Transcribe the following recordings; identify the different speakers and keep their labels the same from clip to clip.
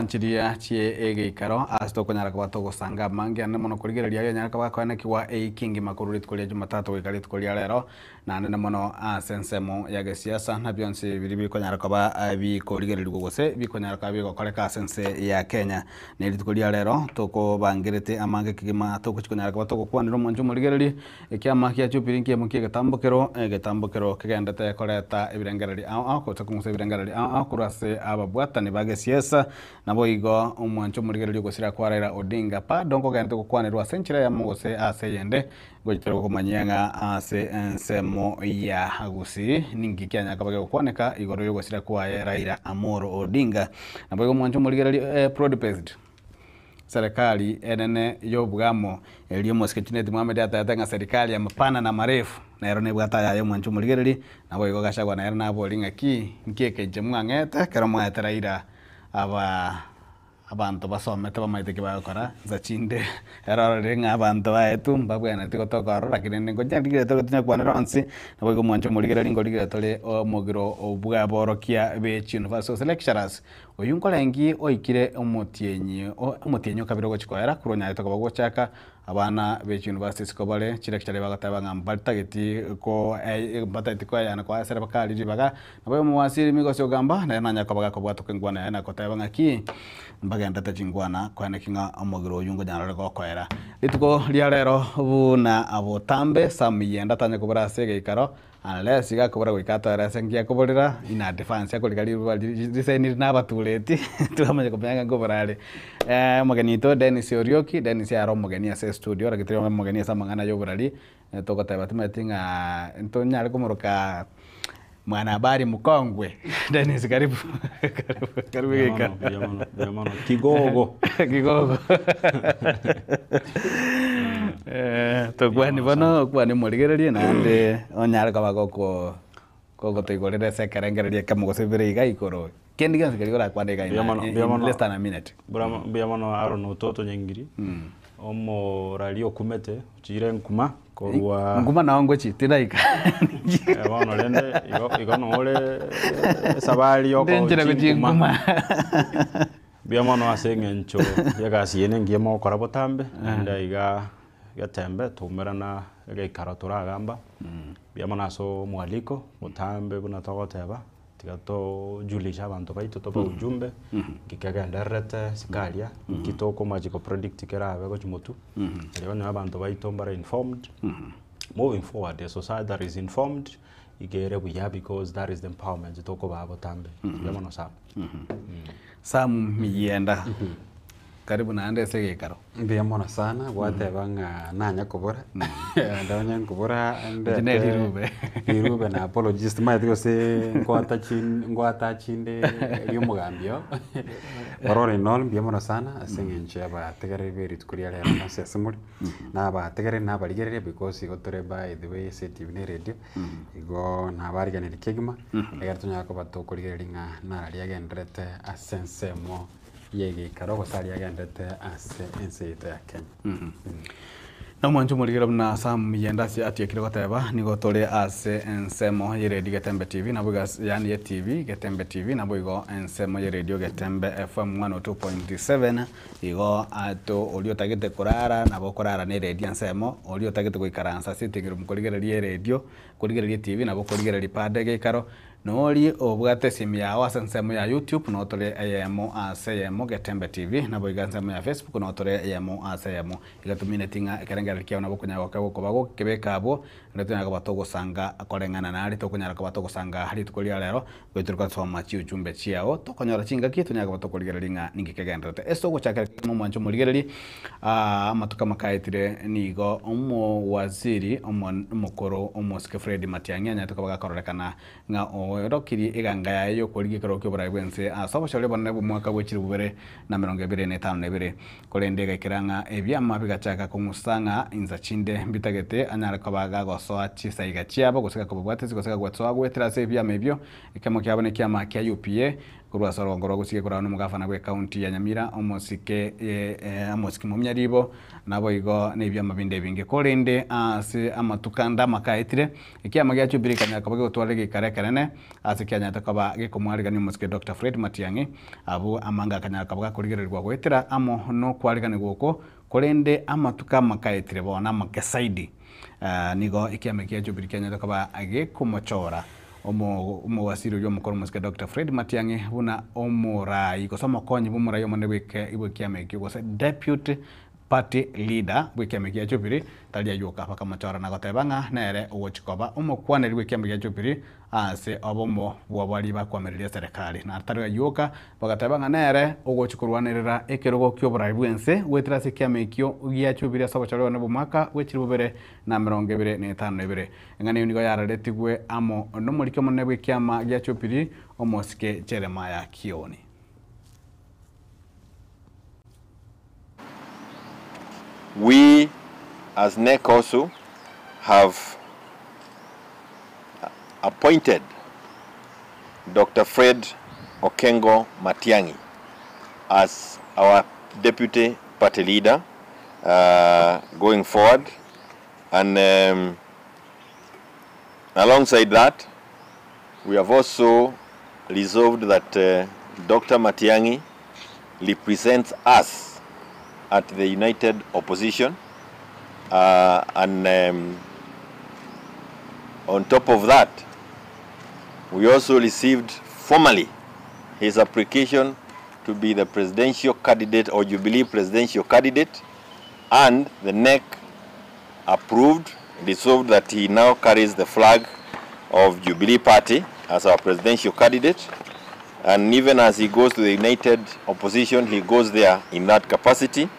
Speaker 1: Nchiria chie egeikaro ase tokonyara koba togosanga amange ande mono korigereria aria onyare koba akoenekigwa eiki engima korwa rituko ria Jumatatu goika rituko ria rero, naende mono ase ensemo ya gesiasa na bionsi biria bikonyara koba bikorigererigwa gose bikonyara koba bigokoreka ase ense ya Kenya. Ne rituko ria rero tokobangerete amange kegima togochi konyara koba togokwanera omonche omorigereria Ekiama gia Jubili nkiemo ki'egetambokero, egetambokero kegendete koreta ebirengererio ao ao, gose kong'usa ebirengererio ao ao korwa ase ababwatani ba gesiesa. Naboigo omwancho omorigereria ogosira kwa Raila Odinga bado nkogendete gokwanerwa ase enchera eyemo gose ase eyende, gochia gokomanyia ng'a ase ensemo ya Gusii ninki kianyara koba gegokwaneka igoro y'ogosira kwaye Raila Amolo Odinga. Naboigo omwancho omorigereria broad based. Serikali enene y'obwamo eria omosike Junet Mohamed atebete ng'a serikali ya mapana na marefu nero nebwate ayaye omwancho omorigereri, naboigo Gachagua nere naborie ng'aki nki eke inche mwang'ete ekero mwaete Raila aba abanto basomete bamaete ki bagokora nsa chinde ere ororire ng'a abanto baetwe mbabwenereti gotoka ororo lakini rende ngochia rigereria tore tonya kwanera onsi, naboigo omwancho omorigereri nkorigereria tore omogiro bw'aborokia be chiuniversity gose lecturers. Oyio nkorengi oikire omotienyi omotienyi o kabere ogochia koera korwa onyarete koba gochaka abana be chiuniversity isiko bare chilecturer bagoteba ng'a mbatageti ko mbatageti koeyana koa eserebakari ribaga. Nabo omowasiri Migosi Ogamba nere nanyare koba gakobwatoka enkwana yaye na koteba ng'aki mbagendete chinkwana koeneki ng'a omogiro oyio nkonyara ore gokoera. Rituko ria rero buna botambe Sam Miyienda tanya kobora ase egeikaro Unless iga akobora goika atoere ase enki akoborera in advance akorika riruba risainiri na abatureti twamanya komanya ng'a nkobora are. Omogeni oito Dennis Orioki, Dennis are omogeni ase estudio lakini tari omogeni ase amang'ana ya oborari, togoteba timanyeti ng'a ntonyare komoroka mwanahabari mkongwe Dennis karibu karibu karibu
Speaker 2: Mbuya mono, mbuya mono, mbuya mono. Kigogo.
Speaker 1: Kigogo. Tokwane bono, okwane omorigererie naende onyare koba goko gogotoigorera ase ekerengererio ekemo gose bibere iga igoro. Kende gionsi keria orakwane iga
Speaker 2: Mbuya mono,
Speaker 1: in
Speaker 2: mbuya mono.
Speaker 1: less than a minute.
Speaker 2: Mbura mo- mbuya mono Aaron Ototo Nyangiri, omorari okumete, ochire nkuma korwa
Speaker 1: Nkuma nao ngochi, tindaika.
Speaker 2: Eh, bono rende igo igo nore esabari
Speaker 1: Nde nchera
Speaker 2: yokochi
Speaker 1: gochia
Speaker 2: nkuma.
Speaker 1: nkuma.
Speaker 2: Mbuya mono ase eng'encho y'egasi eye nengiya mogokora botambe, naende iga getembe toumerana egeikaro toragamba, mbuya mono ase omwaliko botambe buna togoteba, tiga tojulishe abanto baito tobae ujumbe, nki kegendererete isiko aria, nki tokomachi ko predict kerabe gochia motwe, erio onye abanto baito mbare informed, moving forward a society that is informed, iga ere buya because that is the empowerment tokobaa botambe. Mbuya mono sana.
Speaker 1: Sam Miyienda, karibu naende ase egeikaro.
Speaker 3: Mbuya mono sana, gwateba ng'a nanya kobora, ande onye nkobora
Speaker 1: Inche ne rirube.
Speaker 3: rirube na apologies timanyeti gose nkoata chi ngoata chinde ria omogambi oo, but all in all mbuya mono sana ase eng'encho ya abategereri be rituko ria rero bonsi ase more, na abategereri na abarigereria because igo tore by the way ase etibi na eredio, igo nabarigereria kegima, ekero tonyare koba tokorigereria ng'a nara riagendererete ase ensemo y'egeikaro gose aria agendererete ase ense yaito ya Kenya.
Speaker 1: Nomwancho omorigera buna Sam Miyienda ase atiekire goteba, nigo tore ase ensemo y'eredio Getembe TV, naboigo ase yaani etv Getembe TV, naboigo ensemo y'eredio Getembe FM 102.7, igo ato oria otagete korara nabo okorara na eredio ensemo, oria otagete goikaransa ase eting'ero mokorigereria eredio, korigereria etv nabo okorigereria pad egeikaro, Nori obwate esimi yao ase ensemo ya YouTube noo tore eyemo ase eyemo Getembe TV, naboigo ensemo ya Facebook noo tore eyemo ase eyemo. Iga tomineti ng'a ekerengererio kiao nabo okonyara goka gokoba gokebeka abwo, naende tonyare koba togosanga koreng'ana nare tokonyara koba togosanga rituko ria rero, goetera gosoma chiujumbe chiao, tokonyora chingaki tonyare koba tokorigereria ng'a ninki kegendererete. Ase ogochakera kegima omwancho omorigereria, amatuko amakaetire nigo omowaziri omokoro omosike Fred Matiang'i anyarete koba gakororekana ng'a oerokirie eganga yaye y'okorigia ekerogo ki'oboraai bw'ense ase obochori obonene bw'omwaka bwe chilifu bibere na emerongo ebere na etano na ebere. Korende egaikera ng'a ebiama bigachaka kong'usa ng'a insa chinde mbitagete anyare koba gagosoa chisaiga chiabo gose gakobabwatisia gose gagwetsoa goetera ase ebiama ebio, ekemo kiabo nekiama kia UPA, Korwa ase orogongo rwa gosiga korwa nomogafana bw'ecounty ya Nyamira, omosike Amos Kimomia Ribo, naboigo nebiama binde ebinge. Korende ase amatuko ande amake aetire, ekiama gia Jubilee kanyara koba gegotwara egeikaro ekenene. ase kianyarete koba gekomwarigania omosike Doctor Fred Matiang'i abwo amanga akanyara koba gakorigererigwa goetera amo nokwariganigwa okwo korende amatuko amakaetire bono amake saidi nigo ekiama ekia Jubilee kianyarete koba gekomochora omowasiri oyio omokoro omosike Doctor Fred Matiang'i buna omorai gose omokonyi bw'omorai omonene bw'ekiama ekio gose deputy Party leader bw'ekiama gia Jubilee tari ayoka bakamochora na goteba ng'a nere ogochia koba omokwaneri bw'ekiama gia Jubilee ase obomo bw'abaria bakwamereria eserekari. Na tari ayoka bagateba ng'a nere ogochia korwanerera ekerogo ki'oborai bw'ense goetera ase ekiama ekio gia Jubilee ase obochori one bw'omwaka bw'echilifu bibere na emerongo ebere na etano na ebere. Eng'ana eyio nigo yararetigwe amo nomoriki omonene bw'ekiama gia Jubilee omosike Jeremiah Kioni.
Speaker 4: We as NEC also have appointed Dr. Fred Okengo Matiang'i as our deputy party leader uh, going forward. And um, alongside that, we have also resolved that uh, Dr. Matiang'i represents us at the United Opposition. Uh, and um, on top of that, we also received formally his application to be the presidential candidate or Jubilee presidential candidate, and the NEC approved, resolved that he now carries the flag of Jubilee Party as our presidential candidate. And even as he goes to the United Opposition, he goes there in that capacity.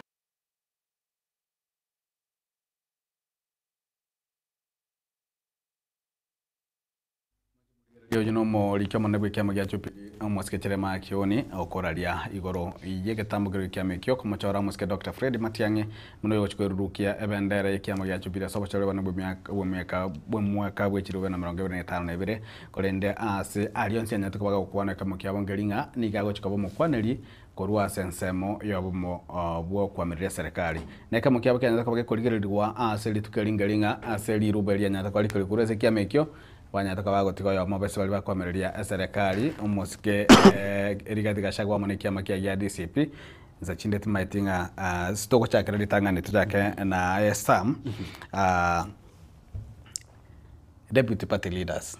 Speaker 1: Oyo nomoriki omonene bw'ekiama gia Jubilee omosike Jeremiah Kioni okoraria igoro y'egetambo keria ekiama ekio okomochora omosike Dr. Fred Matiang'i buna oyogochia kwerurukia ebendera y'ekiama gia Jubilee ase obochori obonene bw'emiaka bw'omwaka bw'echilifu bibere na emerongo ebere na etano na ebere korende ase aria onsi anyarete koba gagokwana ekiama kiabo nkeri ng'a nigo agochia koba omokwaneri korwa ase ensemo y'obomo bw'okoamereria eserekari. Na ekiama kiabo kianyarete koba gekorigererigwa ase rituko eri nkeri ng'a ase riruba eria anyarete koba rikori korwa ase ekiama ekio Banyarete koba bagotiga oyomo b'ase baria bakoamereria eserekari, omosike Rigathi Gachagua amo nekiama kiaye gia DCP. Inse chinde timaeti ng'a ase togochakera ritang'ani tochake na aye Sam, deputy party leaders,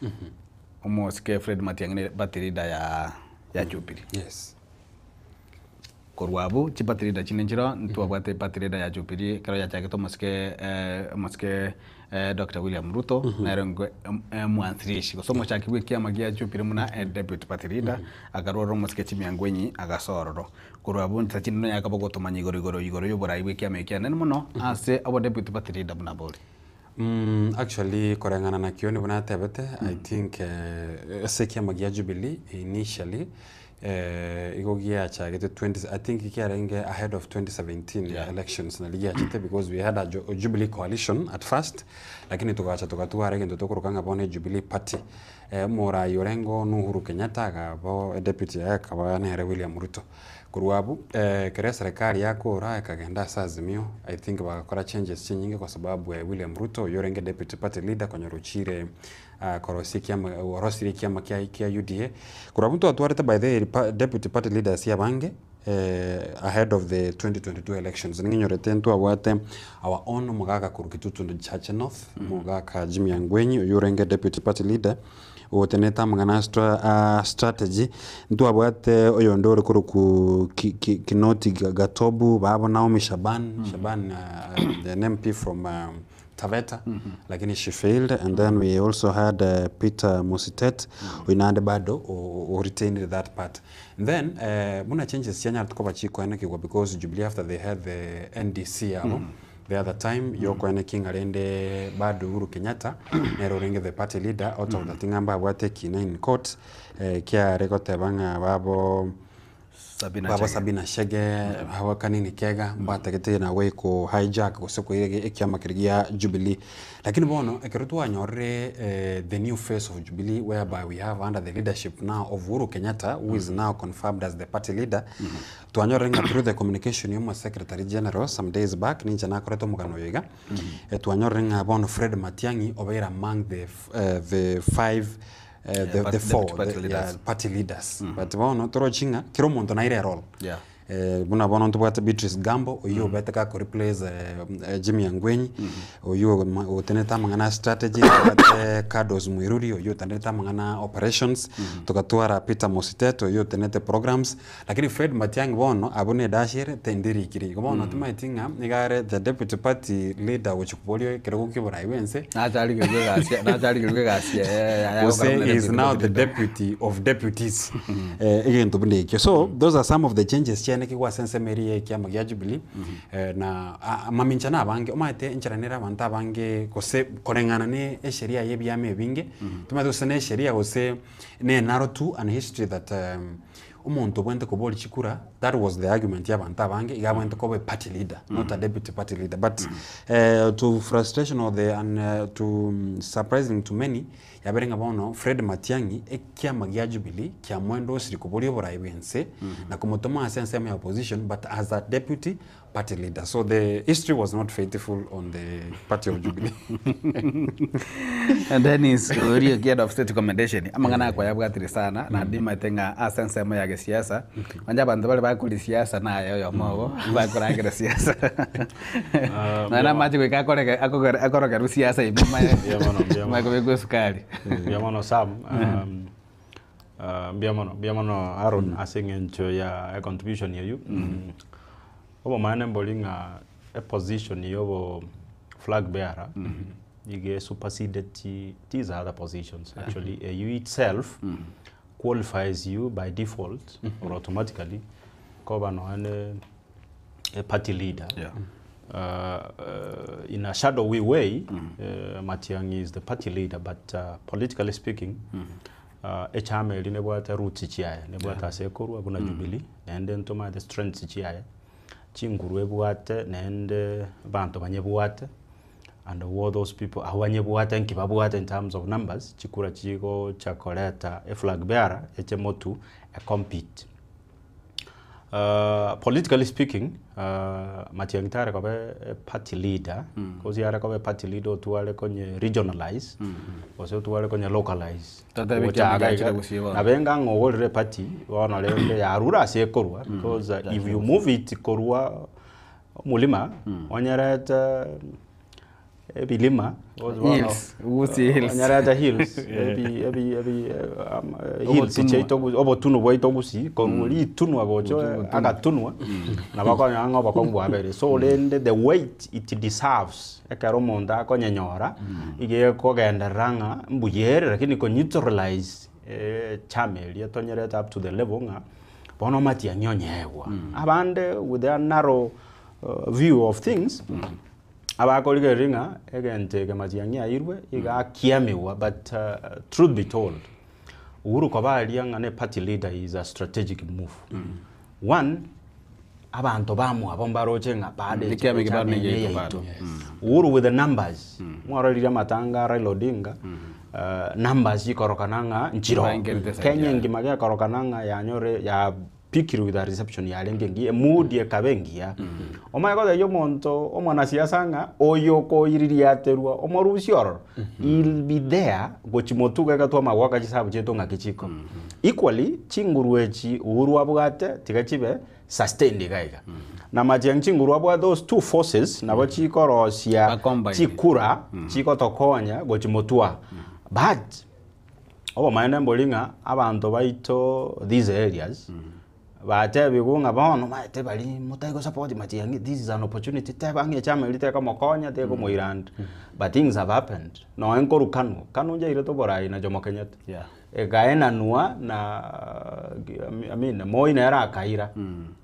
Speaker 1: omosike Fred Matiang'i ne party leader ya Jubilee.
Speaker 3: Yes.
Speaker 1: Korwa abwo chiparty leader chinde nchireo, ntwabwate eparty leader ya Jubilee ekero yachagete omosike omosike Doctor William Ruto, nere ngwe omwanzilishi gose omochaki bwa ekiama gia Jubilee buna e deputy party leader, akarwa ororo omosike Jimmy Angwenyi agasoa ororo. Korwa abwo nchera chinde nonya akaba ogotomanya igoro igoro igoro ya oborai bwa ekiama eke anene mono ase obo deputy party leader buna bore.
Speaker 3: Actually koreng'ana na Kioni buna atebete, I think ase ekiama gia Jubilee initially igo giachagete 20 I think kiarenge ahead of 2017
Speaker 1: Yeah.
Speaker 3: elections nari giachete because we had a Jubilee coalition at first, lakini togacha togatwara egento tokoroka ng'a bono Jubilee party. Omorai orenge ono Uhuru Kenyatta akaba deputy yaye akaba nere William Ruto. Korwa abwo, ekero eserekari yakora ekagenda ase Azimio, I think bagakora changes chinyinge kwa sababu William Ruto oyio orenge deputy party leader konyora ochire korosia ekiama orosirie ekiama kiaye kia UDA. Korwa abwo ntwatwarete by the way deputy party leaders abange ahead of the 2022 elections. Ning'inyorete ntwabwate our own omogaka korwa Kitutu Chache North, omogaka Jimmy Angwenyi oyio orenge deputy party leader, ogotenenete amang'ana a strategy, ntwabwate oyonde ore korokwa Kinoti Gatobu, babo Naomi Shaban, Shaban an MP from Taveta, lakini she failed, and then we also had Peter Mositet, oyio naende bado o retained that part. Then buna changes chianyarete koba chikoenekigwa because Jubilee after they had the NDC yabo, the other time yokoenekia ng'a rende bado Uhuru Kenyatta nere orenge the party leader out of that ng'a mbabwate ekina in court kiare goteba ng'a babo
Speaker 1: Sabina
Speaker 3: babo
Speaker 1: Chege.
Speaker 3: Sabina Chege babo Kanini Kega mbatagete nawe ko hijack gose koira ekiama keria gia Jubilee. Lakini bono ekero twanyorire the new face of Jubilee whereby we have under the leadership now of Uhuru Kenyatta who is now confirmed as the party leader, twanyorire ng'a through the communication ya omo secretary general some days back ninche nakorete omogano oyo iga, twanyorire ng'a bono Fred Matiang'i obeire among the the five. the, the four
Speaker 1: deputy party
Speaker 3: the,
Speaker 1: leaders.
Speaker 3: yeah, party leaders but bono torochi ng'a kera omonto naire erole
Speaker 1: Yeah.
Speaker 3: Eh, buna bono ntobwate Beatrice Gambo oyio obete gako replace eh, eh, Jimmy Angwenyi oyio oma- otenete amang'ana a strategy tobwate Cardos Mwiruri oyio otenete amang'ana a operations togatwara Peter Mositet oyio otenete programs lakini Fred Matiang'i bono abwo na edash ere tendirikiri igo bono timaeti ng'a niga are the deputy party leader ogochi koboria ekerogo kia oborai bwa ense
Speaker 1: Nacharigerwe egasi nacharigerwe egasi eye
Speaker 3: Gose he is now the deputy of deputies eh, egento buna ekio so those are some of the changes chiane kigwa ase ensemo eria ya ekiama gia Jubilee eh, na a- amamincha na abange omanyete enchera nere abanto abange gose koreng'ana na esheria ya ebiama ebinge tomanyete gose na esheria gose na enaro tu and history that um, omonto obwenerete koboria chikura that was the argument ya abanto abange iga abwenerete koba party leader not a deputy party leader but eh, to frustration or the and uh, to um, surprising to many yabere ng'a bono Fred Matiang'i ekiama gia Jubilee kiamwendosiri koboria oborai bwa ense na komotoma ase ensemo ya opposition but as a deputy party leader so the history was not faithful on the party of Jubilee.
Speaker 1: Dennis oria head of state commendation amang'ana akwa yabwatire sana na ndimate ng'a ase ensemo ya gesiasa onye abanto bare bakori siasa naye oyomo obo bakorangera siasa naye namache goika akorege akogere akorokerwa siasa ime
Speaker 2: Mbuya mono, mbuya mono.
Speaker 1: maye kobekwa esukari
Speaker 2: Mbuya mono Sam. Um, uh, mbuya mono, mbuya mono Aaron ase eng'encho ya econtribution eywo. Mm. Obomaene mbori ng'a eposition ya obo flag bearer iga esupersedeti these other positions actually eywo itself qualifies you by default or automatically koba nonya ne a party leader.
Speaker 1: Yeah.
Speaker 2: In a shadowy way, Matiang'i is the party leader, but politically speaking, echama eri nebwate roots chiaye, nebwate ase ekorwa buna Jubilee, naende ntomanyete strengths chiaye, chinguru ebwate naende abanto banyebwate, and who those people abwo banyebwate nki babwate in terms of numbers, chikura chigocha koreta eflag bearer eche motu ecompete. Politically speaking, Matiang'i tare koba e party leader, cause yare koba e party leader otware konye regionalize, gose otware konye localize.
Speaker 1: Totebe
Speaker 2: Gocha
Speaker 1: ekiama
Speaker 2: iga
Speaker 1: giachire
Speaker 2: iga,
Speaker 1: gusii bono.
Speaker 2: Nabe enga ng'a ogorire eparty, bono rende yarure ase ekorwa, because if you move it korwa omolima, onyerete ebilima
Speaker 1: Hills, Gusii Hills.
Speaker 2: onyerete hills ebi ebi ebi hills
Speaker 1: Obotunwa.
Speaker 2: chiaito gu- obotunu bwaito gusii korwa ritunwa gocha agatunwa nabo okonyora ng'a obokong'u bwabere so rende the weight it deserves ekero omonto akonyenyora iga ekogenderera ng'a mbuya ere lakini koneutralize chama eria tonyerete up to the level ng'a bono omatiang'i onyegwa abande with their narrow view of things abakorigereria ng'a egento eke matiang'i airwe iga akiamiwa but truth be told Uhuru koba aria ng'a ne party leader is a strategic move. One, abanto bamwabo mbaroche ng'a bado
Speaker 1: Ekiama eke bado
Speaker 2: echama eye
Speaker 1: negiaito
Speaker 2: yaito.
Speaker 1: bado.
Speaker 2: Uhuru with the numbers, mwarorire amatanga a Raila Odinga, numbers chikorokana ng'a nchiro.
Speaker 1: Baengerete side
Speaker 2: Kenya
Speaker 1: yaye.
Speaker 2: engima gekorokana ng'a yanyore ya pikiri with a reception yarenge engiya, emood ekaba engiya. Omanye gotebia omonto omwanasiasa ng'a oyo okoiririaterwa omorusia ororo, he'll be there gochi motuga egatwa amagoaka chisabu chiaito ng'aki chiko. Equally, chinguru echi Uhuru abwate tiga chibe sustained iga iga. Na Matiang'i chinguru abwate those two forces nabo chikorosia
Speaker 1: Bacombine.
Speaker 2: chikura chigotokonya gochi motwa. But obomaene mbori ng'a abanto baito these areas batebigwe ng'a bono omanyete bari motari gosupport Matiang'i this is an opportunity teba ng'a echama eria tekomokonya tekomoiranda but things have happened nonya nkorwa Kanu, Kanu njairete oborai na Jomo Kenyatta
Speaker 1: Yeah.
Speaker 2: ekaenanwa na I mean Moi nere akaira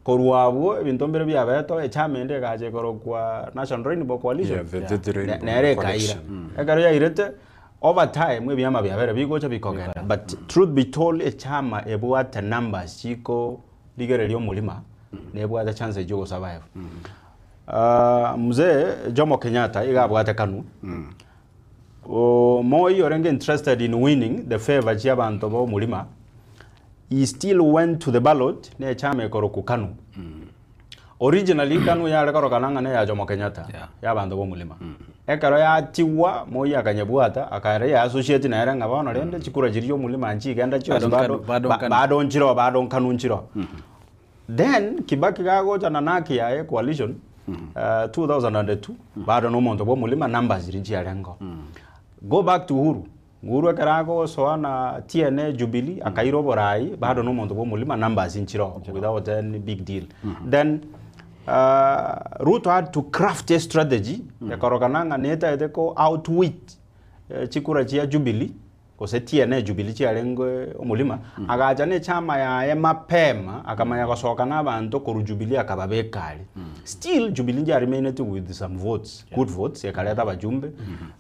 Speaker 2: korwa abwo ebinto mbire biabete echama ende egacha ekorokwa National Rainbow Coalition
Speaker 3: Yeah, the- the- the Rainbow
Speaker 2: nere ekaira
Speaker 3: Coalition.
Speaker 2: ekero yairete over time ebiama biabere bigocha bikogenda but truth be told echama ebwate numbers chiko rigereria omorima nebwate chance chia ogosurvive. Mzee Jomo Kenyatta iga abwate Kanu Moi orenge interested in winning the favor chia abanto ba omorima he still went to the ballot ne echama ekorokwa Kanu. Originally Kanu yare korokana ng'a ne ya Jomo Kenyatta
Speaker 1: Yeah.
Speaker 2: ya abanto ba omorima. Ekero yatigwa, Moi akanyebwata, akaera ya associate nere ng'a bono rende chikura chiria omorimo nchigenda chionsi
Speaker 1: Bado
Speaker 2: bado
Speaker 1: nkanu- bado
Speaker 2: ba-
Speaker 1: nkanu.
Speaker 2: bado nchiroo bado nkanu nchiroo. Then Kibaki gagocha na NARC yaye coalition 2002 bado na omonto bwa omorimo numbers chiria nchiarengeo. Go back to Uhuru, Uhuru ekero agosoa na TNA Jubilee akaira oborai bado na omonto bwa omorimo numbers nchiroo without any big deal. Then Ruto had to craft a strategy ekorokana ng'a netaete ko outwit chikura chia Jubilee gose TNA Jubilee chiarenge omorimo, agacha na echama yaye mapema akamanya gosoka na abanto korwa Jubilee akababeka aria. Still Jubilee nchiaremaineti with some votes, good votes ekareta abajumbe,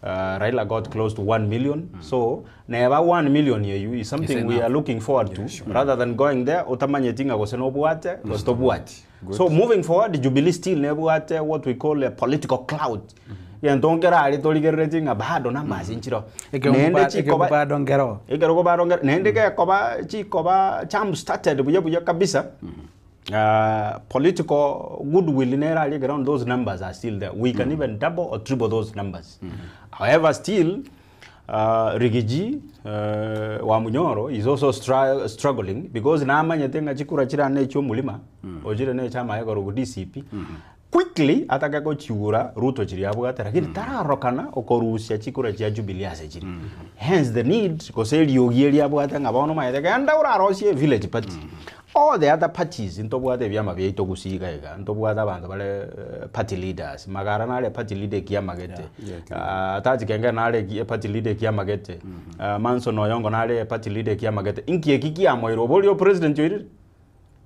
Speaker 2: Raila got close to 1 million, so neba 1 million eywo is something we are looking forward to rather than going there otamanyeti ng'a gose nobwate gose tobwati. So moving forward Jubilee still nebwate what we call a political clout. Egento nkere aria torigereretie ng'a bado numbers nchiroo.
Speaker 1: Ekerogo
Speaker 2: Naende
Speaker 1: ba-
Speaker 2: chikoba-
Speaker 1: ekerogo bado nkero.
Speaker 2: Ekerogo bado nkero. Naende gekoba chikoba jump started buya buya kabisa. Political goodwill nere aria ground those numbers are still there. We can even double or triple those numbers. However still Rigiji wa Munyoro is also struggling because namanyete ng'a chikura chiria ne chi'omorima ochire ne chiamaye korwa DCP quickly atake gochiura Ruto chiria abwate lakini tararokana okorusia chikura chia Jubilee ase chire hence the need gose eriogi eria abwate ng'a bono omanyete genda orarosie village party All the other parties ntobwate ebiama biaito gusii iga iga, ntobwate abanto bare party leaders, Magara nare party leader ekiama gete, Taji Kengere nare eki party leader ekiama gete, Manson Oyongo nare party leader ekiama gete, inki eki kiamoire oborie opresident oirire?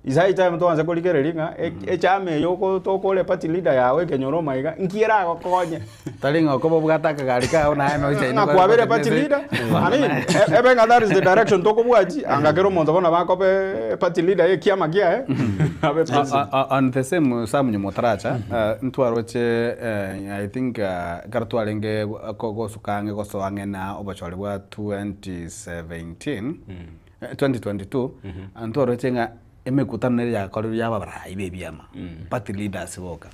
Speaker 2: Is high time toanse korigereria ng'a echama eye oko tokore party leader yago ekenyoro omaiga, inki eragokonye?
Speaker 1: Tari ng'a okoba obwate akagari kao naye noisaine
Speaker 2: Ng'a kwabere party leader, I mean, ebe ng'a that is the direction tokobwati, anga kera omonto bono bakobe party leader ye ekiama kiaye, abe president.
Speaker 1: On the same Sam nyuma otaracha, ntwaroche I think ekero twarenge gosuka ang'e gosoa ang'e na obochori bwa 2017, 2022, ntwaroche ng'a Emekutano nere yakorirwe y'abarai b'ebiama, party leaders boka.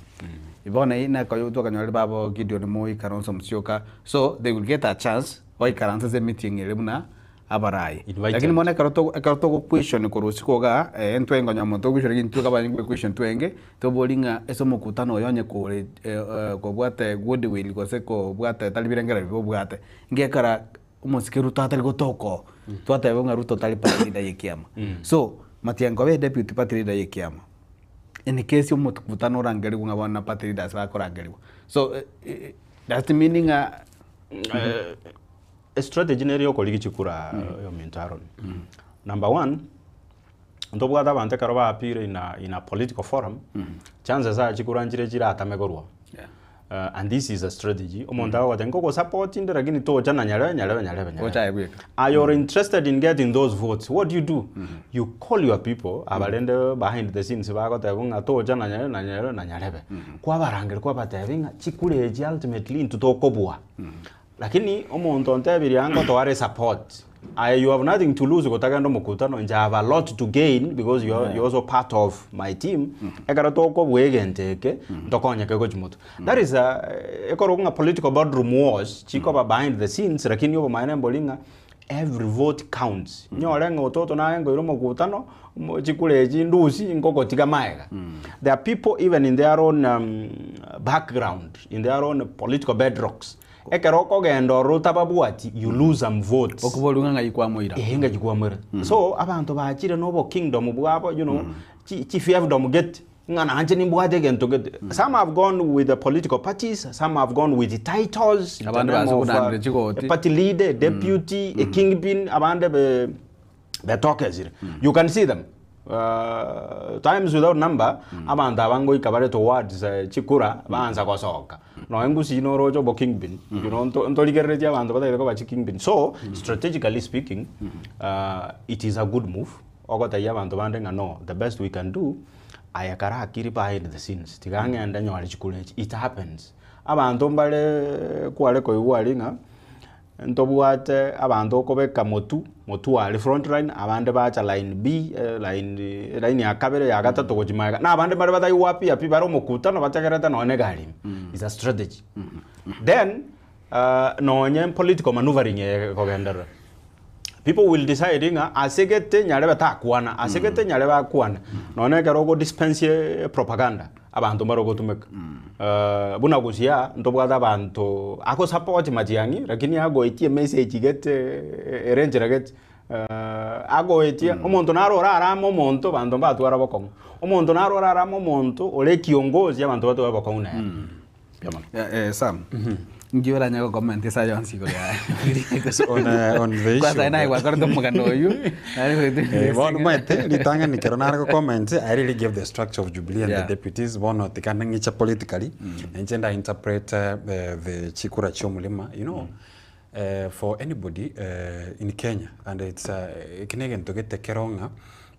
Speaker 1: Bono eyio nakoyo twakanyorire babo Gideon Moi, Kalonzo Musyoka, so they will get a chance baikaranse ase emeeting ere buna abarai.
Speaker 2: Invited.
Speaker 1: Lakini bono ekero togo ekero togo question korwa isiko igaa, intwe nkonya omonto o question lakini intwe abanyene question twenge, tobori ng'a ase omokutano oyo onye kore kobwate goodwill gose kobwate tari birengererio biria obwate, ngekara Omosike Ruto atari gotoka oo, twateba ng'a Ruto tari party leader ye kiama. So, Matiang'i koba deputy party leader ye kiama, in case omokutano orangerigwe ng'a bono na party leaders bakorangerigwa. So, does it mean ng'a
Speaker 2: Estrategy nere yokorigia chikura ominto Aaron. Number one, ntobwate abanto ekero ba appear in a, in a political forum, chances are chikura nchire chiratame korwa. And this is a strategy, omonto agogotebia nkogosupport inde lakini tocha na nyarebe nyarebe nyarebe nyarebe.
Speaker 1: Ocha aye bweka.
Speaker 2: Aye you're interested in getting those votes, what do you do? You call your people abarende behind the scenes bagoteba ng'a tocha na nyarebe na nyarebe na nyarebe. Kwabarangeria kwabatebia ng'a chikura echi ultimately intwe tokobua. Lakini omonto ontebirie anga otware support, aye you have nothing to lose gotagenda omokutano, inche I have a lot to gain because you are, you also part of my team, ekero tokobua egento eke, ntokonyeke gochia motwe. That is a, ekorokwa ng'a political boardroom wars, chikoba behind the scenes, lakini obomaene mbori ng'a every vote counts. Nyore ng'a ototo naye nkoira omokutano, omo chikura echi ndusi nkogotiga maega. There are people even in their own background, in their own political bedrocks, Ekero okogenda ororo otababwati, you lose some votes.
Speaker 1: Okoborwa ng'a ng'ai kwamoira.
Speaker 2: Eeh ng'ai kwamoira. So abanto bachire na obokingdom bwabo, you know, chi chifiefdom gete, ng'a nanche nimbwate egento gete. Some have gone with the political parties, some have gone with the titles, in the
Speaker 1: Abande
Speaker 2: name
Speaker 1: base
Speaker 2: of
Speaker 1: konanera chigoti.
Speaker 2: a party leader, a deputy, a kingpin, abande be betokesire. You can see them. Times without number, abanto aba ngoika bare towards chikura, baansa gosoka. Nonya ngusii noroche obo kingpin, you know, nto- ntorigereretie abanto batagete koba chikingpin. So, strategically speaking, it is a good move, ogotebia abanto bande ng'a no, the best we can do, aye kare akiri behind the scenes, tiga ng'ende nyore chikura echi, it happens. Abanto mbare kware koigwa aria ng'a. Ntobwate abanto okobeka motu, motu aria front line, abande bacha line B, line line ya kabere, ya gatato gochia magega, na abande mbare batari goapia pi bare omokutano bategerete nonye na egari ime. Is a strategy. Then, nonye political maneuvering eye ekogenderera, people will decide ng'a ase gete nyarebe takwana, ase gete nyarebe akwane, nonye ekero ogo dispense propaganda, abanto mbare ogotumeka. Buna gusii aa, ntobwate abanto ago support matiang'i, lakini agoetie emessage gete ere enchera gete, agoetie, omonto naro orarame omonto abanto mbatwara bokong'u, omonto naro orarame omonto ore ekiongozi abanto batware bokong'u nere.
Speaker 1: Mbuya mono. Sam, nki oranye go comment ase aya yonsi igoro ya
Speaker 3: On, on the issue
Speaker 1: Kwanza
Speaker 3: of
Speaker 1: naye gwakorete omogano oywo,
Speaker 3: Eh, bono omanyete ritang'ani ekero nare go comment I really gave the structure of Jubilee and
Speaker 1: Yeah.
Speaker 3: the deputies bono tiga ng'iche politically ninche nda interpret the chikura chia omorema you know for anybody in Kenya and it's eki na egento gete kero ng'a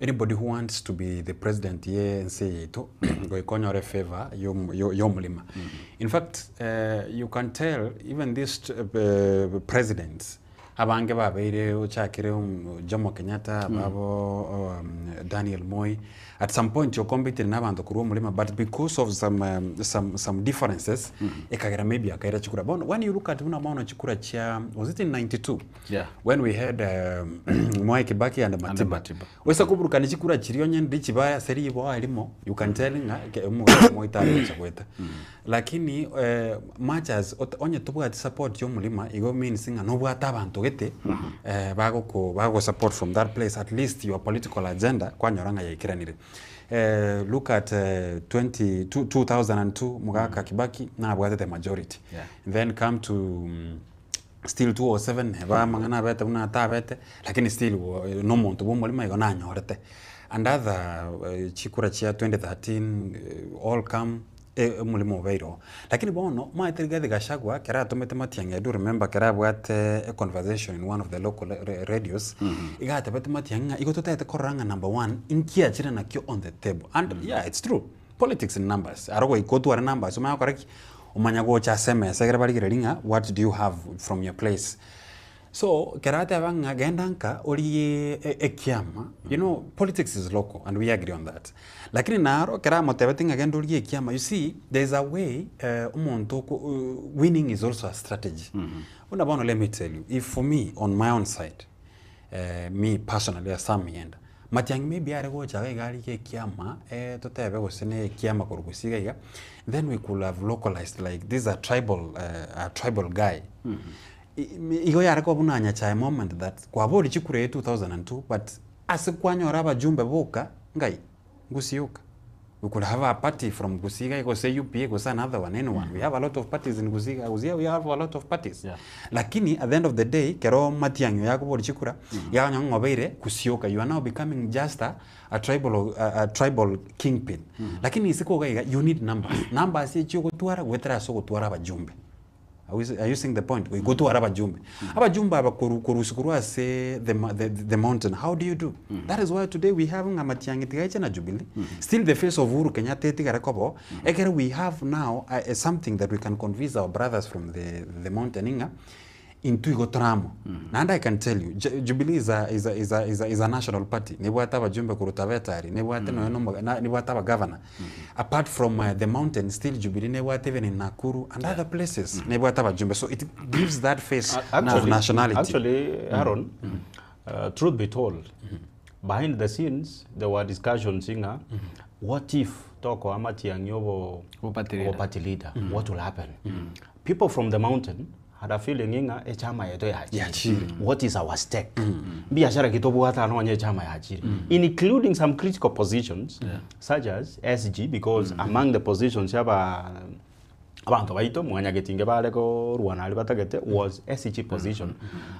Speaker 3: anybody who wants to be the president ye ense eye yaito goika onyore efavour ya omorema. In fact you can tell even this presidents abange babeire ochakire Jomo Kenyatta, ababo Daniel Moi, at some point okompetire na abanto korwa omorema but because of some some some differences ekagera maybe akaira chikura. Bono when you look at buna bono chikura chia was it in 92?
Speaker 1: Yeah.
Speaker 3: When we had Mwai Kibaki and Matiba.
Speaker 1: Matiba.
Speaker 3: Oise koburukania chikura chiria onye ndiri chibaya ase riboa erimo, you can tell ng'a eke omogaka omoito are gocha goeta. Lakini much as ot onye tobwati support ya omorima igo means ng'a nobwate abanto gete bagoko bago support from that place at least your political agenda kwanyora ng'a yaikeranire. Look at 20 two 2002 mogaka Kibaki nabwate the majority.
Speaker 1: Yeah.
Speaker 3: Then come to still 207 neba amang'ana abete buna atabete, lakini still na omonto bwa omorimo igo nanyorete. And other chikura chia 2013 all come omorimo obeire oo. Lakini bono, omanyete Rigathi Gachagua ekero atomete Matiang'i I do remember ekero abwate a conversation in one of the local radios, iga atebete Matiang'i ng'a igo totagete korora ng'a number one, nki achire nakio on the table. And yeah it's true, politics in numbers, aro goika otware numbers omanye gokora ki? Omanya gocha ase emesa ekero barigereria ng'a what do you have from your place. So ekero ateba ng'a genda nka origie ekiama, you know politics is local and we agree on that. Lakini naro ekero amotebetie ng'a genda origie ekiama, you see there is a way omonto oko winning is also a strategy. Buna bono let me tell you, if for me on my own side, me personally as Sam Miyienda, Matiang'i maybe are gocha iga iga arige ekiama totebe gose na ekiama korwa gose iga iga, then we could have localized like this is a tribal a tribal guy. Igo yare koba buna Nyachae moment that kwaboria chikura eye 2002 but ase kwanyora abajumbe boka ngai? Gusii oka. We could have a party from Gusii iga gose UPA gose another one anyone. We have a lot of parties in Gusii iga. Gusii we have a lot of parties.
Speaker 1: Yeah.
Speaker 3: Lakini at the end of the day kero Matiang'i oyo akoboria chikura, iga akonyora ng'a obeire Gusii oka. You are now becoming just a, a tribal, a, a tribal kingpin. Lakini isiko iga iga you need numbers. Numbers echi ogotwara goetera ase ogotwara abajumbe. Are we, are you seeing the point? Goika otware abajumbe. Abajumbe aba koru korusia korwa ase the, ma- the, the mountain, how do you do? That is why today we have ng'a Matiang'i tigaiche na Jubilee. Still the face of Uhuru Kenyatta etigare koba oo, ekero we have now a, a something that we can convince our brothers from the, the mountain ng'a intwe igo tore amo. Naende I can tell you, Ju- Jubilee is a, is a, is a, is a, is a national party. Nebwate abajumbe korwa Taveta aria, nebwate nonya na omo- na- nebwate abagavana. Apart from the mountain still Jubilee nebwate even in Nakuru and other places nebwate abajumbe so it gives that face of nationality.
Speaker 2: Actually, Aaron, truth be told, behind the scenes there were discussions ng'a what if tokoa Matiang'i obo
Speaker 1: Obo party leader.
Speaker 2: obo party leader, what will happen? People from the mountain had a feeling ng'a echama yaito yachire.
Speaker 3: Yachire.
Speaker 2: What is our stake? Mbiashara ki tobwate ano onye echama yachire. Including some critical positions such as SG because among the positions yaba abanto baito mwanyagetinge bare korwana aria batagete was SG position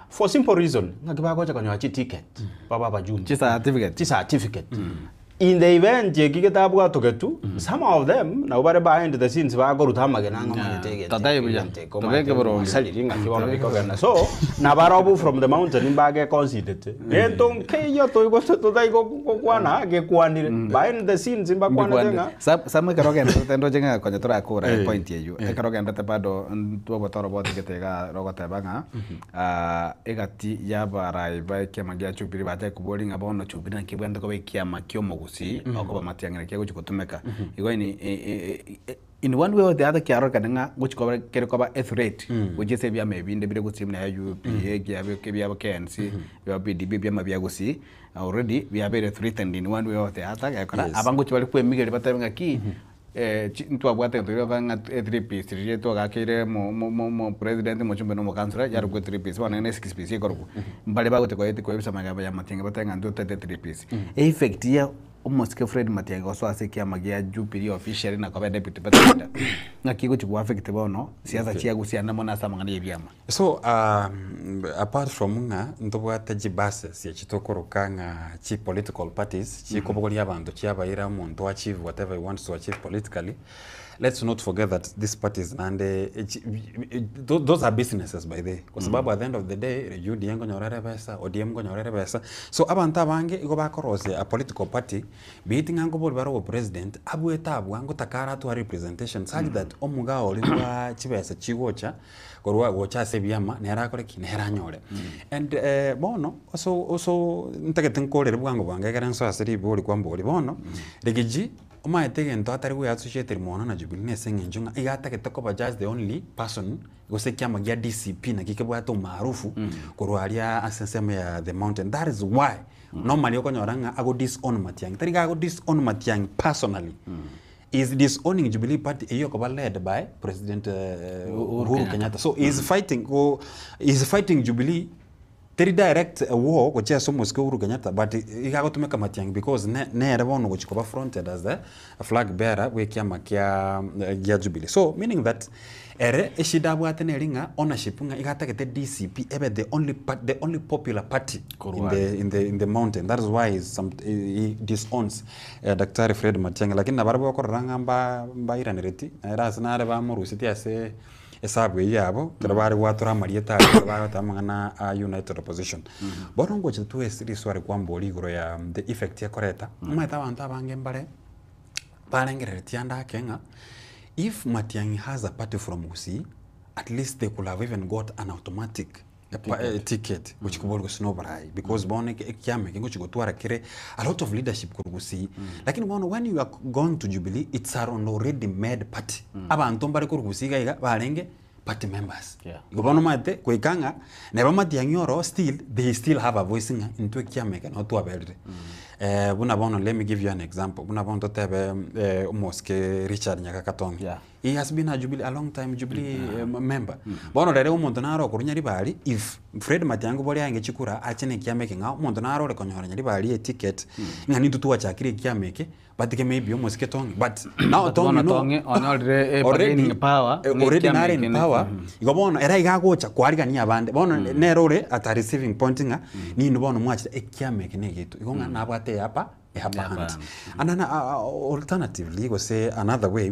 Speaker 2: for simple reason ng'aki bagocha konyoa chiticket babe abajumbe
Speaker 1: Chicertificate.
Speaker 2: chicertificate. In the event eki getabwatogetu, some of them nabo bare behind the scenes bakoruta amagena ang'e omanyete egento
Speaker 1: Totai buya.
Speaker 2: egento eke
Speaker 1: Tobeke
Speaker 2: omanyete
Speaker 1: boronge.
Speaker 2: mwasariri ng'aki bono bikogenda. So, nabarobwo from the mountain mbage considerete. Gento nkeiyo toigose totai gokwana gekwanire. Behind the scenes mbakwanete ng'a
Speaker 1: Sam ekero ogenderete ndoche ng'a konya torakora epoint eywo, ekero ogenderete bado ntobotoro botigete igaa rogoteba ng'a egati ya abarai ba ekiama gia Jubilee bachake koboria ng'a bono Jubilee naki ebwenerete koba ekiama kia omogusii okoba matiang'i naki egochi gotumeka. Igo in in one way or the other kiarorekana ng'a ngochi koba kere koba a threat gochia ase ebiama ebinde bire gusii buna UPA ekiabe ebiabo KNC ebiabo PDP ebiama bia gusii already biabeire threatened in one way or the other gekora aba ngochi bare koemigeria batebe ng'aki ntwabwate egento keria ng'a e three piece riria twagakeire omo president, omochumbe na omokansora yarokwa e three piece bono ne six piece ekorokwa. Mbare bagocha koeti koebisa magega ya Matiang'i batebe ng'a intwe totagete e three piece. Effect ya omosike Fred Matiang'i gosoa ase ekiama gia Jubilee officially na koba deputy party leader, ng'aki egochi go affect bono siasa chia gusii ande mono ase amang'ana ya ebiama.
Speaker 3: So apart from ng'a ntobwate chibuses echi tokoroka ng'a chi political parties chikobogoria abanto chiabaira omonto achieve whatever he wants to achieve politically, let's not forget that these parties naende echi those are businesses by the way kwa sababu at the end of the day UDA nkonyora ere ebesa, ODM nkonyora ere ebesa, so abanto abange igo bakorosia a political party beit ng'a nkobori bare obopresident abwete abwo ngotaka aratware representation such that omogao oria bwa chibesa chigocha korwa gocha ase ebiama nere akore ki? Nere anyore. And bono oso oso ntagete nkorere bwango bwango ekere nsoe ase ribori kwambori bono, Rigiji omanyete egento atari goe associated mono na Jubilee na ase eng'encho ng'a iga atagete koba just the only person gose ekiama gia DCP naki kebwate omaarufu korwa aria ase ensemo ya the mountain. That is why normally okonyora ng'a ago disown Matiang'i, tari iga ago disown Matiang'i personally. Is disowning Jubilee Party eyio ekoba led by President Uhuru Kenyatta. So he is fighting go he is fighting Jubilee teri direct war gochia ase omosike Uhuru Kenyatta but iga agotumeka Matiang'i because ne nere bono ogochia koba fronted as the flag bearer bwa ekiama kia gia Jubilee. So meaning that ere eshida abwate neri ng'a ownership ng'a iga atagete DCP ebe the only part the only popular party in the in the in the mountain that is why he is some he disowns Daktari Fred Matiang'i, lakini nabarabwo okorora ng'a mba mbairanereti, nere ase nare bamorusetie ase esabu eyio yabo, ekero bare gwatora amarieta aria ekero bagoteba amang'ana a United Opposition. Bono ngocha twes riswari kwamboria igoro ya the effect ekoreta, omanyete abanto abange mbare barengereretie ande ake ng'a if Matiang'i has a party from Gusii, at least they could have even got an automatic ticket gochia koboria gose na oborai because bono ekiama eke ngochia gotwara kere a lot of leadership korwa gusii. Lakini bono when you are going to Jubilee it's an already made party. Abanto mbare korwa gusii iga iga barenge party members. Igo bono omanyete goika ng'a neba matiang'i oro still they still have a voice ng'a intwe ekiama eke nabo twaberire. Buna bono let me give you an example, buna bono totebe omosike Richard Nyagaka Tong'i. He has been a Jubilee a long time Jubilee member. Bono rere omonto naro okorwa Nyaribari if Fred Matiang'i bori aenge chikura ache na ekiama eke ng'a omonto naro ore konyora Nyaribari eticket ng'a nintwe twachakire ekiama eke batige maybe omosike Tong'i but now
Speaker 1: But
Speaker 3: Tong'i
Speaker 1: bono
Speaker 3: no
Speaker 1: Tong'i onyorire
Speaker 3: already
Speaker 1: bargaining power ng'a
Speaker 3: already
Speaker 1: ekiama
Speaker 3: nare
Speaker 1: eke
Speaker 3: in
Speaker 1: ne-
Speaker 3: power igo bono ere iga agocha kwarigania abande bono nere ore at a receiving point ng'a ninwe bono mwachire ekiama eke negetu igo ng'a nabwate eyapa upper hand. And an, alternatively gose another way,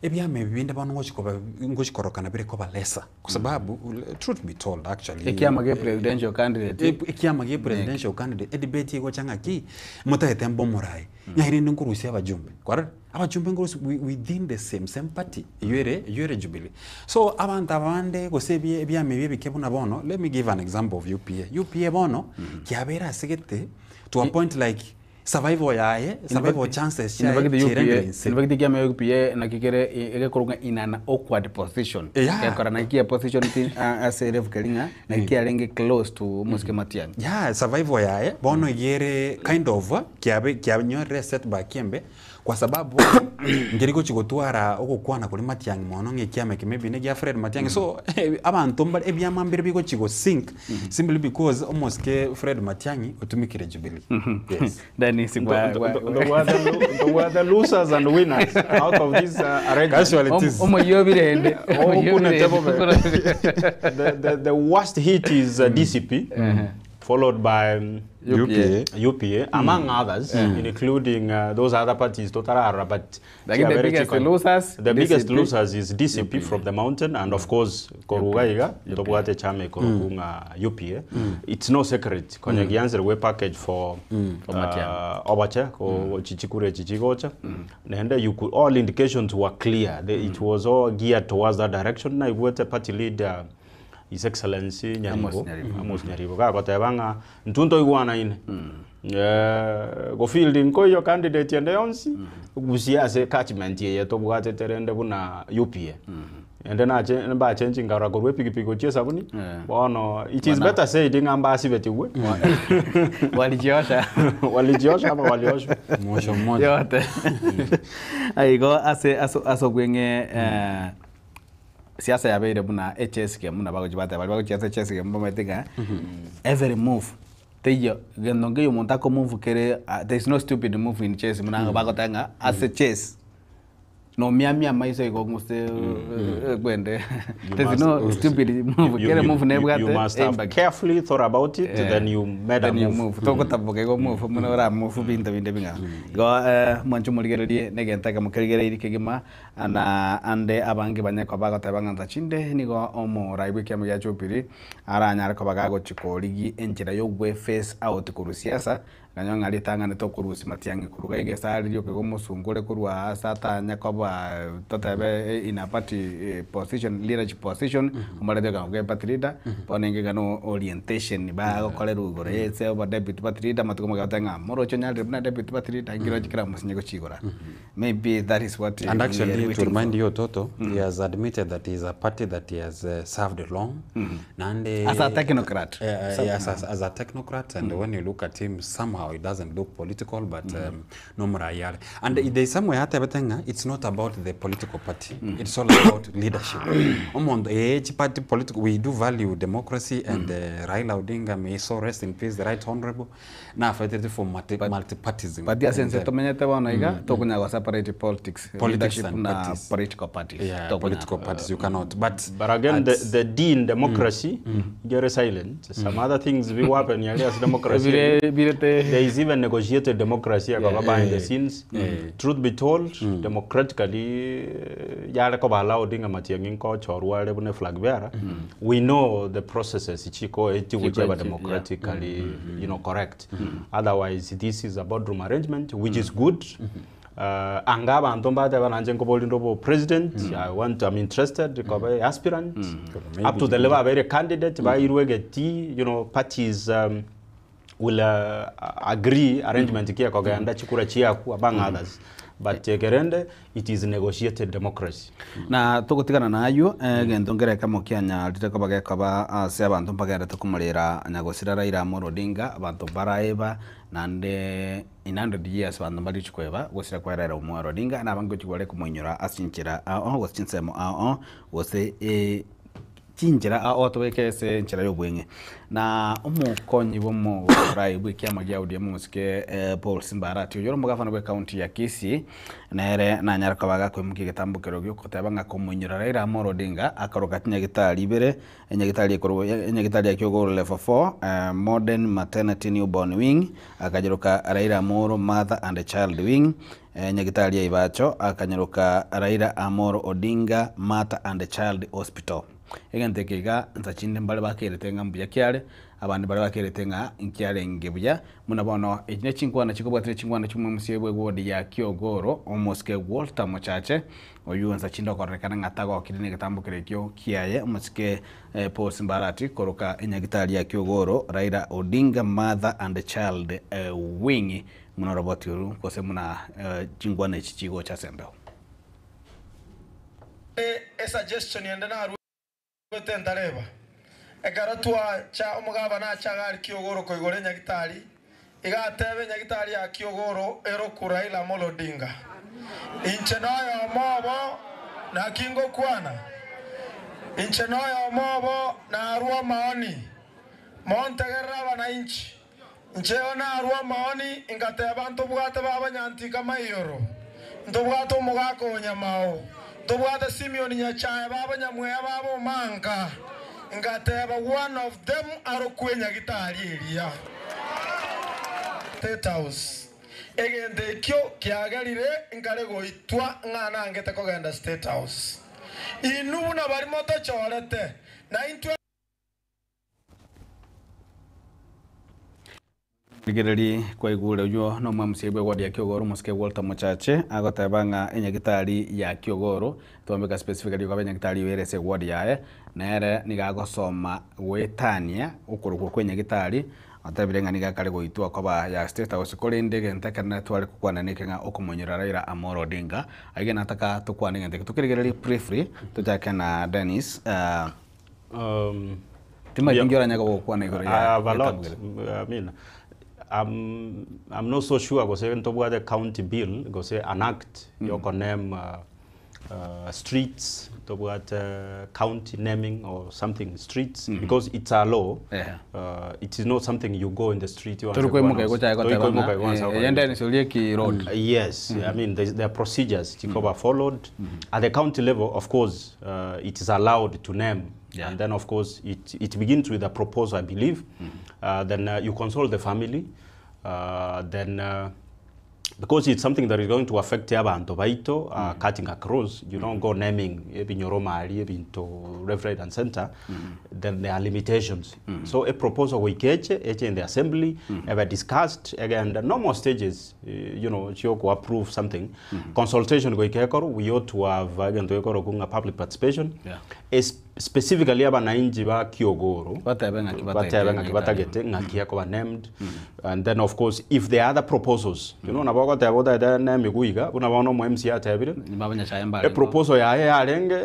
Speaker 3: ebiama ebi binde bono ngochi koba ngochi korokana bire koba lesser kwa sababu truth be told actually
Speaker 1: Ekiama gia presidential candidate.
Speaker 3: Ekiama gia presidential candidate edebate egocha ng'aki motagete mbe omorai ng'ai rende nkorusia abajumbe kwarora abajumbe nkorusia within the same same party eywo ere eywo ere Jubilee so abanto aba bande gose ebiama ebi ebike buna bono let me give an example of UPA, UPA bono kiabeire ase gete To a point like survival yaye, survival chances
Speaker 1: In
Speaker 3: chiaye
Speaker 1: fact, UPA
Speaker 3: chiarengire inse.
Speaker 1: in fact kiama ya UPA naki kere egekorwa ng'a in an awkward position.
Speaker 3: Yeah.
Speaker 1: Gekora naki kia position ti ase erefu keri ng'a naki kiarenge close to omosike Matiang'i.
Speaker 3: Yeah, survival yaye bono iga ere kind of kiabe kianyorire setback embe kwa sababu bono nkeri gochi gotwara ogokwana koria Matiang'i mono ng'a ekiama eke maybe negia Fred Matiang'i so abanto mbare ebiama mbire bigochi go sink simply because omosike Fred Matiang'i otumikire Jubilee. Yes.
Speaker 1: Dennis gwa gwa
Speaker 2: Ntobwate losers and winners out of this arrangement.
Speaker 3: Casualties.
Speaker 1: Omoyio birende.
Speaker 2: Okunete bobe. The worst hit is DCP. Followed by
Speaker 3: UPA.
Speaker 2: UPA, among others, including those other parties totarara, but
Speaker 1: Lakini the
Speaker 2: chiabere
Speaker 1: biggest
Speaker 2: chikon-
Speaker 1: losers,
Speaker 2: the biggest
Speaker 1: DCP.
Speaker 2: losers is DCP from the mountain, and of course koruga iga tobwate chama ikorokunga UPA. It's no secret konya gianzire we package for obache ko chichikure chichigocha nende you could all indications were clear. It was all geared towards that direction. Na igwete party leader His Excellency Nyaribo
Speaker 1: Amos Nyaribo.
Speaker 2: Amos Nyaribo gagoteba ng'a ntunto igwana ine gofielding koiyo candidate ende yonsi gusia ase catchment eye tobwatete rende buna UPA ende nache mbachenji ngarora korwa epikipiki gochia esabuni
Speaker 1: Yeah.
Speaker 2: bono it is better said ng'a mbasibetigwe
Speaker 1: Walijiosha.
Speaker 2: walijiosha ama walioshwa
Speaker 3: Mwosho mmoja.
Speaker 1: Yote. Aigo ase ase ase obweng'e siasa yabeire buna echess game buna bagochibate bari bagochiesa chess game bamaete ng'a every move teiyo gento nkeiyo omonto akomove kere there is no stupid move in chess buna bagoteba ng'a ase chess nomiamia amaiso igo ng'use kwende there is no stupid move
Speaker 2: You-
Speaker 1: kere
Speaker 2: you-
Speaker 1: move
Speaker 2: you-
Speaker 1: nebwate
Speaker 2: you must have
Speaker 1: impact.
Speaker 2: carefully thought about it
Speaker 1: Yeah.
Speaker 2: then you made a
Speaker 1: Then you
Speaker 2: move
Speaker 1: move. Togotaboka igo move muno ora move binto binde bing'a. Igo mwancho morigererie negento ekemo kerigereiri kegima na ande abange banye koba bagoteba ng'a ntachinde nigo omorai bwa ekiama gia Jubilee aranyare koba gagochi korigi enchera ya ogwe face out korwa siasa nonye ng'a ritang'anete okorusia matiang'i korwa iga egesare rioka iga omosungore korwa ase atanya koba totebe in a party position leadership position omorete okanga bwa party leader bono enga iga no orientation bagokorerwa igoro ase obo deputy party leader amatuko magoteba ng'a moroche onyarire buna deputy party leader nkiroche kera mosinye gochigora maybe that is what
Speaker 3: And
Speaker 1: we are
Speaker 3: actually, to
Speaker 1: waiting
Speaker 3: remind
Speaker 1: for.
Speaker 3: you, Toto, he has admitted that he is a party that he has served long. Nande,
Speaker 1: As a technocrat.
Speaker 3: Yes, as a technocrat, and when you look at him, somehow it doesn't look political, but no mrayale. And there is somewhere hata betenga, it's not about the political party. It's all about leadership. Omondo, each party political, we do value democracy, and Raila Odinga may so rest in peace, the right honorable. Now, fighted for multi-partism.
Speaker 1: But yes, sense tomenyete bono iga tokonya go separate politics,
Speaker 3: Politics
Speaker 1: leadership
Speaker 3: and
Speaker 1: na
Speaker 3: parties.
Speaker 1: political parties.
Speaker 3: Yeah,
Speaker 1: Tokonya.
Speaker 3: political parties you cannot. But
Speaker 2: But again, the D in democracy, get silent. Some other things will happen here as democracy.
Speaker 1: Bire- birete-
Speaker 2: There is even negotiated democracy yeah, behind the scenes. Truth be told, democratically, yale ko bala Odinga Matiang'i ko chorwa le bune flag bearer. We know the processes chiko eti whichever democratically, you know, correct. Otherwise, this is a boardroom arrangement, which is good. Anga abantu mbateba nanje nkoboli ndobo president I want I'm interested kobe aspirant up to the level of a candidate bairwege ti you know parties will agree arrangement kia kogenda chikura chiaku among others but kerende it is negotiated democracy
Speaker 1: na tugutigana nayo gento ngereka mokianyarire koba gekoba ase abanto mbagerete komorera nyagosira Raila Amolo Odinga abanto baraeba nande in 100 years abanto mbarichi kweba gosira kwa Raila Amolo Odinga na abange gochi bare komoinyora ase chinchera ao gose chinsemo ao gose chinchera ao tobeke ase enchera ya obweng'e na omokonyi bwa omorai bwa ekiama gia ODM omosike Paul Simba Arati oyore omogafana bwa ecounty ya Kisii nere nanyare koba gakoimokia egetambokero gia okoteba ng'a komoinyora Raila Amolo Odinga akaroka chinyagitari ibere enyagitari ekorwa enyagitari ya Kiogoro level 4 modern maternity newborn wing akanyeroka Raila Amolo mother and child wing enyagitari ya Ibacho akanyeroka Raila Amolo Odinga mother and child hospital egento eke iga nsachinde mbare bakerete ng'a mbuya kiare abande bare bakerete ng'a nkiarenge buya muna bono echi ne chinkwana chikobwatire chinkwana chimwe omosie bwa eward ya Kiogoro omosike Walter Mochache oyu nsachinde okorekana ng'a tagokire na egetambokero ekio kiaye omosike Paul Simba Arati koroka enyagitari ya Kiogoro Raila Odinga mother and child wing muna roboti oru gose muna chinkwana echi chigocha ase embeo.
Speaker 5: E suggestion yende narwete ntareba ekero twacha omogabana acha gari Kiogoro koigora enyagitari igatebe enyagitari ya Kiogoro eroku Raila Amolo Odinga inche noyo omobo naki ngokwana inche noyo omobo narwa maoni montegerera abananchi incheo narwa maoni ingateba ntobwate babanyantika maiyoro ntobwate omogaka onyamao ntobwate Simeon Nyachae babanyamweya babomanka Ngateba one of them arokwe enyagitari eria. State House. Egento ekio kiagerire nkare goitwa ng'a nangete kogenda State House. Inwe buna baria motochorete, naintwe.
Speaker 1: Rigereria kwaigure oyio nomwamusia bw'eward ya Kiogoro omosike Walter Mochache agoteba ng'a enyagitari ya Kiogoro twambeka specifically okoba enyagitari eyio ere ase eward yaye nere nigo agosoma goetania okorokwa kwa enyagitari otebire ng'a nigo akare goitwa koba ya State House korende egento ekenene tware kokwana neke ng'a okomonyora Raila Amolo Odinga aiga nataka tokwane egento eke tokerigererie briefly tochake na Dennis Timanyeti inki oranyare gokwana igoro
Speaker 2: I
Speaker 1: ya
Speaker 2: have a lot.
Speaker 1: egetambo keria.
Speaker 2: I mean, I'm, I'm not so sure gose ntobwate county bill gose an act yokoname streets tobwate county naming or something streets because it's a law
Speaker 1: Yeah.
Speaker 2: it is not something you go in the street
Speaker 1: Tori koimoka igo ochaye goteba ng'a eye Dennis Olieki road.
Speaker 2: Yes, I mean there, there are procedures chikoba followed. At the county level, of course, it is allowed to name.
Speaker 1: Yeah.
Speaker 2: And then, of course, it, it begins with a proposal, I believe. Then you consult the family. Then, because it's something that is going to affect abantu baito, cutting across, you don't go naming ebinyoro mali, ebinto left, right, and center, then there are limitations. So a proposal we get in the assembly, ever discussed, again, the normal stages, you know, to approve something. Consultation goikekoro, we ought to have, again, to kunga public participation.
Speaker 1: Yeah.
Speaker 2: Specifically abananchi ba Kiogoro
Speaker 1: Batebe ng'aki batagete
Speaker 2: batebe ng'aki batagete ng'aki ekoba named and then of course if there are other proposals you know nabo ogoteba otagete name iga buna bono omo MCA atebire
Speaker 1: Abanyachae mbare
Speaker 2: e proposal yaye yarenge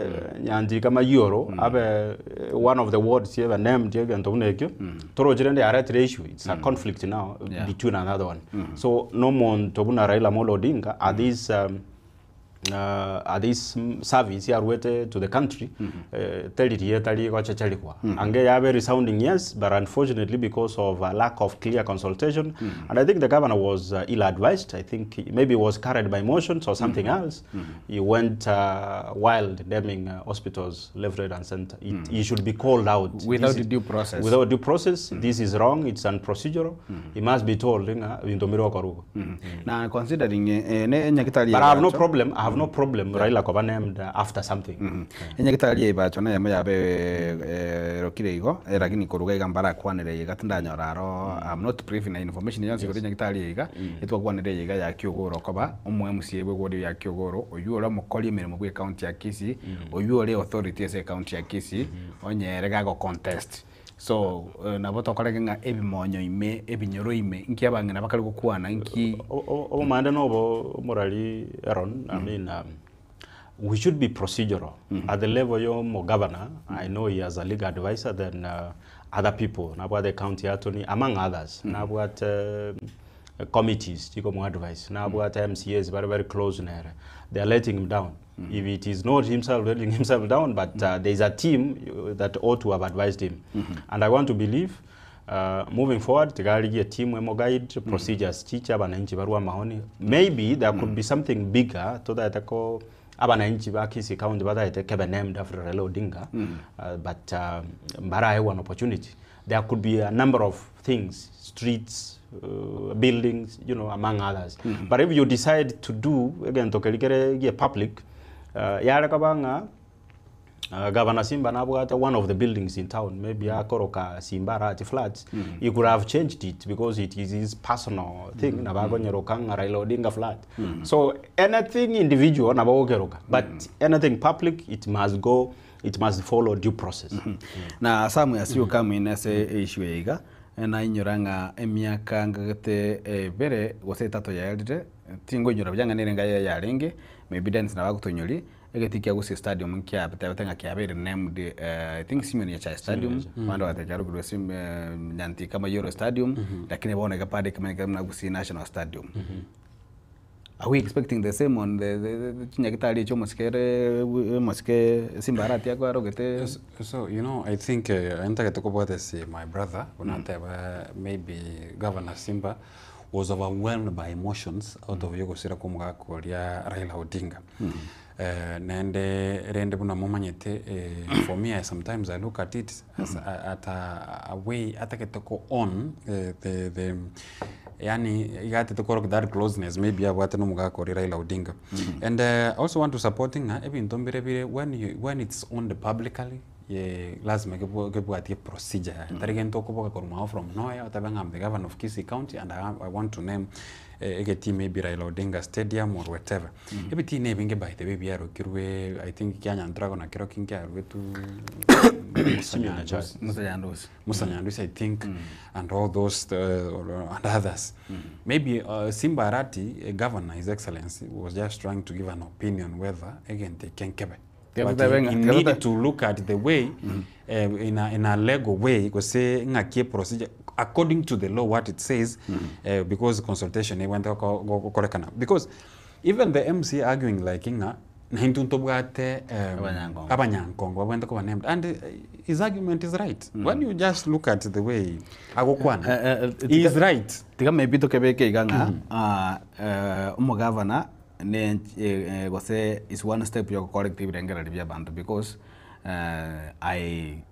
Speaker 2: nyantika mayoro abe one of the wards ebe named egento buna ekio torochire ndi yaretire issue it's a conflict now
Speaker 1: Yeah.
Speaker 2: between another one so no monto buna Raila Amolo Odinga at this at this service yarwete to the country teririe tari gochecharigwa ange yabe resounding yes but unfortunately because of a lack of clear consultation and I think the governor was ill advised. I think he maybe was carried by emotions or something else. He went wild naming hospitals left, right and center. He should be called out
Speaker 1: Without
Speaker 2: This is-
Speaker 1: due process.
Speaker 2: Without due process. This is wrong. It's unprocedural. He must be told ng'a binto mbire gokorwa.
Speaker 1: Na considering ne enyagitari
Speaker 2: But I have no problem. I have no problem. Raila koba named after something.
Speaker 1: Enyagitari ya Ibacho neyemo yabe erokire igo lakini koruga iga mbarakwanire iga tindanyora aro I'm not privy na information yonsi igoro enyagitari iga etwakwanire iga ya Kiogoro koba omo MCA bwe ward ya Kiogoro oywo ore omokori emeremo bwe county ya Kisii oywo ore authority ase county ya Kisii onyere gago contest so nabo tokorege ng'a ebimonyo ime ebinyoro ime inki abang'ina bakare gokwana inki
Speaker 2: Obomande nobo omorari Aaron, I mean, we should be procedural. At the level yo mo governor, I know he has a legal advisor, then other people, nabwate county attorney, among others, nabwate committees, chiko mo advice, nabwate MCAs very, very close nere. They are letting him down. If it is not himself letting himself down, but there is a team that ought to have advised him. And I want to believe, moving forward, tigarigi a team emo guide, procedures, teacher, abananchi barua mahoni. Maybe there could be something bigger to that ko abananchi ba Kisii County bathaete kebe named after Raila Odinga, but mbara an opportunity. There could be a number of things, streets, buildings, you know, among others. But if you decide to do, again, tokerikere public, yare kabanga, Governor Simba nabwate one of the buildings in town, maybe akoroka Simba Rati flats, he could have changed it because it is his personal thing, nabagonyeroka Raila Odinga flat. So anything individual nabagokeroka, but anything public, it must go, it must follow due process.
Speaker 1: Na samu ya siyo kamwine ase issue iga na inyora ng'a emiaka ngagete bere gose etato yaerire tingo inyora byang'anire nga ya yarenge maybe dance na bagotonyori egeti kia Gusii Stadium nkia betebete ng'a kiabeire named I think Simeon Nyachae Stadium bando batekarugirwe sim Nyantika Mayoro Stadium lakini bono igapande kamanyika na Gusii National Stadium. Are we expecting the same on the chinyagitari ekyo omosikere omosike Simba Arati akwarogete?
Speaker 3: So, you know, I think ntagete kobwate si my brother unateba maybe Governor Simba was overwhelmed by emotions out of yogosira kumgakoria Raila Odinga. Naende rende buna momanyete for me I sometimes I look at it as at a way atagete ko own the the yaani iga atete korokia that closeness maybe abwate na omogaka oria Raila Odinga. And I also want to support ng'a ebinto mbire bire when you when it's owned publicly lazima kebwatie procedure yaye. Tari gento okoboka korwa mwao from nowhere otabe ng'a I'm the governor of Kisii county and I want to name egetii maybe Raila Odinga stadium or whatever. Ebitii na ebinge by the way biarokirwe I think kianyantrago na kerokio nkiarugetwe Musa Nyandusi.
Speaker 1: Musa Nyandusi.
Speaker 3: Musa Nyandusi I think and all those and others. Maybe Simba Arati, governor his excellency was just trying to give an opinion whether egento eke nkebe. But he need to look at the way in a, in a legal way gose ng'aki procedure according to the law what it says because consultation ebwate gokorekana because even the MC arguing like ng'a naintwe ntobwate
Speaker 1: Abanyankongo.
Speaker 3: abanyankongo babwate koba named and his argument is right when you just look at the way agokwana he is right.
Speaker 1: Tiga maybe tokebeke iga ng'a omogavana ne gose is one step ya correct ebirengererio bia abanto because I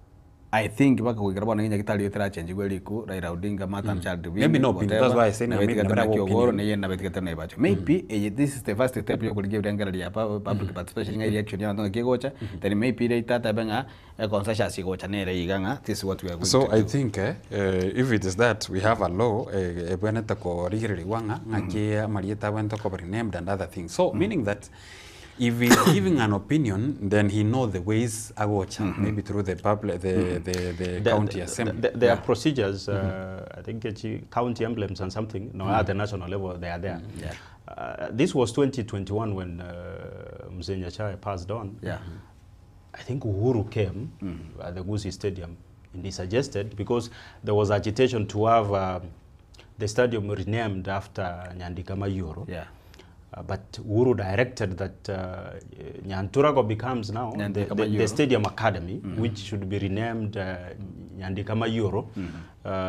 Speaker 1: I think mpaka goikera bono nyagetari etarachenjigwe riku Raila Odinga Martha Child
Speaker 3: Maybe no opinion, that's why I say maybe
Speaker 1: nabetigete
Speaker 3: nabara
Speaker 1: na Kiogoro
Speaker 3: opinion.
Speaker 1: neye nabetigete na Ibacho maybe this is the first step ya okorigia ebirengererio ya public participation ng'a election ya abanto ng'aki egocha then maybe later atabe ng'a econsensus egocha nere iga ng'a this is what we are going
Speaker 3: So
Speaker 1: to
Speaker 3: I
Speaker 1: do.
Speaker 3: think if it is that we have a law ebwenerete korigererigwa ng'a ng'aki amarieta abwenerete koba renamed and other things. So meaning that if he is giving an opinion then he know the ways agocha maybe through the public the the, the county assembly.
Speaker 2: There are procedures, I think it's county emblems and something, no, at the national level they are there. This was 2021 when Mzee Nyachae passed on. I think Uhuru came at the Gusii Stadium and he suggested, because there was agitation to have the stadium renamed after Nyandika Mayoro. But Uhuru directed that Nyanturago becomes now
Speaker 1: Nyandika
Speaker 2: the
Speaker 1: Mayoro.
Speaker 2: Stadium Academy, which should be renamed Nyandika Mayoro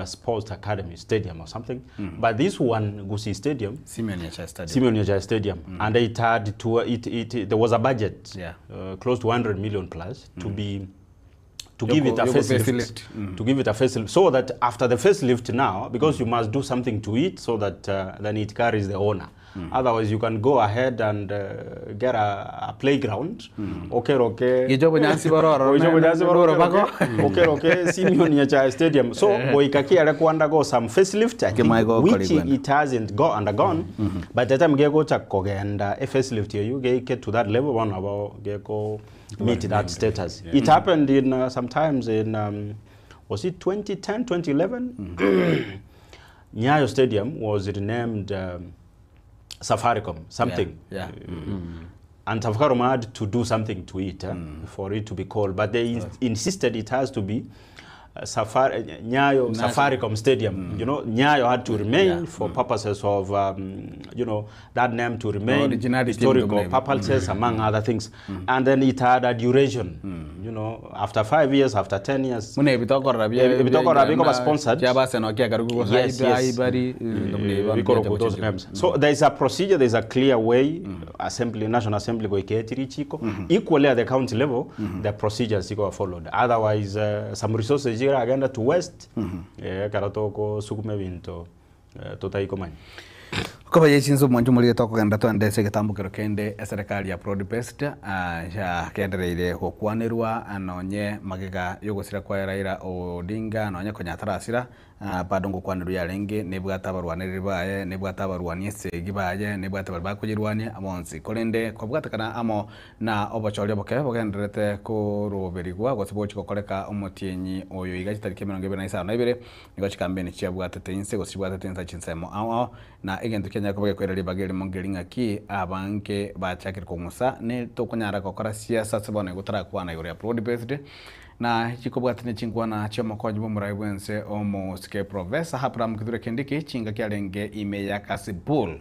Speaker 2: Sports Academy Stadium or something. But this one, Gusii Stadium,
Speaker 1: Simeon Nyachae Stadium.
Speaker 2: Simeon Nyachae Stadium, and it had to, it, there was a budget close to 100 million plus to be to give it a
Speaker 1: Yoko
Speaker 2: facelift,
Speaker 1: facelift.
Speaker 2: to give it a facelift, so that after the facelift now, because you must do something to it so that then it carries the owner. Otherwise, you can go ahead and get a playground. Okay, okay.
Speaker 1: Gijobo nyansi bororo,
Speaker 2: Gijobo nyansi bororo
Speaker 1: bako.
Speaker 2: Okay, okay. Simeon Nyachae Stadium. So, boikaki alikuwa undergo some facelift, I think,
Speaker 1: Kimaigo
Speaker 2: which
Speaker 1: Korigwena.
Speaker 2: it hasn't go undergone. But the time geko cha kogenda a facelift you get to that level one about geko meet that status. It happened in sometimes in was it 2010, 2011? Nyayo Stadium was renamed Safaricom, something. And Safaricom had to do something to it for it to be called. But they insisted it has to be Nyayo Safaricom Stadium. You know, Nyayo had to remain for purposes of, you know, that name to remain,
Speaker 1: Originality
Speaker 2: historical
Speaker 1: name.
Speaker 2: purposes, among other things. And then it had a duration, you know, after 5 years, after 10 years.
Speaker 1: Mune ebitokora bia
Speaker 2: Ebitokora biko sponsored.
Speaker 1: Yes,
Speaker 2: Yes, yes. Bikoro those names. So there is a procedure, there is a clear way, Assembly, National Assembly goiketiri chiko. Equally at the county level, the procedures are followed. Otherwise, some resources here agenda to waste. Karatoko sukume binto totaikomanya.
Speaker 1: Koba yechinzo mwanju muri tokogenda twendese gitambukiro kende eserikali ya broad based ya kendereire gukwanirwa anonye magega yogosira kwa Raila Odinga nonye konyatarasira bado ngukwanirwa yarenge nibwata abarwaniriri baye nibwata abarwani esegi baye nibwata bari bakuyirwania abonsi korende kwabwatakana amo na obochoria boke bogenderete kuruberigwa gose bochi gokoreka omotienyi oyo iga chitariki 25 nigo chikambeni chiabwatete inse gose chibwatete inse chinsemo ao ao na egento Kenya koba gekwera bageri mongeri ng'aki abange bachakire kong'usa ne tokonyara gokora siasa ase bono gotarakwana igoro ya broad based na chikobwatania chinkwana chiomokonyi bwa omorai bwense omosike Professor Abraham Kithure Kindiki chinga kiarenge ime ya Kasipul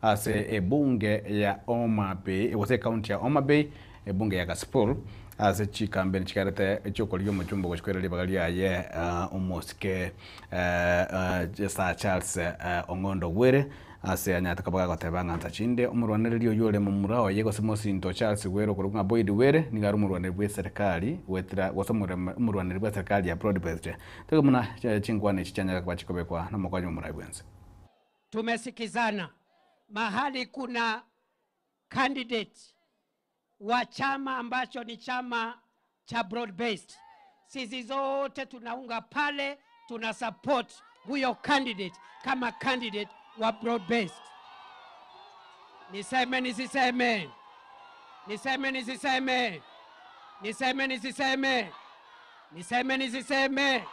Speaker 1: ase ebunge ya Homa Bay gose county ya Homa Bay ebunge ya Kasipul Ase chikambeni chikarete chi'okorigia omochumba gochia koira ribaga riaye omosike Sir Charles Ong'ondo Ogwere, ase anyarete koba gagoteba ng'a nsa chinde omorwanereri oyio ore momura oye gose mosinto Charles Gwere okorokwa ng'a Boyd Gwere nigo are omorwanereri bw'eserekari goetera gose omorwanereri bw'eserekari ya Broad Based. Toige buna chinkwana echi chianyare koba chikobekwa nomokonyi bw'omorai bwense.
Speaker 6: Tumesikizana mahali kuna candidate wa chama ambacho ni chama cha broad based. Sisi zote tunaunga pale, tuna support huyo candidate kama candidate wa broad based. Niseme nisiseme? Niseme nisiseme? Niseme nisiseme? Niseme nisiseme?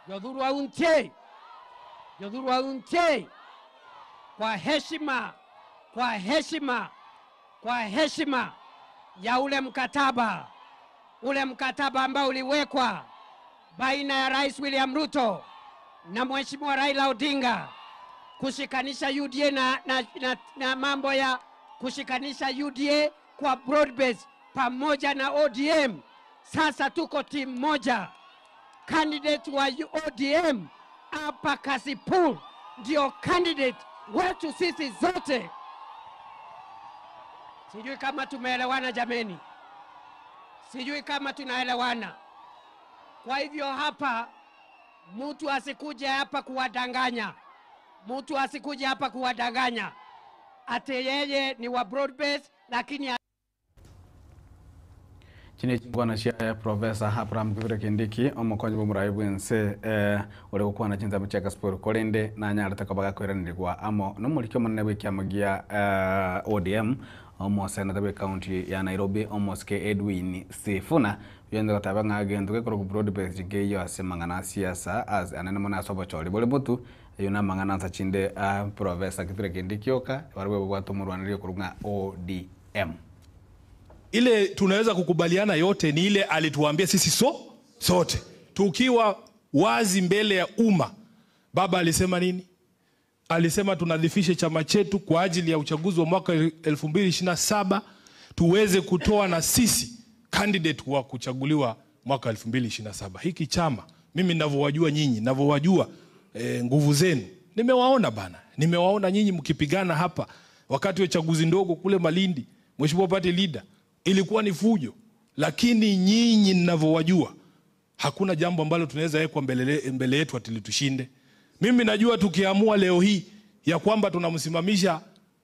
Speaker 6: Jothurwa untie, Jothurwa untie, kwa heshima, kwa heshima, kwa heshima ya ule mkataba, ule mkataba ambao uliwekwa baina ya Rais William Ruto na Mheshimiwa Raila Odinga kushikanisha UDA na, na, na, na mambo ya kushikanisha UDA kwa broad base pamoja na ODM. Sasa tuko timu moja. Candidate wa ODM hapa Kasipul ndio candidate wetu sisi zote. Sijui kama tumeelewana jameni, sijui kama tunaelewana. Kwa hivyo hapa mtu asikuje hapa kuwadanganya, mtu asikuje hapa kuwadanganya ati yeye ni wa broad base, lakini
Speaker 1: Chine chinkwana chia Professor Abraham Kithure Kindiki omokonyi bw'omorai bwense ore gokwana chinsemo chia Kasipul korende nanyarete koba gakoiranerigwa amo nomoriki omonene bw'ekiama gia ODM omoseneta bwe county ya Nairobi omosike Edwin Sifuna oyende goteba ng'a gento gekorokwa broad based nkeiyo ase amang'ana a siasa ase anene mono ase obochori bore motu eywo na amang'ana ase chinde Professor Kithure Kindiki oka barabwo babwate omorwanerio okorokwa ng'a ODM.
Speaker 7: Ile tunaweza kukubaliana yote ni ile alituambia sisi sote tukiwa wazi mbele ya umma. Baba alisema nini? Alisema tunadhifishe chama chetu kwa ajili ya uchaguzi wa mwaka 2027 tuweze kutoa na sisi candidate wa kuchaguliwa mwaka 2027. Hiki chama mimi ninavyowajua nyinyi, ninavyowajua nguvu zenu, nimewaona bana, nimewaona nyinyi mkipigana hapa wakati wa chaguzi ndogo kule Malindi, Mheshimiwa Party Leader, ilikuwa ni fujo, lakini nyinyi ninavyowajua hakuna jambo ambalo tunaweza wekwa mbele yetu ati litushinde. Mimi najua tukiamua leo hii ya kwamba tunamsimamisha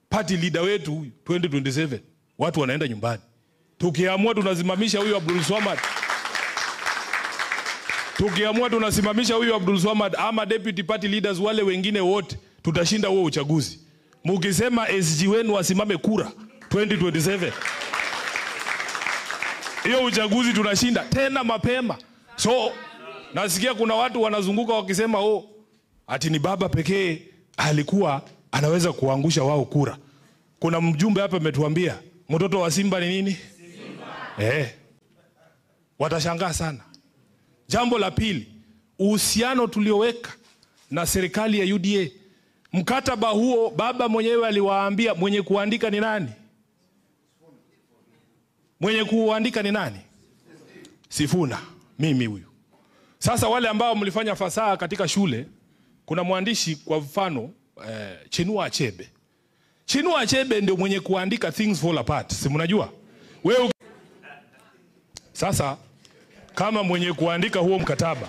Speaker 7: party leader wetu huyu 2027, watu wanaenda nyumbani. Tukiamua tunasimamisha huyu Abdul Swamad, tukiamua tunasimamisha huyu Abdul Swamad ama deputy party leaders wale wengine wote, tutashinda huo uchaguzi. Mukisema SG wenu asimame kura 2027, hiyo uchaguzi tunashinda tena mapema. So nasikia kuna watu wanazunguka wakisema oh, ati ni baba pekee alikuwa anaweza kuangusha wao kura. Kuna mjumbe hapa ametuambia mtoto wa simba ni nini? Simba. Watashangaa sana. Jambo la pili, uhusiano tulioweka na serikali ya UDA. Mkataba huo baba mwenyewe aliwaambia mwenye kuandika ni nani? Mwenye kuandika ni nani? Sifuna, mimi huyu. Sasa wale ambao mlifanya fasaha katika shule, kuna mwandishi kwa mfano Chinua Achebe. Chinua Achebe ndio mwenye kuandika Things Fall Apart. Si mnajua? Wewe sasa kama mwenye kuandika huo mkataba,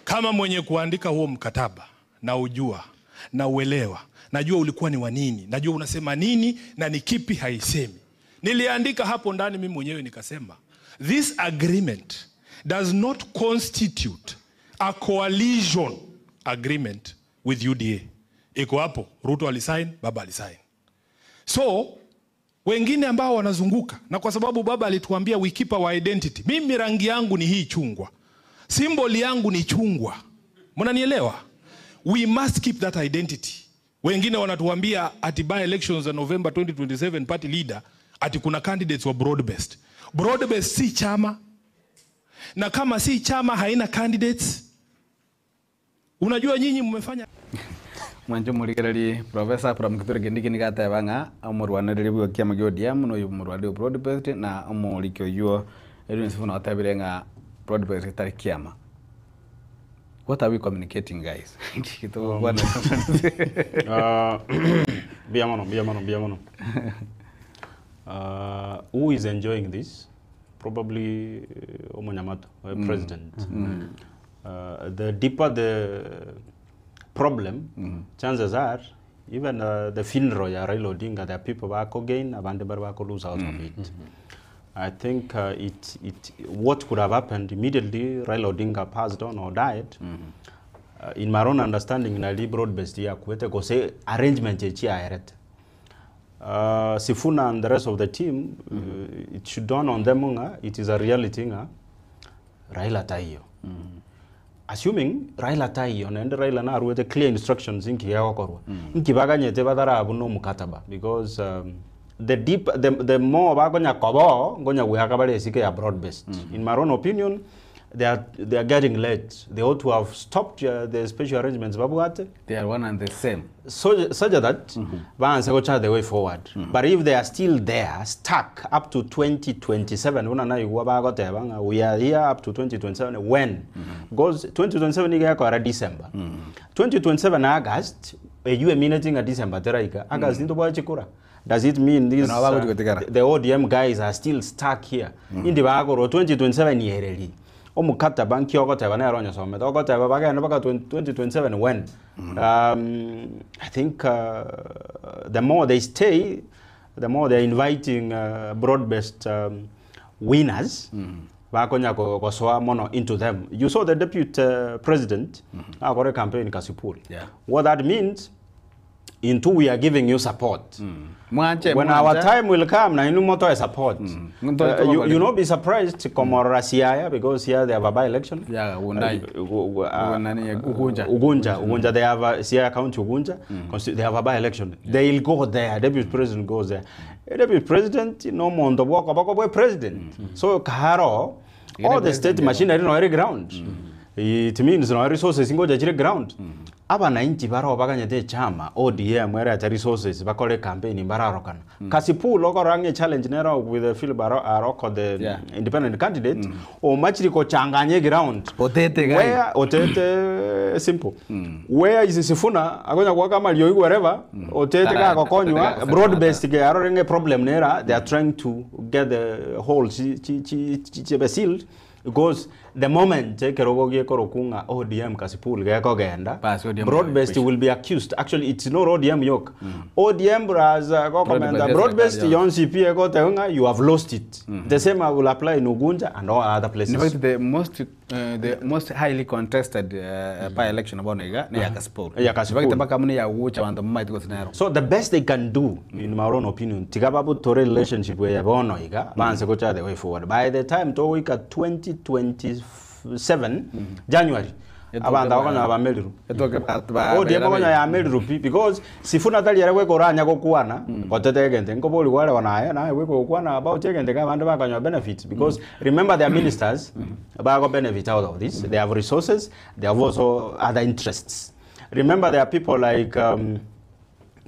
Speaker 7: kama mwenye kuandika huo mkataba na ujua na uelewa, najua ulikuwa ni wa nini, najua unasema nini na ni kipi haisemi. Niliandika hapo ndani mimi mwenyewe nikasema this agreement does not constitute a coalition agreement with UDA. Iko hapo, Ruto alisign, baba alisign. So wengine ambao wanazunguka, na kwa sababu baba alituambia we keep our identity. Mimi rangi yangu ni hii chungwa, symbol yangu ni chungwa, mnanielewa? We must keep that identity. Wengine wanatuambia ati by elections za November 2027 party leader ati kuna candidates wa broad based. Broad based si chama, na kama si chama haina candidates. Unajua nyinyi mmefanya
Speaker 1: Mwanche omorigererie Professor Abraham Kithure Kindiki nigo ateba ng'a omorwanereri bwe ekiama kia ODM na oyo omorwanereri o Broad Based na omoriki oywo Edwin Sifuna otebire ng'a Broad Based tari kiama. What are we communicating guys? Nki togokwana?
Speaker 2: Ah, mbuya mono, mbuya mono, mbuya mono. Ah, who is enjoying this? Probably eh, omonyamato, eh, president. Ah, the deeper the problem, chances are even uh, the funeral ya Raila Odinga, there are people bako gain, abande bari bako lose out of it. I think uh, it, it, what could have happened immediately Raila Odinga passed on or died, uh, in my own understanding, nali broad based ya kuwete kose arrangement echi aerete. Uh, Sifuna and the rest of the team, uh, it should dawn on them nga, it is a reality nga, Raila taiyo. Assuming Raila taiyo, naende Raila naruete clear instructions inki gegokorwa. Inki baganyete batarabu no mukataba because um, the deep the, the more bakonya kobo ngonya gwehaka bare esike ya broad based. In my own opinion, they are they are getting late. They ought to have stopped uh, the special arrangements babwate
Speaker 1: They are one and the same.
Speaker 2: so such that baanze gocha the way forward but if they are still there stuck up to 2027 una naigua bagoteba ng'a we are here up to 2027 when because 2027 igekora December 2027 August eywo emineti ng'a December teraika August ntobwache kura does it mean this
Speaker 1: Nabo bagochi gotigara.
Speaker 2: the ODM guys are still stuck here indi bagorwa 2027 yereri omukataba nki ogoteba nere onyosomete ogoteba bagende baka 2027 when um, I think uh, the more they stay the more they're inviting uh, broad-based um, winners bakonya go- gosoa mono into them you saw the deputy uh, president akore campaign Kasipul
Speaker 1: Yeah.
Speaker 2: what that means into we are giving you support
Speaker 1: Mwanche
Speaker 2: when our
Speaker 1: mwanche.
Speaker 2: time will come na inu moto support
Speaker 1: Mm.
Speaker 2: uh, you, you not be surprised komorora Siaya because here they have a by election
Speaker 1: Yeah, Wundai.
Speaker 2: uh,
Speaker 1: Nani, Ugunja.
Speaker 2: Ugunja Ugunja they have a Siaya County Ugunja Consti- they have a by election they'll go there deputy president goes there Eh, deputy president no mondo bwako bako bwe president so kaharo all the state machinery no eri ground it means no resources ngoja chire ground abananchi baro baganyete chama ODM ereta resources bakore campaign bararokana Kasipul okorange challenge nero with the Philip Aro- Aroko the
Speaker 1: Yeah.
Speaker 2: independent candidate omachiri kochanganye ground
Speaker 1: Otete guy.
Speaker 2: where otete simple where is Sifuna akonya kuwaka malio wherever otete
Speaker 1: Tara-
Speaker 2: kakokonywa
Speaker 1: otete
Speaker 2: broad based ke arorenge problem nera they are trying to get the hole chi chi chi chi chi sealed because the moment ekerogo gekorokunga ODM Kasipul gekogenda
Speaker 1: Bas, ODM
Speaker 2: broad based will be accused actually it's not ODM yok ODM has uh, gokomenda
Speaker 1: Broad-based,
Speaker 2: broad based
Speaker 1: yeah.
Speaker 2: yon CP ekotenga you have lost it the same will apply in Ugunja and all other places
Speaker 1: In fact, the most uh, the most highly contested uh, by election bono iga ni ya Kasipul.
Speaker 2: Ya Kasipul.
Speaker 1: In fact, mpaka mune ya ucha bantu mmaiti gosinero.
Speaker 2: So the best they can do, in my own opinion, tigababu tore relationship where bono iga, banse kocha the way forward. By the time to 2027 January, abantu abakonya abameliru.
Speaker 1: Etoke ba
Speaker 2: ODM akonya ya meliru pi because sifuna tali yare kwekoranya gokwana kotete egente nkoboli wale wanaye naye wekokwana about egente ka bandu bakanywa benefits because remember their ministers bago benefit out of this they have resources they have also other interests remember there are people like um,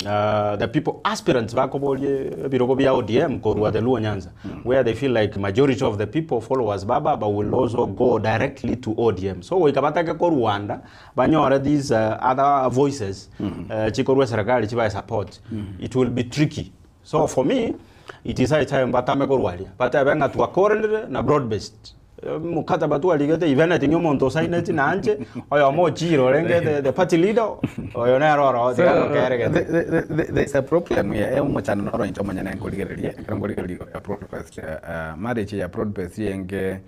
Speaker 2: uh, the people aspirants bakobolie birogo bya ODM korwa the Luo Nyanza where they feel like majority of the people followers baba but will also go directly to ODM so ikabatake ko Rwanda banyore these uh, other voices uh, chikorwa serikali chibaye support it will be tricky so for me it is high time batame korwaria batabe nga twakorere na broad based mukataba twaligete even ati omonto osaineti nanje oyo mochiro orenge the, the party leader oyo nero oro tigagokeregete
Speaker 1: There's a problem here. Eh, omochano noro incho manyana nkorigereria. Ekero nkorigereria ya broad based uh, marriage ya broad based enge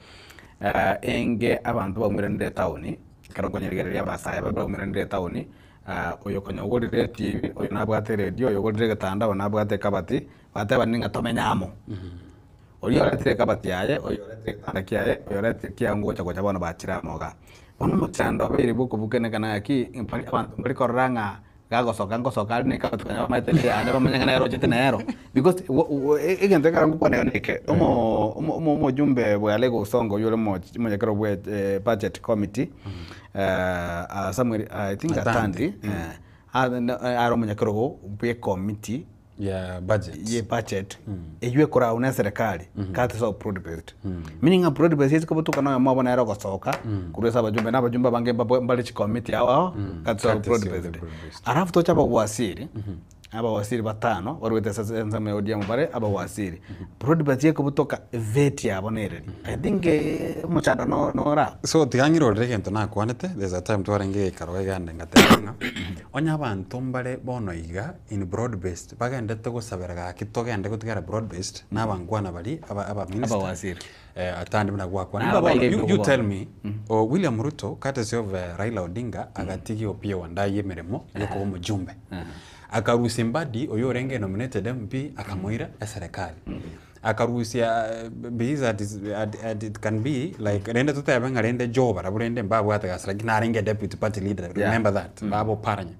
Speaker 1: uh, enge abantu baumiranire town ekero nkonyerigereria abasae baria baumiranire town uh, oyo konya ogorire TV oyo nabwate radio oyo ogorire egetanda oyo nabwate ekabati bateba ning'a tomenye amo oria oretire ekabati yaye oyo oretire egetanda kiaye oyo oretire kiango gocha gocha bono bachire amoga bono omochando obeire bwokobukenekana ng'aki mpari abanto mbari korora ng'a gagosoka ngosoka ari na ekabati konya bamaete yane bamanye ng'a nere ochete nero because wo- wo- e- egento ekero ngokwana neke omo omo- omo- omojumbe bwale gosonga oywo ore omo- omonyekero bwa eh, budget committee eh, ah, Samuel I think Atandi eh, Are omonyakerogo bw'ekomiti
Speaker 3: Ya budget.
Speaker 1: ye budget eywo ekoragwa na eserekari courtesy of broad based meaning ng'a broad based ase kobotuka na oyomo obo nere ogosoka korwa ase abajumbe na abajumbe abange mbabwe mbare chikomiti ao ao courtesy of broad
Speaker 3: Courtesy of the
Speaker 1: based
Speaker 3: broad based.
Speaker 1: alafu toche abawaziri abawaziri batano barwete ase ensemo ya ODM bare abawaziri broad based ekobotoka veti yabo nereri I think omochando no nore abwo.
Speaker 3: So tiga ng'irorere egento nakwanete, there's a time twarenge geikaro iga ande ngateba ng'a, onye abanto mbare bono iga in broad based bagendete gosabera gaki togende gotigara broad based na abankwana baria aba aba minister
Speaker 1: Abawaziri.
Speaker 3: eh, atande buna gwakwana.
Speaker 1: Na
Speaker 3: Nigo bono
Speaker 1: abaire
Speaker 3: you, you
Speaker 1: ebirogo
Speaker 3: tell
Speaker 1: bono.
Speaker 3: me oh, William Ruto courtesy of eh, Raila Odinga agatigia Opiyo Wandayi emeremo yokoba omojumbe. Akarusia Mbadi oyo orenge nominated MP akamoira eserekari. Akarusia because at at at it can be like rende totebe ng'a rende Joe barabwo rende mbabwate gasi lakini narenge deputy party leader
Speaker 1: Yeah.
Speaker 3: remember that baba Oparanya.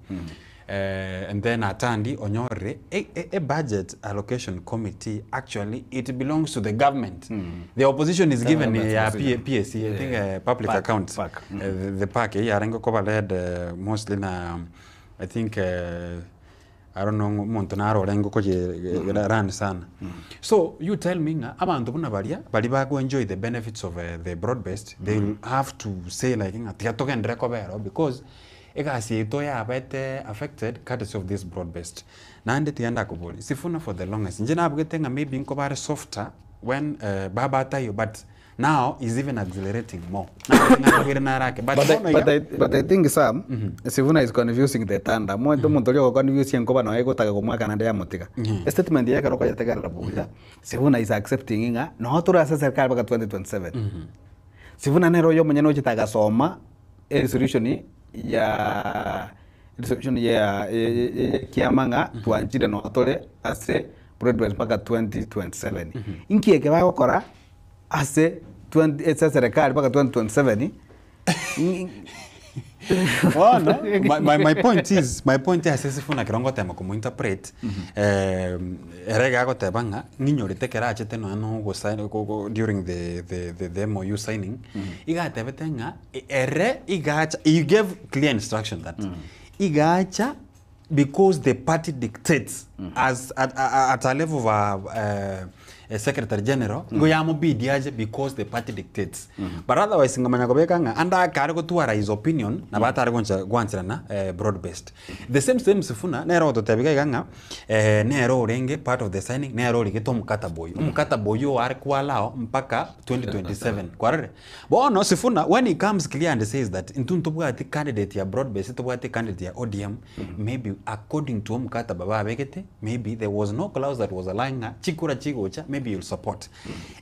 Speaker 3: And then Atandi onyorire e e e budget allocation committee actually it belongs to the government. The opposition is given ya P PAC I think public
Speaker 1: PAC,
Speaker 3: accounts
Speaker 1: PAC.
Speaker 3: The, the PAC eyio yarenge koba led mostly na I think I don't know ng'a omonto naro orenge okoye run sana. So you tell me ng'a abanto buna baria, baria bago enjoy the benefits of the broad based, they will have to say like ng'a tiga togenderere koba ero because egasi yaito yabete affected courtesy of this broad based. Naende tiga ndakoborie, Sifuna for the longest, inche nabugete ng'a maybe nkoba are softer when baba ataiyo but Now is even accelerating more. Nabwire narake. But
Speaker 1: But I,
Speaker 3: bono
Speaker 1: but,
Speaker 3: iga
Speaker 1: I, but I think Sam, Sifuna is confusing the thunder. Omonto omonto oria ogoconfuse enkoba noe egotaka komoaka naende yamotiga. Statement yaye ekero okoyetegerera buya, Sifuna is accepting ng'a noo tore ase eserikari mpaka 2027. Sifuna nere oyo omonyene ochete agasoma eresolution ya resolution ya ekiama ng'a twanchire noo tore ase broadband mpaka 2027. Inki eke bagokora? Ase 20 ase eserekari mpaka 2027
Speaker 3: Bono, my, my, my point is, my point ase Sifuna ekero ngotema komointerpret, eh, ere iga agoteba ng'a ng'inyorete ekero achete nonya na ogosign go go during the the the the MOU signing, iga atebete ng'a ere iga acha, he gave clear instruction that iga acha because the party dictates as at, at a level of a, a secretary general igo yamobidi ache because the party dictates but otherwise ngamanya kobeka ng'a ande akare gotwara his opinion nabo atare goncha gwancherana eh, broad based the same same Sifuna nere ogototebia iga iga ng'a eh, nere orenge part of the signing nere origete omokataba oyio omokataba oyio are kwalao mpaka 2027 kwarorire Bono Sifuna when he comes clear and says that intwe ntobwati candidate ya broad base tobwate candidate ya ODM maybe according to omokataba babegete maybe there was no clause that was allowing ng'a chikura chigocha maybe you'll support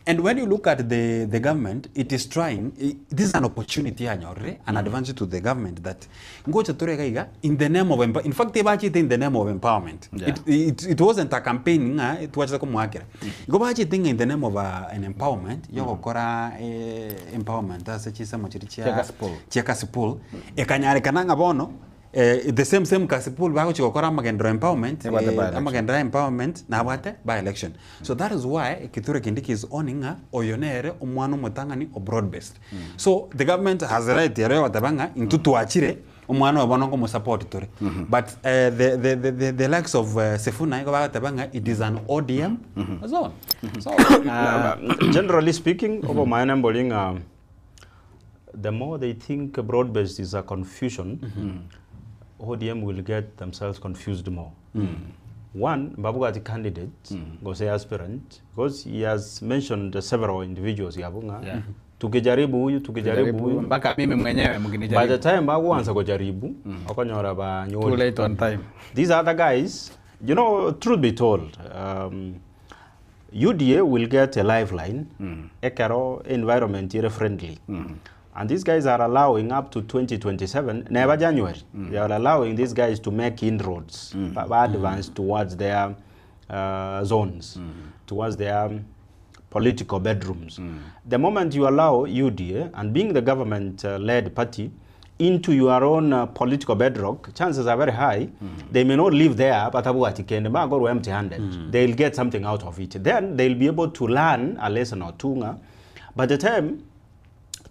Speaker 3: and when you look at the, the government it is trying this is an opportunity yanyorire an advantage to the government that ngocha tore iga iga in the name of in fact ebachete in the name of empowerment
Speaker 1: Yeah.
Speaker 3: it, it, it wasn't a campaign ng'a twachete komoakera igo bachete ng'a in the name of an empowerment yogokora eh, empowerment ase chinsemo chiria chia
Speaker 1: Chia Kasipul.
Speaker 3: chia Kasipul ekanyarekana ng'a bono eh, the same same Kasipul bagochia gokora amagenderero empowerment
Speaker 1: Nebwate
Speaker 3: eh,
Speaker 1: by-election.
Speaker 3: amagenderero ya empowerment nabwate by election so that is why Kithure Kindiki is owning ng'a oyo nere omwana omotang'ani o broad based so the government has a right ero yogoteba ng'a intwe twachire omwana oyo bono nkomosupport tore but eh, the, the, the, the, the likes of uh, Sifuna igo bagoteba ng'a it is an ODM zone so
Speaker 2: Generally speaking, obomaene mbori ng'a the more they think broad based is a confusion, ODM will get themselves confused more. One, mbabwati candidate, gose aspirant, because he has mentioned several individuals yabo ng'a
Speaker 1: Yeah.
Speaker 2: tukijaribu huyu tukijaribu huyu
Speaker 1: mpaka mimi mwenyewe
Speaker 2: by the
Speaker 1: mkinijaribu
Speaker 2: time bagoanza kujaribu okonyora
Speaker 1: too
Speaker 2: banyori
Speaker 1: late on time
Speaker 2: these other guys you know truth be told UDA will get a lifeline ekero environment ere friendly and these guys are allowing up to 2027 neba January they are allowing these guys to make inroads ba, ba advance towards their zones towards their political bedrooms. The moment you allow UDA, and being the government-led party, into your own political bedrock, chances are very high they may not live there, but abu kende ba go empty-handed. They'll get something out of it. Then they'll be able to learn a lesson or two. Nga. By the time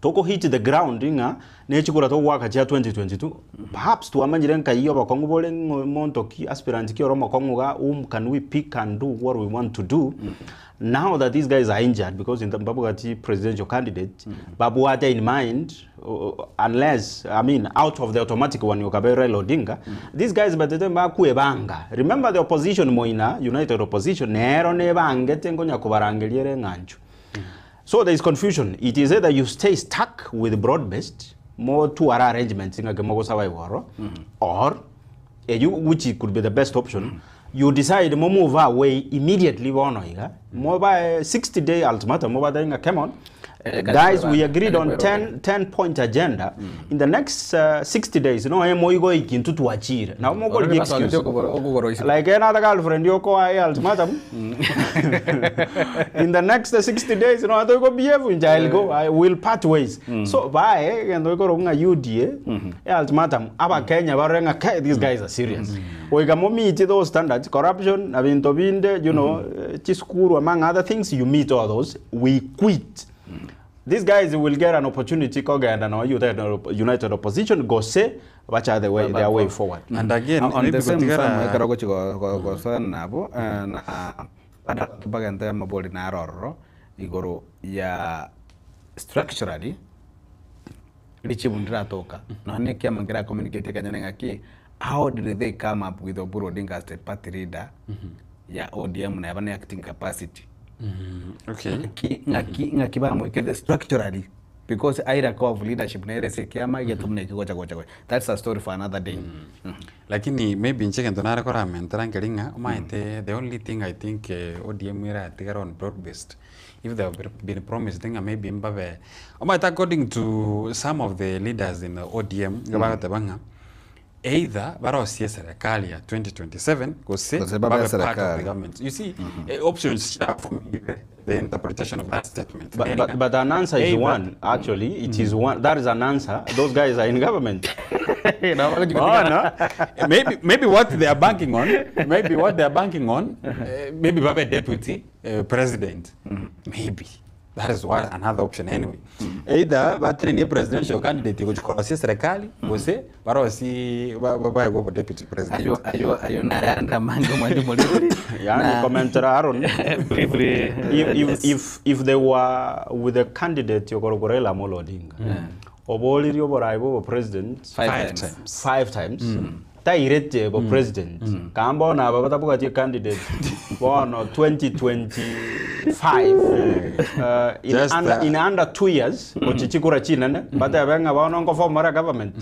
Speaker 2: Toko hit the ground ng'a ne chikura togoaka chia 2022, perhaps twamanyire nkai obokong'u bore ng'o monto ki aspirant ki ore omokong'u iga whom can we pick and do what we want to do now that these guys are injured because in the mbabwati presidential candidate babwate in mind unless I mean out of the automatic one okabe Raila Odinga these guys batete mbakwebanga remember the opposition moina united opposition nero nebangete nkonya kobarangeria ere eng'ancho So there is confusion, it is either you stay stuck with broad based motware arrangements ng'ake mogosaba igoro or eywo which could be the best option you decide mo move away immediately bono iga mobae 60 day ultimatum mobatebie ng'a come on
Speaker 1: Eh,
Speaker 2: guys we agreed on
Speaker 1: kanyekwerora.
Speaker 2: 10 10 point agenda in the next 60 days noe moigoiki intwe twachire nabo mokorigia
Speaker 1: Already
Speaker 2: excuse
Speaker 1: okogora isiko.
Speaker 2: Like another girlfriend yokoa e ultimatum in the next 60 days no atoiko behave inche I'll go I will part ways so bae egento gekorokwa ng'a UDA e ultimatum abakenya barore ng'a kai these guys are serious goika mo meet those standards corruption na binto binde you know eh, chisukuru among other things you meet all those we quit These guys will get an opportunity kogenda no United Opposition gose bacha the way, their way forward.
Speaker 3: And again,
Speaker 1: On
Speaker 3: maybe
Speaker 1: the same
Speaker 3: gotigara-
Speaker 1: time ekero ogochi gosoana nabo na bada bagente amabori naro ororo igoro ya structurally richibu ndiratoka nonya na ekiama nkera communicate ekanyene ng'aki how did they come up with Oburu Odinga as the party leader ya ODM neba ne acting capacity
Speaker 3: Okay.
Speaker 1: Ng'aki ng'aki ng'aki bamoikete structurally because hierarchy of leadership nere ase ekiama egetumuna eki gocha gocha gocha that's a story for another day.
Speaker 3: Lakini maybe inche egento nare koramentera nkeri ng'a omanyete the only thing I think ODM eratigare on broad based if they have been promised ng'a maybe mbabe omanyete according to some of the leaders in the ODM nigo bagoteba ng'a Either barosie eserekari ya 2027 gose
Speaker 1: Gose babe
Speaker 3: babe part of the
Speaker 1: eserekari.
Speaker 3: government. You see, eh, options chia for me, the, the interpretation of that statement.
Speaker 2: But, but, but an answer is
Speaker 3: Either-
Speaker 2: one, actually. It is one. That is an answer. Those guys are in government. Oh, no.
Speaker 3: maybe maybe what they are banking on maybe what they are banking on eh, maybe babe deputy eh, president maybe that is one another option anyway either batenenie presidential candidate gochi korosia serikali gose barosie ba- ba- baegwe obo deputy president
Speaker 1: Ayo ayo ayo naranda amange omwandi omoriri.
Speaker 2: Yani commenter Aaron.
Speaker 1: Briefly.
Speaker 2: If, if, if, if they were with a candidate yokorokwa Raila Amolo Odinga oboririe oborai bwa obopresident
Speaker 1: Five
Speaker 3: Five
Speaker 1: times.
Speaker 3: times.
Speaker 2: five times tairete bo president kamba bono aba batabwati candidate bono 2025 in,
Speaker 3: Just,
Speaker 2: under, in under 2 years gochi chikura chinene batebe ng'a bono nkofomora government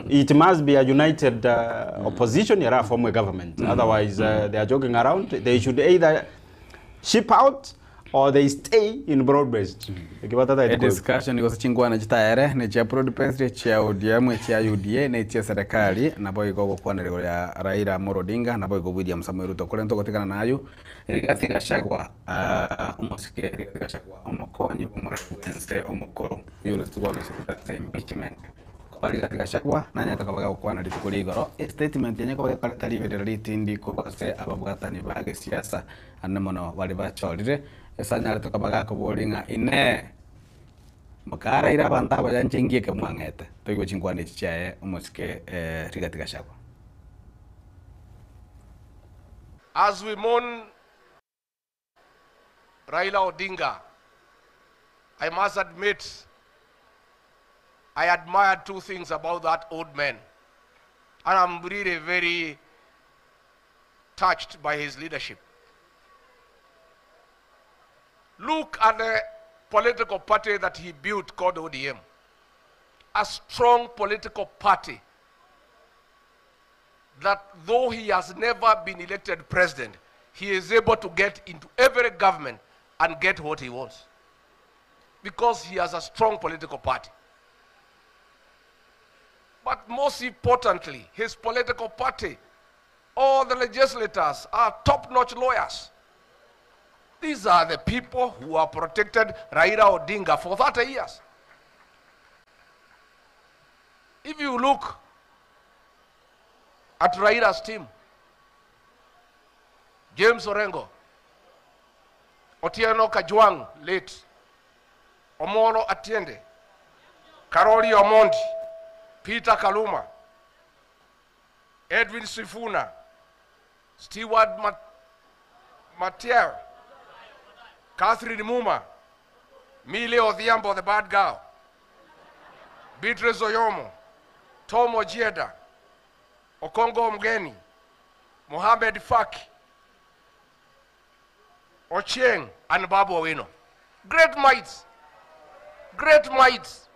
Speaker 2: it must be a united opposition era form a government otherwise they are joking around they should either ship out or they stay in broad based eki batataete
Speaker 1: A discussion gose chingwana chitayere ne chia broad based chia ODM chia UDA ne chia serikali nabo igo gokwanera igoro ya Raila Amolo Odinga nabo igo William Samoei Ruto kore ntogotigana nayo Rigathi Gachagua ah, omosike Rigathi Gachagua omokonyi bw'omoreri bwense omokoro oyore togwagesa impeachment Koba Rigathi Gachagua nanyete koba gagokwana rituko ria igoro estatement enye koba gekoreta riberera ritindi korwa ase ababwatani ba gesiasa ande mono baria bachorire ase anyarete koba gakoboria ng'a inee mokaraire abanto abaya inche ngieke mwang'ete toigwe chinkwana echi chiaye omosike Rigathi Gachagua.
Speaker 5: As we mourn Raila Odinga, I must admit I admire two things about that old man. And I'm really very touched by his leadership. Look at the political party that he built called ODM. A strong political party that though he has never been elected president, he is able to get into every government and get what he wants. Because he has a strong political party. But most importantly, his political party, all the legislators are top-notch lawyers. These are the people who have protected Raila Odinga for 30 years. If you look at Raila's team, James Orengo, Otieno Kajwang, late, Omolo Atiende, Karoli Omondi, Peter Kaluma, Edwin Sifuna, Stewart Mat Matiel, Catherine Muma, Millie Odhiambo, the bad girl, Beatrice Oyomo, Tom Ojienda, Okongo Mgeni, Mohamed Faki, Ochieng, and Babu Owino. Great minds. Great minds.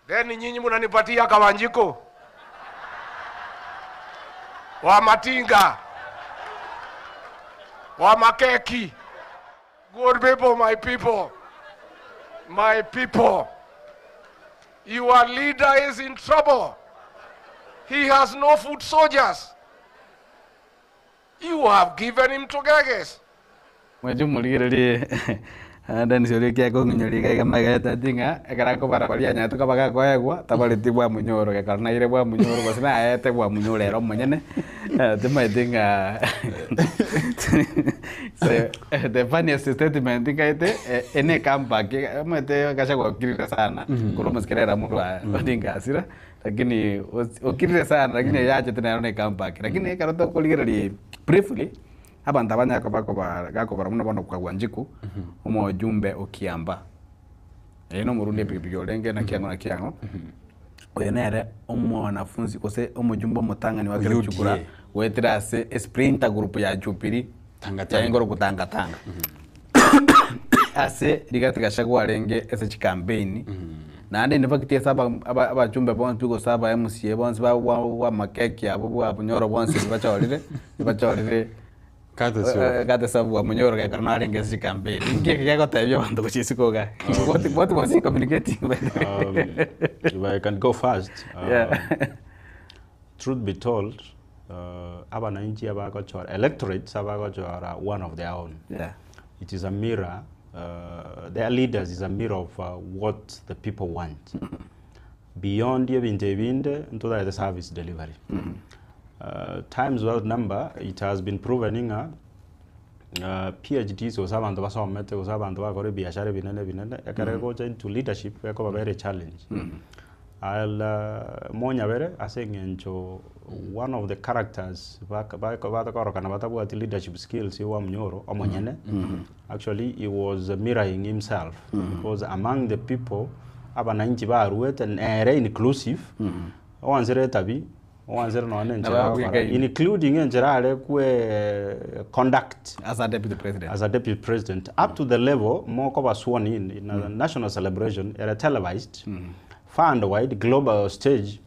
Speaker 5: Then nyinyi mnanipatia Kawanjiko wa Matinga wa Makeki. Good people, my people, my people. Your leader is in trouble. He has no foot soldiers. You have given him to Geges.
Speaker 1: Mwancho morigererie Dennis oria ekong'inyori iga iga magete ati ng'a ekero akobara baria anyarete koba gakoegwa tabareti bwa munyoro gekora naire bwa munyoro gose naete bwa munyoro ere omonyene timaeti ng'a the funniest statement nkaete ene ecomeback omanyete Gachagua okirire sana korwa omosike rero amorwa Odinga hasira lakini okirire sana lakini eyachete nero ne ecomeback lakini ekero tokorigereria briefly Abanto aba nyako bakobara gakobara buna bono kwa Wanjiku, omojumbe o Kiambaa. Eye nomorundi epikipiki orenge na kiang'o na kiang'o. Oyo nere omwanafunzi gose omojumbe omotang'ani wa kera
Speaker 3: UDA.
Speaker 1: chukura goetera ase esprinter group ya Jubilee
Speaker 3: Tanga Tanga.
Speaker 1: yarenge korokwa Tanga Tanga. Ase Rigathi Gachagua arenge ase chikampeini naende in fact ase aba aba abachumbe bonsi gose aba MCA bonsi ba bwa bwa makeki abwo bwa bunyoro bonsi bachorire bachorire
Speaker 3: Courtesy of-
Speaker 1: gatesa bwa munyoro gekero narenge ase chikampeini. Inki eke gegotebia abanto gochia isiko igaa? What what was he communicating by the way?
Speaker 2: If I can go first.
Speaker 1: Yeah.
Speaker 2: Truth be told, abananchi abagochora, electorates abagochora one of their own.
Speaker 1: Yeah.
Speaker 2: It is a mirror, their leaders is a mirror of what the people want. Beyond ebinto ebinde, ntotagete service delivery. Times without number, it has been proven ng'a PhDs gose abanto basomete gose abanto bakora ebiashara ebinene ebinene, ekero egocha into leadership ekoba very challenge. I'll monyabere ase eng'encho one of the characters bak- bak- bakorokana batabwati leadership skills wa Munyoro omonyene, actually he was mirroring himself because among the people abananchi baruete nere inclusive, oansere etabi, oansere nonya na enchera
Speaker 1: Nabo
Speaker 2: agokora,
Speaker 1: abwekaine.
Speaker 2: including enchera are kwe conduct
Speaker 1: As a deputy president.
Speaker 2: as a deputy president up to the level mokoba sworn in in a national celebration era televised far and wide global stage.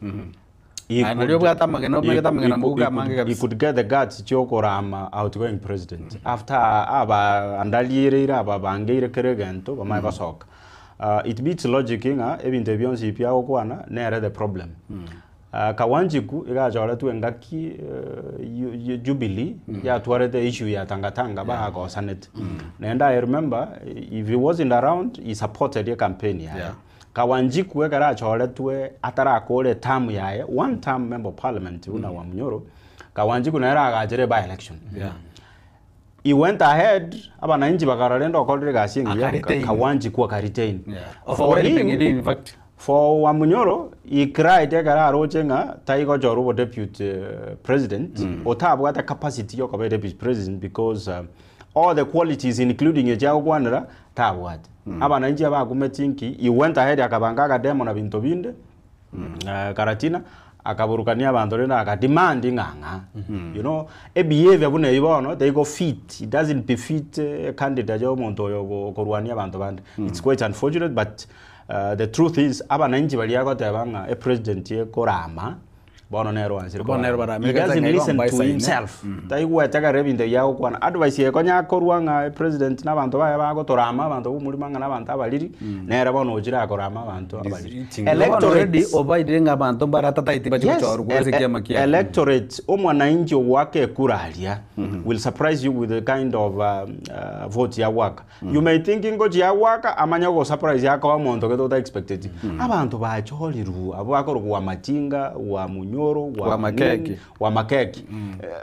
Speaker 2: He
Speaker 1: Aye, nario obwate amagena, omanyete amagena moguko amange
Speaker 2: he
Speaker 1: kabisa.
Speaker 2: could get the guts chiokorama outgoing president after aba andaliereire aba bangeire kere egento bamaye gosoka. It beats logic ng'a ebinto ebi bionsi ebi agokwana nere the problem. Kawanjiku iga achoretwe engaki Jubilee yatwarete issue ya Tangatanga bagosanete. Naende I remember if he wasn't around he supported a campaign yaye. Kawanjiku ekero achoretwe atarakore eterm yaye one term member of parliament buna wa Munyoro Kawanjiku nere agachere by election. He went ahead abananchi bakarora rende okorire egasi engiya
Speaker 1: Akaretain.
Speaker 2: Kawanjiku akaretain.
Speaker 1: For
Speaker 2: For
Speaker 1: helping
Speaker 2: him,
Speaker 1: it in fact.
Speaker 2: For Wamunyoro, he cried ekero aroche ng'a taigochora obo deputy president otabwate capacity yokoba deputy president because all the qualities including echiagokwanera tabwate. Abananchi abakumeti nki he went ahead akabanga akademo na binto binde Karatina akaburukania abanto rende akademand ng'a ng'a you know ebehavior buna eyio bono teigo fit it doesn't befit candidate ya omonto oyo okorwania abanto bande. It's quite unfortunate but the truth is abananchi baria agoteba ng'a epresident ekorama bono nere oansire
Speaker 1: Bono nere
Speaker 2: korama.
Speaker 1: barame
Speaker 2: He doesn't
Speaker 1: ng'a
Speaker 2: listen to
Speaker 1: igo
Speaker 2: himself taigwetegerera ebinto ebi agokwana advice ekonya korwa ng'a epresident na abanto baye bagotorama abanto bomorimo ng'a na abanto abariri nere bono ochire akorama abanto abariri.
Speaker 3: eating.
Speaker 1: Already obaire ng'a abanto mbaratataiti bache
Speaker 2: Yes,
Speaker 1: gochorwa ase ekiama kiabo.
Speaker 2: electorate omwananchi owaka ekura aria will surprise you with the kind of vote yawaka. You may think ngochi yawaka amanye go surprise yakoa omonto gete ota expected. Abanto bachorirwe abo bakorokwa wa Matinga wa Munyoro wa
Speaker 1: Wa Makeki.
Speaker 2: Nini, wa Makeki.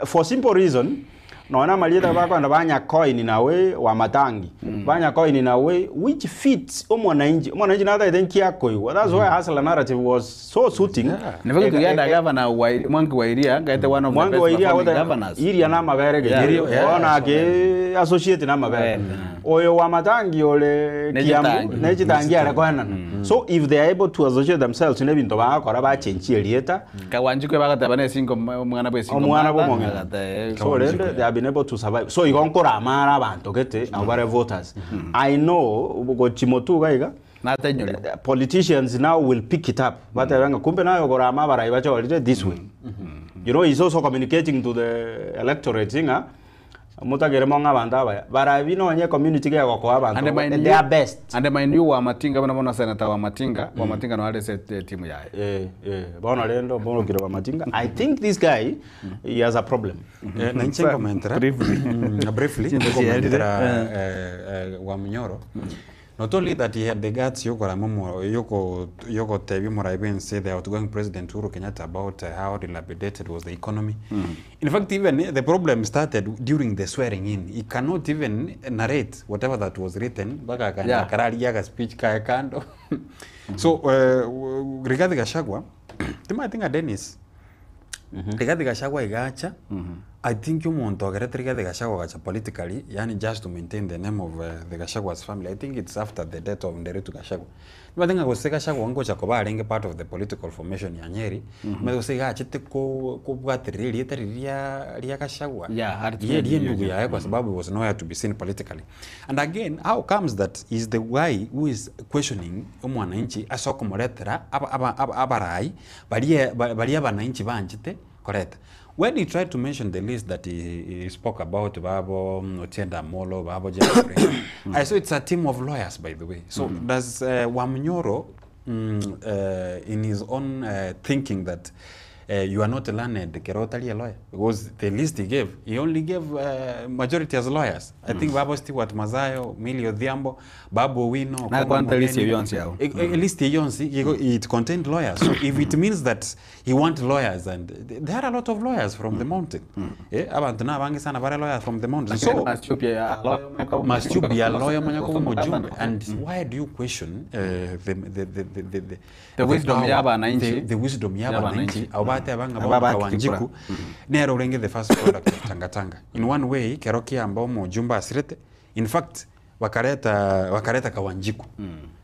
Speaker 2: For simple reason Nonya na amarieta bakoenda banya coin nawe Wamatangi, banya coin nawe which fits omwananchi. Omwananchi natagete nki akoigwa. That's why hustler narrative was so suiting.
Speaker 1: Nibwo
Speaker 2: Eka-
Speaker 1: tugenda
Speaker 2: eka-
Speaker 1: governor wa Mwangi wa Iria ngaite one of the
Speaker 2: Mwangi
Speaker 1: best
Speaker 2: wa Iria
Speaker 1: performing
Speaker 2: agoteba
Speaker 1: governors.
Speaker 2: Iria na amabere
Speaker 1: Yeah.
Speaker 2: gechiri
Speaker 1: Yeah.
Speaker 2: bono ake associate na amabere oyo Wamatangi ore
Speaker 1: Ne
Speaker 2: Kiambu
Speaker 1: chitangi.
Speaker 2: ne chitangi are koenana so if they are able to associate themselves ne ebinto bagakora bachenchie erieta
Speaker 1: Kawanjikwe bagateba ne esingo omwana bwa esingo
Speaker 2: omwana
Speaker 1: mother,
Speaker 2: bw'omong'ina
Speaker 1: agate-
Speaker 2: so rende they have been able to survive so igo nkoramara abanto gete abo bare voters i know gochimotuga iga
Speaker 1: Natenyori.
Speaker 2: the politicians now will pick it up batebe ng'a kumbe naye okorama abarai bachorire this way you know he's also communicating to the electorate ng'a motagere mong'a abanto abaya barabi nonye community gegokoa
Speaker 1: And
Speaker 2: abanto
Speaker 1: mind
Speaker 2: their
Speaker 1: you-
Speaker 2: best
Speaker 1: And mind you Wamatinga buna bono senator Wamatinga, Wamatinga no are set timu yaye.
Speaker 2: eh eh bono rende oborokire Wamatinga i think this guy he has a problem
Speaker 3: Eh, na inche nkomentera briefly nkomentera eh, eh, Wamunyoro not only that he had the guts yokorama omo- yoko yokotebia omorai bwa ense the outgoing president Uhuru Kenyatta about how dilapidated was the economy in fact even the problem started during the swearing in he cannot even narrate whatever that was written mpaka akaenda
Speaker 1: Yeah.
Speaker 3: akararia aga speech kae kando so Rigathi Gachagua timaeti ng'a Dennis Rigathi Gachagua igacha I think omonto ogerete Rigathi Gachagua agacha politically yani just to maintain the name of the Gachagua's family I think it's after the death of Nderitu Gachagua nimanyete ng'a gose Gachagua ngocha koba arenge part of the political formation ya Nyeri nimanyete gose iga achete ko kobwaterera erieta riria ria Gachagua
Speaker 1: Yeah,
Speaker 3: rie
Speaker 1: ultimately,
Speaker 3: rie endugu yaye kwa sababu he was nowhere to be seen politically and again how comes that is the guy who is questioning omwananchi ase okomoretera aba- aba- aba- abarai baria baria abananchi banchete koreta when he tried to mention the list that he, he spoke about babo Otiende Amolo babo James Orengo, I saw it's a team of lawyers by the way so does Wamunyoro in his own thinking that you are not learned kero otari a lawyer because the list he gave he only gave majority as lawyers I think babo Stewart Mazayo Millie Odhiambo Babu Owino
Speaker 1: Na
Speaker 3: Okongo
Speaker 1: kwanta list
Speaker 3: Mogeni.
Speaker 1: yonsi yao.
Speaker 3: List yonsi it contained lawyers so if it means that he want lawyers and there are a lot of lawyers from the mountain abantu na abange sana bare lawyers from the mountain so
Speaker 1: Must be a lawyer.
Speaker 3: must you be a lawyer manya kuba omojumbe and why do you question the, the, the, the, the, the,
Speaker 1: The wisdom
Speaker 3: power,
Speaker 1: y'abananchi.
Speaker 3: the, the wisdom y'abananchi abo bateba ng'a
Speaker 1: Aba
Speaker 3: bono
Speaker 1: bakikura.
Speaker 3: Kawanjiku nere orenge the first product of Tangatanga in one way kero kiamba omojumbe asirete in fact wakareta wakareta Kawanjiku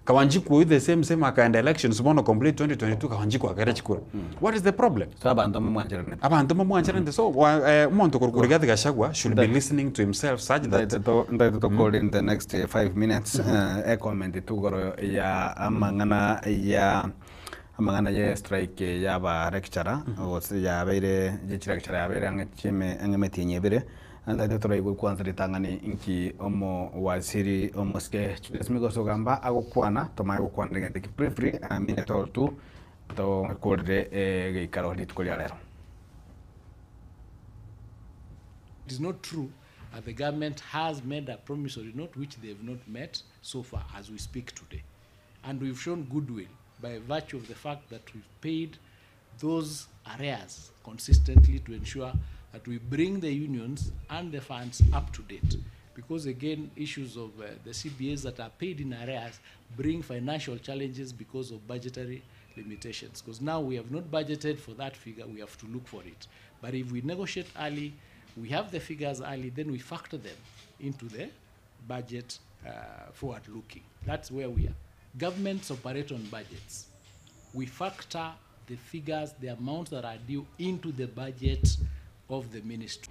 Speaker 3: Kawanjiku with the same same akaenda elections bono complete 2022 Kawanjiku akaera chikura what is the problem
Speaker 1: So abantu mumwanjirane.
Speaker 3: abantu mamwancherente so omonto korwa Rigathi Gachagua should be listening to himself such that
Speaker 1: Ndaite to call in the next 5 minutes e comment tugoro ya amang'ana ya amang'ana ya strike ya ba lecturer gose yabeire je lecturer yabeire ang'e chime ang'e metinye ebere ndaite turaigwe kwanza ritang'ani inki omo waziri omosike Julius Migos Ogamba agokwana tomae gokwana gete ki briefly a minute or two tokorire geikaro rituko ria rero.
Speaker 8: It is not true that the government has made a promissory note which they have not met so far as we speak today. And we've shown goodwill by virtue of the fact that we've paid those arrears consistently to ensure that we bring the unions and the funds up to date. Because again, issues of the CBAs that are paid in arrears bring financial challenges because of budgetary limitations. Because now we have not budgeted for that figure, we have to look for it. But if we negotiate early, we have the figures early, then we factor them into the budget forward looking. That's where we are. Governments operate on budgets. We factor the figures, the amounts that are due into the budget of the ministry.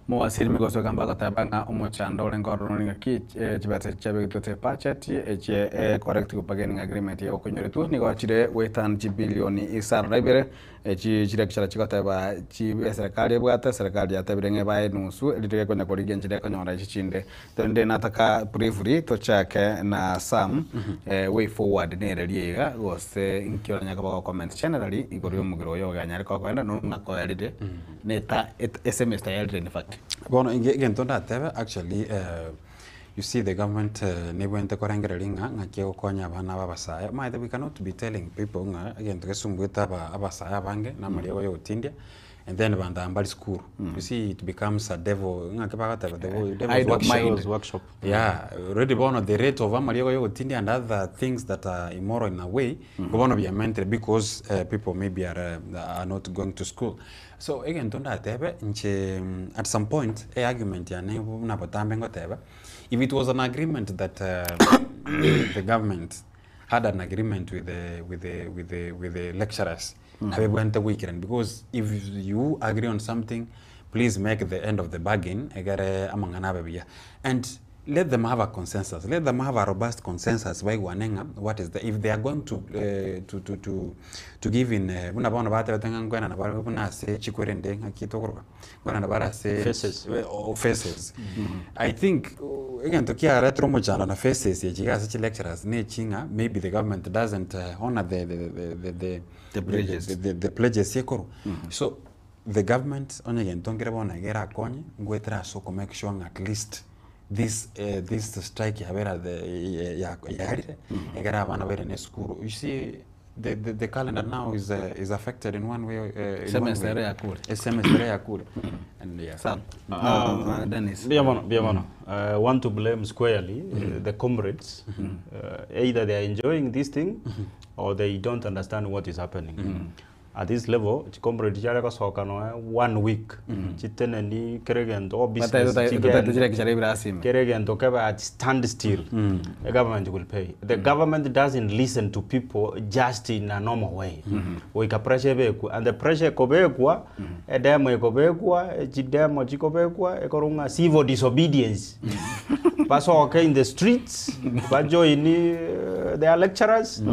Speaker 1: Mowasiri Migos Ogamba agoteba ng'a omochando ore nkororo ng'aki chibesa chiabegete budget eche collective bargaining agreement yokonyoretwo nigo achire goetana chibilioni isano na ibere echi chilecturer chigoteba chi eserikali ebwate serikali yatebire ng'a ebae enusu erinde gekonya korigia enchera ekonyora echi chinde torende nataka briefly tochake na Sam way forward nere riega gose nki oranya koba go comment generally igoro ya omogiro oyo oganyare kogoenda no ng'akoerire neta esemester yarire in fact.
Speaker 3: Bono inge egento ndatebe actually you see the government nebwente korengereria ng'a ng'aki egokonya abana aba abasae omanyete we cannot be telling people ng'a egento gesumbuete aba abasae abange na amariogo ya ogotindia And then banto aba mbari sukuru. You see it becomes a devil, ng'aki bagoteba devil, devil's
Speaker 1: Idle
Speaker 3: workshop.
Speaker 1: mind.
Speaker 2: Devil's workshop.
Speaker 3: Yeah, already bono the rate of amariogo yogotindia and other things that are immoral in a way, mm bono biamentire because people maybe are not going to school. So egento ndatebe inche at some point e argument yane buna botambe ngoteba, if it was an agreement that the government had an agreement with the, with the, with the, with the lecturers, nabe bwente goikerani because if you agree on something, please make the end of the bargain egere amang'ana abe buya and let them have a consensus, let them have a robust consensus baigwane ng'a what is the, if they are going to, to, to, to, to give in buna bono batebete ng'a nkwenana bare buna ase chikwerende ng'aki tokoroka nkwenana bare ase
Speaker 2: Faces.
Speaker 3: Faces. I think egento kiaretire omochando na faces echi iga ase chilecturers na echi ng'a maybe the government doesn't honor the, the, the, the, the,
Speaker 1: The pledges.
Speaker 3: the, the, the pledges ekorwa. So the government onye gento nkere bono iga erakonye ngoetera ase oko make sure ng'a at least this, this strike yabera the ya yarire egere abana baire na esukuru. You see the, the, the calendar now is affected in one way, in one
Speaker 1: Semester
Speaker 3: way.
Speaker 1: yakure.
Speaker 3: Semester yakure. And yeah.
Speaker 1: Sawa. No, Dennis.
Speaker 2: Mbuya mono, mbuya mono. I want to blame squarely the comrades. Either they are enjoying this thing or they don't understand what is happening. At this level, chicomrade chiare gosoka noe one week. Chiteneni kere gento o business
Speaker 1: Totete chire kichare ibirasime.
Speaker 2: Kere gento kebe at standstill. The government will pay. The government doesn't listen to people just in a normal way. Goika pressure ebekwa and the pressure ekobekwa, edemo ekobekwa, chidemo chikobekwa, ekorong'a civil disobedience. Basoke in the streets, bajoin their lecturers.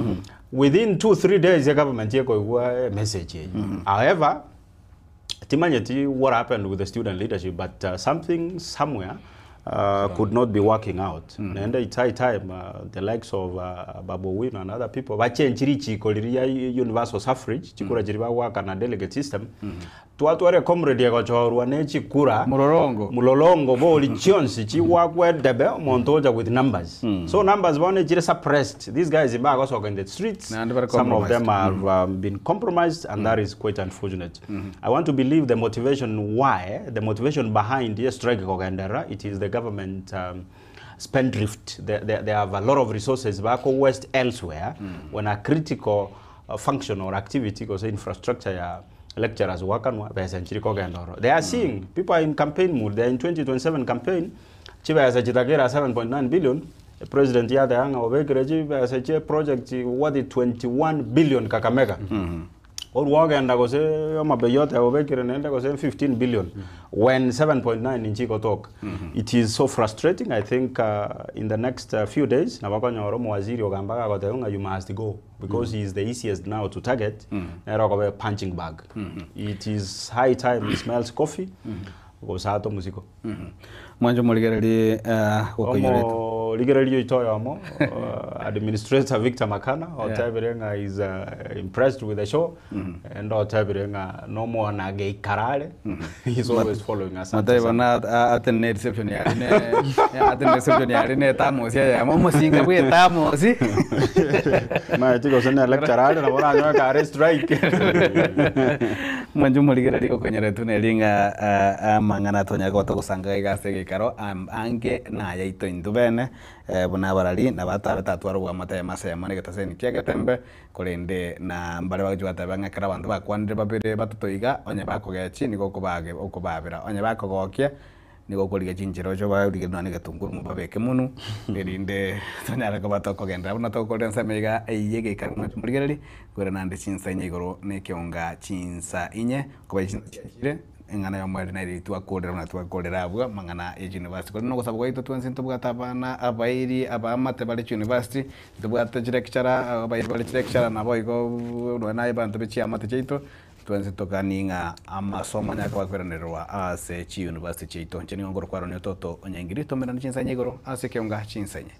Speaker 2: Within 2-3 days, the government yekoigwa message eye. However, timanyeti what happened with the student leadership, but something somewhere could not be working out. And it's high time the likes of Babu Owino and other people bachenji richiko riria universal suffrage chikura chiri bagwaka na delegate system twatware comrade egochorwa ne chikura
Speaker 1: Mulorongo.
Speaker 2: Mulolongo boli chionsi chiwakwe debe omonto oja with numbers. So numbers bone chiri suppressed. These guys bagosoka in the streets.
Speaker 1: Na, and very
Speaker 2: Some of them
Speaker 1: compromised.
Speaker 2: have been compromised, and that is quite unfortunate. I want to believe the motivation why, the motivation behind the strike kogendera, it is the government spendthrift. They have a lot of resources back west elsewhere when a critical function or activity goes infrastructure ya lecturers wakanwa besa nchiri kogendoro. They are seeing people are in campaign mood. They are in 2027 campaign. Chibesa chitakera 7.9 billion. The president yathe anga obekire chibesa che project worth 21 billion Kakamega. Orwagenda gose amabe yote obekire nende gose 15 billion when 7.9 inchiko talk. It is so frustrating. I think in the next few days nabakonyora mwaziri ogambaga agoteba you must go because he is the easiest now to target. Nero akobe punching bag. It is high time he smells coffee gosato musiko.
Speaker 1: Mwanjo morigereri gokoiyorete.
Speaker 2: Omo ligererio itoyo administrator Victor Makana otebire ng'a is impressed with the show and otebire ng'a no mwana geikarare, he's always following us.
Speaker 1: Mataibona atene reception yari ne atene reception yari ne tamosi aya momosinga bwe tamosi.
Speaker 2: Ma tiko sene lecturer na bora nyoka kare strike.
Speaker 1: Mwanjo morigereri gokonyora tuneringa amang'ana tonya gota gosanga igase gikaro ange naya ito intu bene buna abarari na batabe tatwara bwa mate masemo ne getaseni kia getembe korende na mbare bagichwa tebe ng'ekera abanto bakwanire babere batato iga onye bakogechi nigo okobage okobabera onye bakogokia nigo okorigia chinchera ocho barige nonye getunguru mobabeke monu erinde tonyare koba tokogendera buna tokorera ensemo iga eyie geikara buna morigereri kwera nande chinsa inye igoro na ekeonga chinsa inye koba chinsa chiachire eng'ana ya omweri nairi twakorera buna twakorera abwo mang'ana ya university kore nogosaba gwaito twensi ntobwate abana abairi abamate bare university ntobwate chilecturer abairi bare chilecturer nabo igo nonya naye banto be chiamate chiaito twensi tokaning'a amasomo nyaka bakweranerwa ase chiuniversity chiaito nche nigo ngoro kwarania toto onyangiri tomerana chinsa inye igoro ase ekeonga chinsa inye.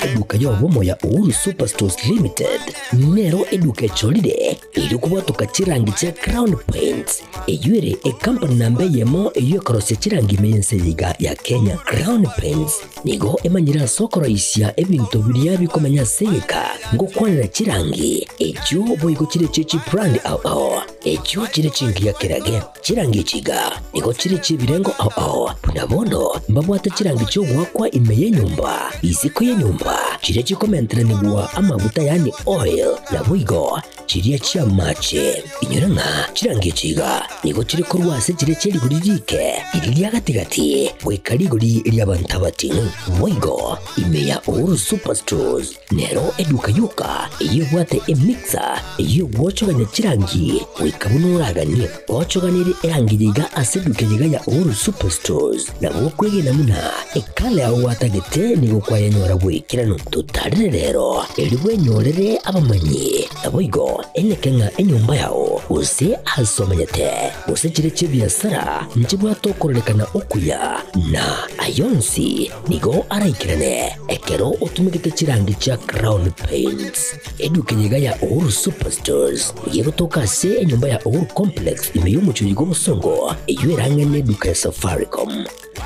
Speaker 9: Eduka y'obomo ya Uhuru Superstores Limited nero eduka echorire erio kobwatoka chirangi chia Crown Paints, eyio ere ecompany namba eyemo eyio ekorosia chirangi ime y'ense eye iga ya Kenya. Crown Paints nigo emanyire ase okoroisia ebinto biria bikomenya ase egeka ngokwanera chirangi echio boigo chire chie chibrand ao ao echio chire chingiya kerage. Chirangi echi iga nigo chire chi'ebirengo ao ao, buna bono mbabwate chirangi chi'ogoakwa ime y'enyomba, isiko y'enyomba, chiria chikomenteranigwa amaguta yaani oil, naboigo chiria chi'amache. Inyora ng'a chirangi echi iga nigo chire korwa ase chiria chie rigori riike, riria ria gati-gati, goika rigori ri'abanto abating'u. Boigo ime ya Uhuru Superstores Nero eduka yoka eyio ebwate emixer eyio egwochogania chirangi goika buna oraganie. Gochoganerie erangi eye iga ase eduka eye iga ya Uhuru Superstores nabo okwegena buna ekala yao gwatagete nigo kwayenyora bw'ekeranu. Totarere rero erio bwenyorere abamanyi naboigo eneke ng'a enyomba yao gose ase omenyete gose chire chi'ebiasara nchibwate okororekana okuya na ayonsi Nigo araikerane ekero otumegete chirangi chia Crown Paints. Eduka eye iga ya Uhuru Superstores nigo egotoka ase enyomba ya Uhuru Complex ime y'omochie bw'obosongo eyio erang'ane eduka ya Safaricom.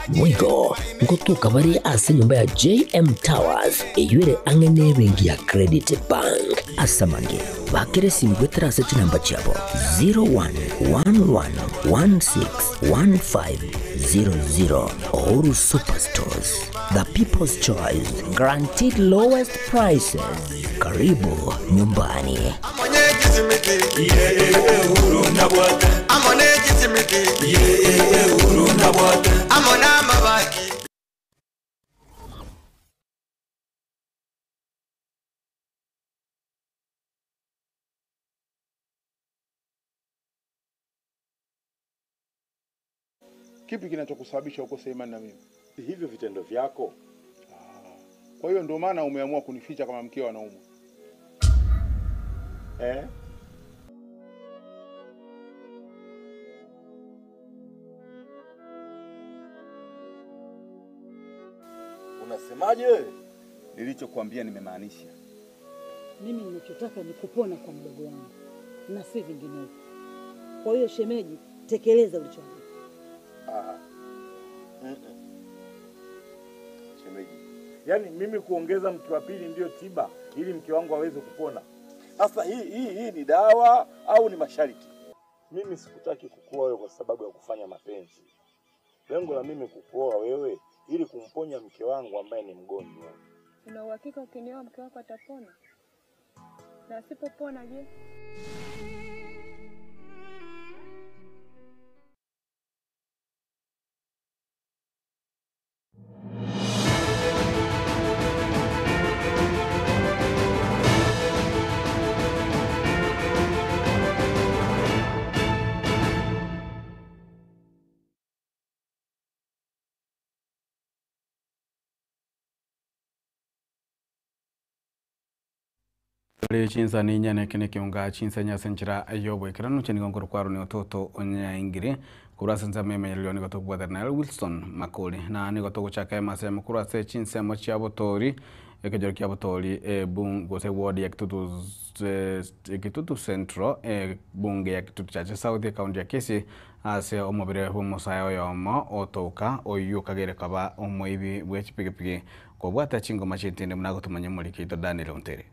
Speaker 9: Boigo ngotoka bare ase enyomba ya JM Towers eyio ere ang'e n'ebenki ya Credit Bank. Ase amange, bakera esimi goetera ase chinamba chiabo 0111161500. Uhuru Superstores, the people's choice, guaranteed lowest prices. Karibu nyumbani.
Speaker 10: Kipi kinachokusababisha ukose imani na mimi?
Speaker 11: Hivyo vitendo vyako.
Speaker 10: Kwa hiyo ndio maana umeamua kunificha kama mkeo anaumwa.
Speaker 11: Eh? Unasemaje?
Speaker 12: Nilichokuambia nimemaanisha.
Speaker 13: Mimi ninachotaka ni kupona kwa mdogo wangu na si vinginevyo. Kwa hiyo shemeji, tekeleza ulichoambiwa.
Speaker 11: Ah. Mm-mm. Shemeji, yaani mimi kuongeza mke wa pili ndiyo tiba ili mke wangu aweze kupona. Sasa hii hii hii ni dawa au ni masharti?
Speaker 14: Mimi sikutaki kukuoa wewe kwa sababu ya kufanya mapenzi. Lengo la mimi kukuoa wewe ili kumponya mke wangu ambaye ni mgonjwa.
Speaker 15: Una uhakika ukinioa mke wako atapona? Na asipopona je?
Speaker 1: Tori chinsa ninyene eke nekeunga chinsenya ase enchera y'oboikeranu chenigo nkoro kwaroni ototo onyaingire korwa ase ensemo y'emenyerero nigo tokobwatana nere Wilson Makori na nigo togochaka emasemo korwa ase chinsemo chia botori ekejoro kia botori ebung gose ward ya Kitutu Kitutu Central ebunge ya Kitutu Chache South ekaunti ya Kisii ase omobere bw'omosae oyomo otoka oyio okagere koba omoibi bwe chipigipigi kobwata chingoma chintinde buna agotomanya omoriki oito Daniel Ontere.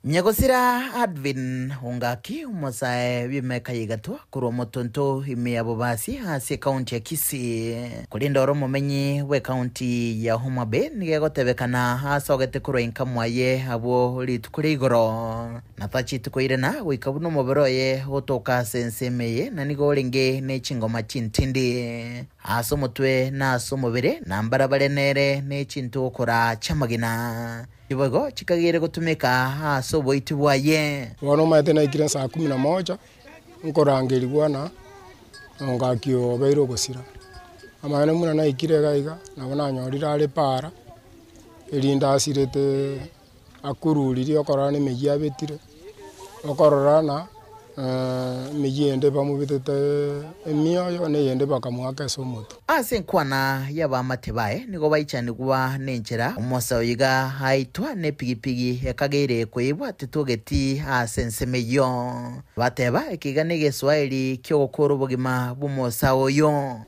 Speaker 16: Nyagosira Advin Ongaki omosae bw'emeka ya igatwa korwa omotonto ime ya Bobasi ase ekaunti ya Kisii. Korende ore omomenyi bw'ekaunti ya Homa Bay nigo egotebekana asogete korwa inka mwaye abwo rituko ria igoro na tacheti koirana goika buna omobere oye gotoka ase ensemo eye na nigo orenge ne chingoma chintindi ase omotwe na ase omobere na mbarabare nere ne chintokora chi'amagena. Chiboigo chikageire gotumeka ase oboiti bwaye.
Speaker 17: Bono omanyete naikire saa kumi na moja, nkorangerigwa na ongaki obeire ogosira. Amang'ana buna naikire iga iga, nabo nanyorire are para, erinde asirete akururirie okorora na emeyio abetire, okorora na Emeyio ende bamobetete emioyo, na eyende bakamoaka ase omotwe.
Speaker 16: Ase enkwana y'abaamate baye nigo baichanigwa nenchera omosa oyo iga aitwa nepigipigi ekageire koibwa titogeti ase ensemo eyio. Bateba, Eke iga negeswaeri ki'ogokoora obogima bw'omosa oyo.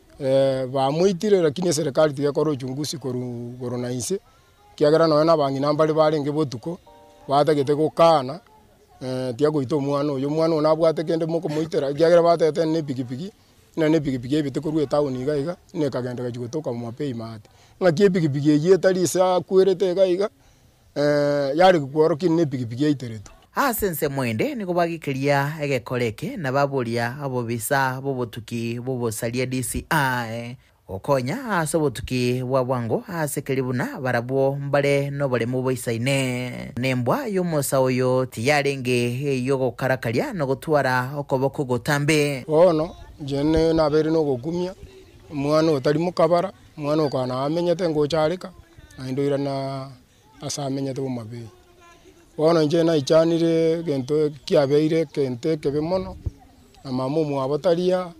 Speaker 17: Bamoitire, lakini eserekari tigekora uchunguzi korwa igoro na inse, ekiagera nonya na abang'ina mbare barenge botuko, batagete gokana tiagoita omwana oyo, omwana oyo nabwate kende mokomoitera, ekiagera batebete ne epikipiki, ng'a ne epikipiki ebete korwa etown iga iga, ng'a ekagenda egachia gotoka mapei maate. Ng'aki epikipiki eyio etari ase akwerete iga iga, yare kworokia ne epikipiki yaiteretwe.
Speaker 16: Ase ensemo ende nigo bagikeria egekora eke na baboria abobisa b'obotuki bw'obosaria DCI Gokonya ase obotuki bwa bwango ase keria buna barabwo mbare noboremu boisaine. Nembwa y'omosa oyo tiyarenge ey'ogokarakaria na gotwara okoboko gotambe.
Speaker 17: Bono inche nabeire nogokumia, omwana otari mokabara, omwana okana amenyete ngocha areka, naende oirana ase amenyete bomabei. Bono inche naichanire egento kiabeire egento ekebe mono, na mama omwabo tari aa,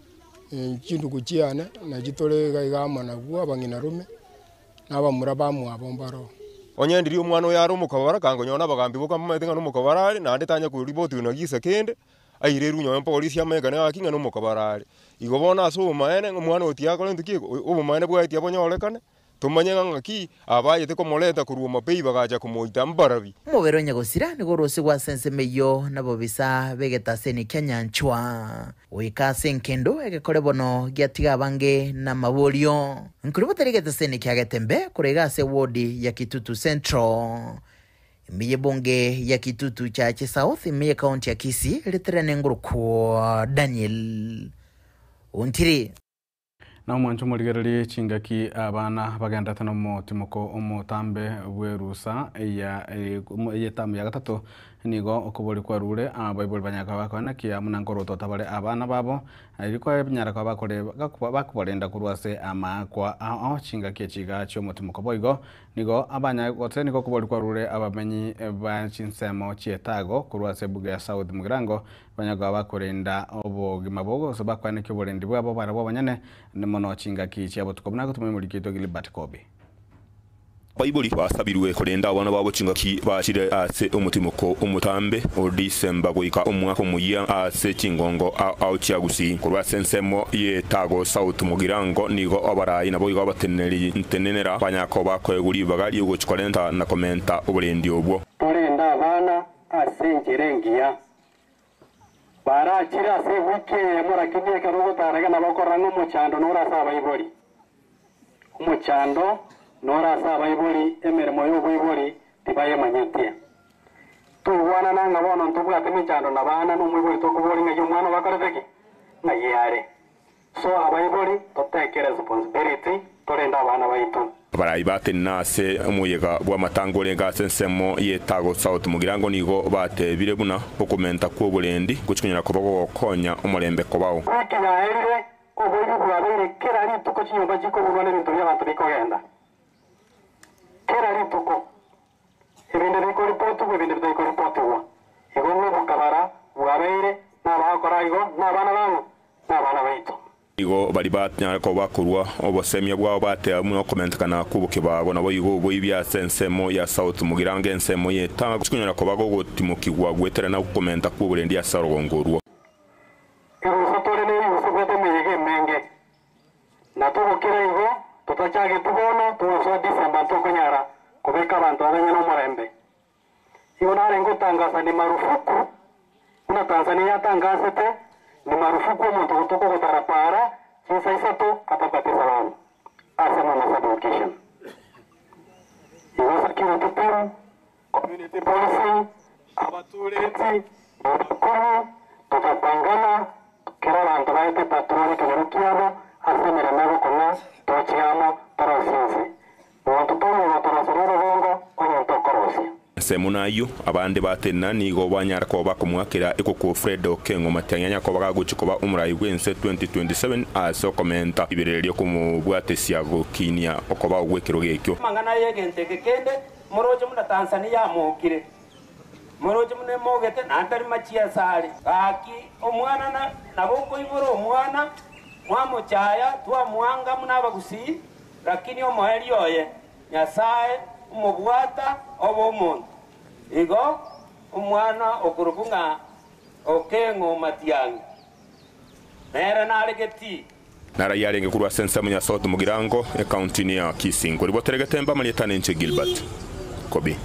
Speaker 17: chindugu chiane nachi tore iga iga amo nabwo abang'ina rome, na abamura bamwabo mbaro.
Speaker 18: Onye ndiria omwana oyo are omokabara, kangonyora na abagambi boka mbamaete ng'a nomokabara are, naende tanya koripoti na gisa kende, airerwe nonye mpaka orisia amaekane gaki ng'a nomokabara are. Igo bono ase obomaene, ng'a omwana oyo tiakorentwe ki, obomaene bwaye tiabonyorekane, Tomanye ng'a ng'aki abayete komoreta korwa omapei bagacha komoita mbarabi.
Speaker 16: Omobere o nyagosira nigo orosigwe ase ensemo eyio nabobisa b'egetaseni kia nyanchwa, goika ase enkendo egekore bono giatiga abange namaborio. Nkori botari egetaseni kia Getembe korwa iga ase ewodi ya Kitutu Central, ime y'ebunge ya Kitutu Chache South ime y'ekaunti ya Kisii, riterene ngorokwo Daniel Ontiri.
Speaker 1: Na omwancho omorigererie chingaki abana bagenderete nomotimoko omotambe bw'erusa ya eyetamu ya gatato, nigo okobori kwarure abaibori banyare koba bakoenekia buna nkorotota bare abana babo, erio konyara koba bakobarenda korwa ase amaakwa ao chingaki echi iga chi'omotimoko. Boigo Nigo abanya gose nigo okobori kwarure abamenyi ba chinsemo chi'etago korwa ase ebuga ya South Mugirango banya koba bakorenda obogima bogo gose bakwanekia oborendi bwabo barabwo abanyene mono chingaki chia botuko buna gotuma omoriki oito Gilbert Kobi.
Speaker 19: Abaibori basabirwe korenda abana babo chingaki bachire ase omotimoko omotambe o Disemba goika omwaka omoyia ase chingongo ao chia Gusii. Korwa ase ensemo y'etago South Mugirango nigo abarai naboigo abateneneri ntenenera banyare koba bakoegwa ribaga ri'ogochia korenta na komenta oborendi obwo.
Speaker 20: Torende abana ase enchera engiya. Barachire ase ewiki eyemo, lakini ekero ogotarega nabo okorora ng'a omochando nore ase abaibori. Omochando nore ase abaibori, emeremo y'oboibori tibayemanyetie. Togwanana ng'a bono ntobwate emechando na bana na omoibori tokoboria ng'ai omwana obo akorete ki? Ng'ai are. So abaibori totake responsibility torende abana baito.
Speaker 19: Abarai batenena ase omoyega bw'amatanga orenge ase ensemo y'Etago South Mugirango nigo batebire buna okomenta kw'oborendi gochia konyara koba gogokonya omorembe kobao.
Speaker 20: Wiki yaerire, oboibi bwabeire kera rituko chinyomba chikoburwa nebinto bi'abanto bikogenda. Kera rituko. Ebinto bikoripotigwa, ebinto bitaikoripotigwa. Igo ng'obokabara bwabeire, nabagokora igo, nabana bang'o? Nabana baito.
Speaker 19: Igo baria banyare koba bakorua obosemia bwabo bateba buna okomentekana kw'obokebago naboigo oboibi ase ensemo ya South Mugirango ensemo y'etanga chikonyara koba gogotimokigwa goetera na okomenta kw'oborendi ase orogongo orwo.
Speaker 20: Erusa tore nerusa ebwate emeyega emenge, na togokira igo totachageti bono togosoa December ntokonyara kobeka abanto abanyene omorembe. Igo narenge gotangasa ni marufuku buna Tanzania yatangasete ni marufuku omonto gotoka ogotara para chinsa isato atabwati esababu ase Mama sub-location. Igo security team, community policing, abatureti, abakuru togapangana kera abanto baete patrol ekenyoro kiabo ase emeremo egokong'a toche amo torosie ense. Monto toiyo gotoroseria orogongo onye ntokorosia.
Speaker 19: Ensemo nayio, abande batenena nigo banyara koba bakomoakera ekoko Fred Okengo Matiang'i anyare koba gagochia koba omorai bw'ense 2027 ase okomenta riberera ri'okomobwatesia gokinia okobao gw'ekerogo ekio.
Speaker 21: Amang'ana ay'egento eke kende moroche buna Tanzania yamokire. Moroche buna emogete, naende tari machiesa are. Gaki, omwana na nabo okoibora omwana, mwamochaya, twamwanga buna abagusii, lakini omoerio oye, Nyasae omobwata obe omonto. Igo omwana okorokwa ng'a Okeng'o Matiang'i, nere nare getii.
Speaker 19: Naraia arenge korwa ase ensemo ya South Mugirango, ekaunti ya Kisii. Nkoribotere getembe amarieta nenche Gilbert Kobi.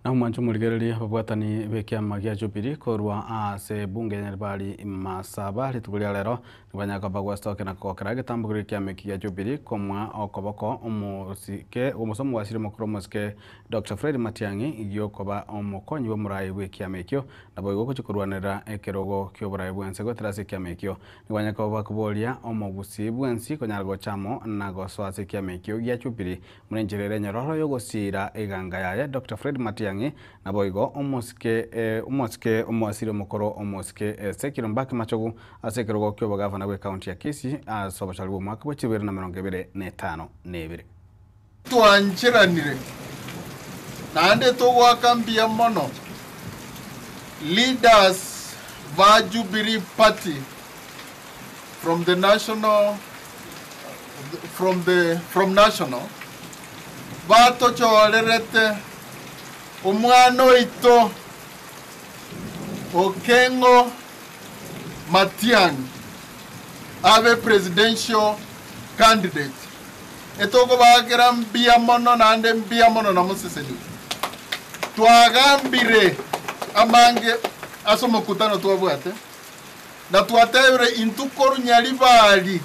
Speaker 1: Na omwancho omorigereria ababwatani b'ekiama gia Jubilee korwa ase ebunge ya Nyaribari Masaba rituko ria rero nibanyare koba gwestokia na kogokera egetambo keria ekiama eki gia Jubilee komoa okoboko omosike gose omogwasiri omokoro omosike Doctor Fred Matiang'i giokoba omokonyi bw'omorai bw'ekiama ekio naboigo gochia korwanerera ekerogo ki'oborai bwense goetera ase ekiama ekio. Nigo banyare koba bakoboria omogusii bwensi konyara gocha amo na gosoa ase ekiama ekio gia Jubilee Buna enchera ere enyororo y'ogosiira eganga yaye, Doctor Fred Matiang'i, naboigo omosike omosike omoasiri omokoro omosike Ezekiel Mbaki Machogu ase ekerogo ki'obogavana bw'ecounty ya Kisii ase obochori bw'omwaka bwa 2022.
Speaker 22: Twancheranire naende togoaka mbuya mono leaders ba Jubilee Party from the national from the from national batochorerete omwana oito Okengo Matiang'i abe presidential candidate. Etokobakera mbuya mono naende mbuya mono na moseseniwe. Twagambire amange ase omokutano twabwate. Na twatebire intwe korwa Nyaribari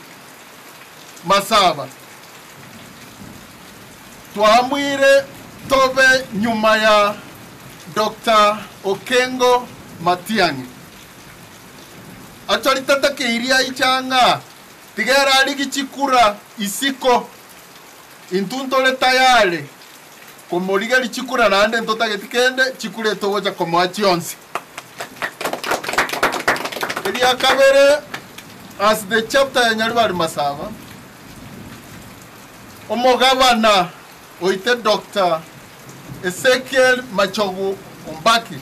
Speaker 22: Masaba, twaamuire tobe nyuma ya Doctor Okengo Matiang'i. Actually tatakeiri aicha ng'a tiga ere arigi chikura isiko, intwe ntore tayari komorigeria chikura naende ntotageti kende, chikura etogocha komoa chionsi. Eria kabere, as the chapter ya Nyaribari Masaba, omogabana oite Doctor Ezekiel Machogu Ombaki,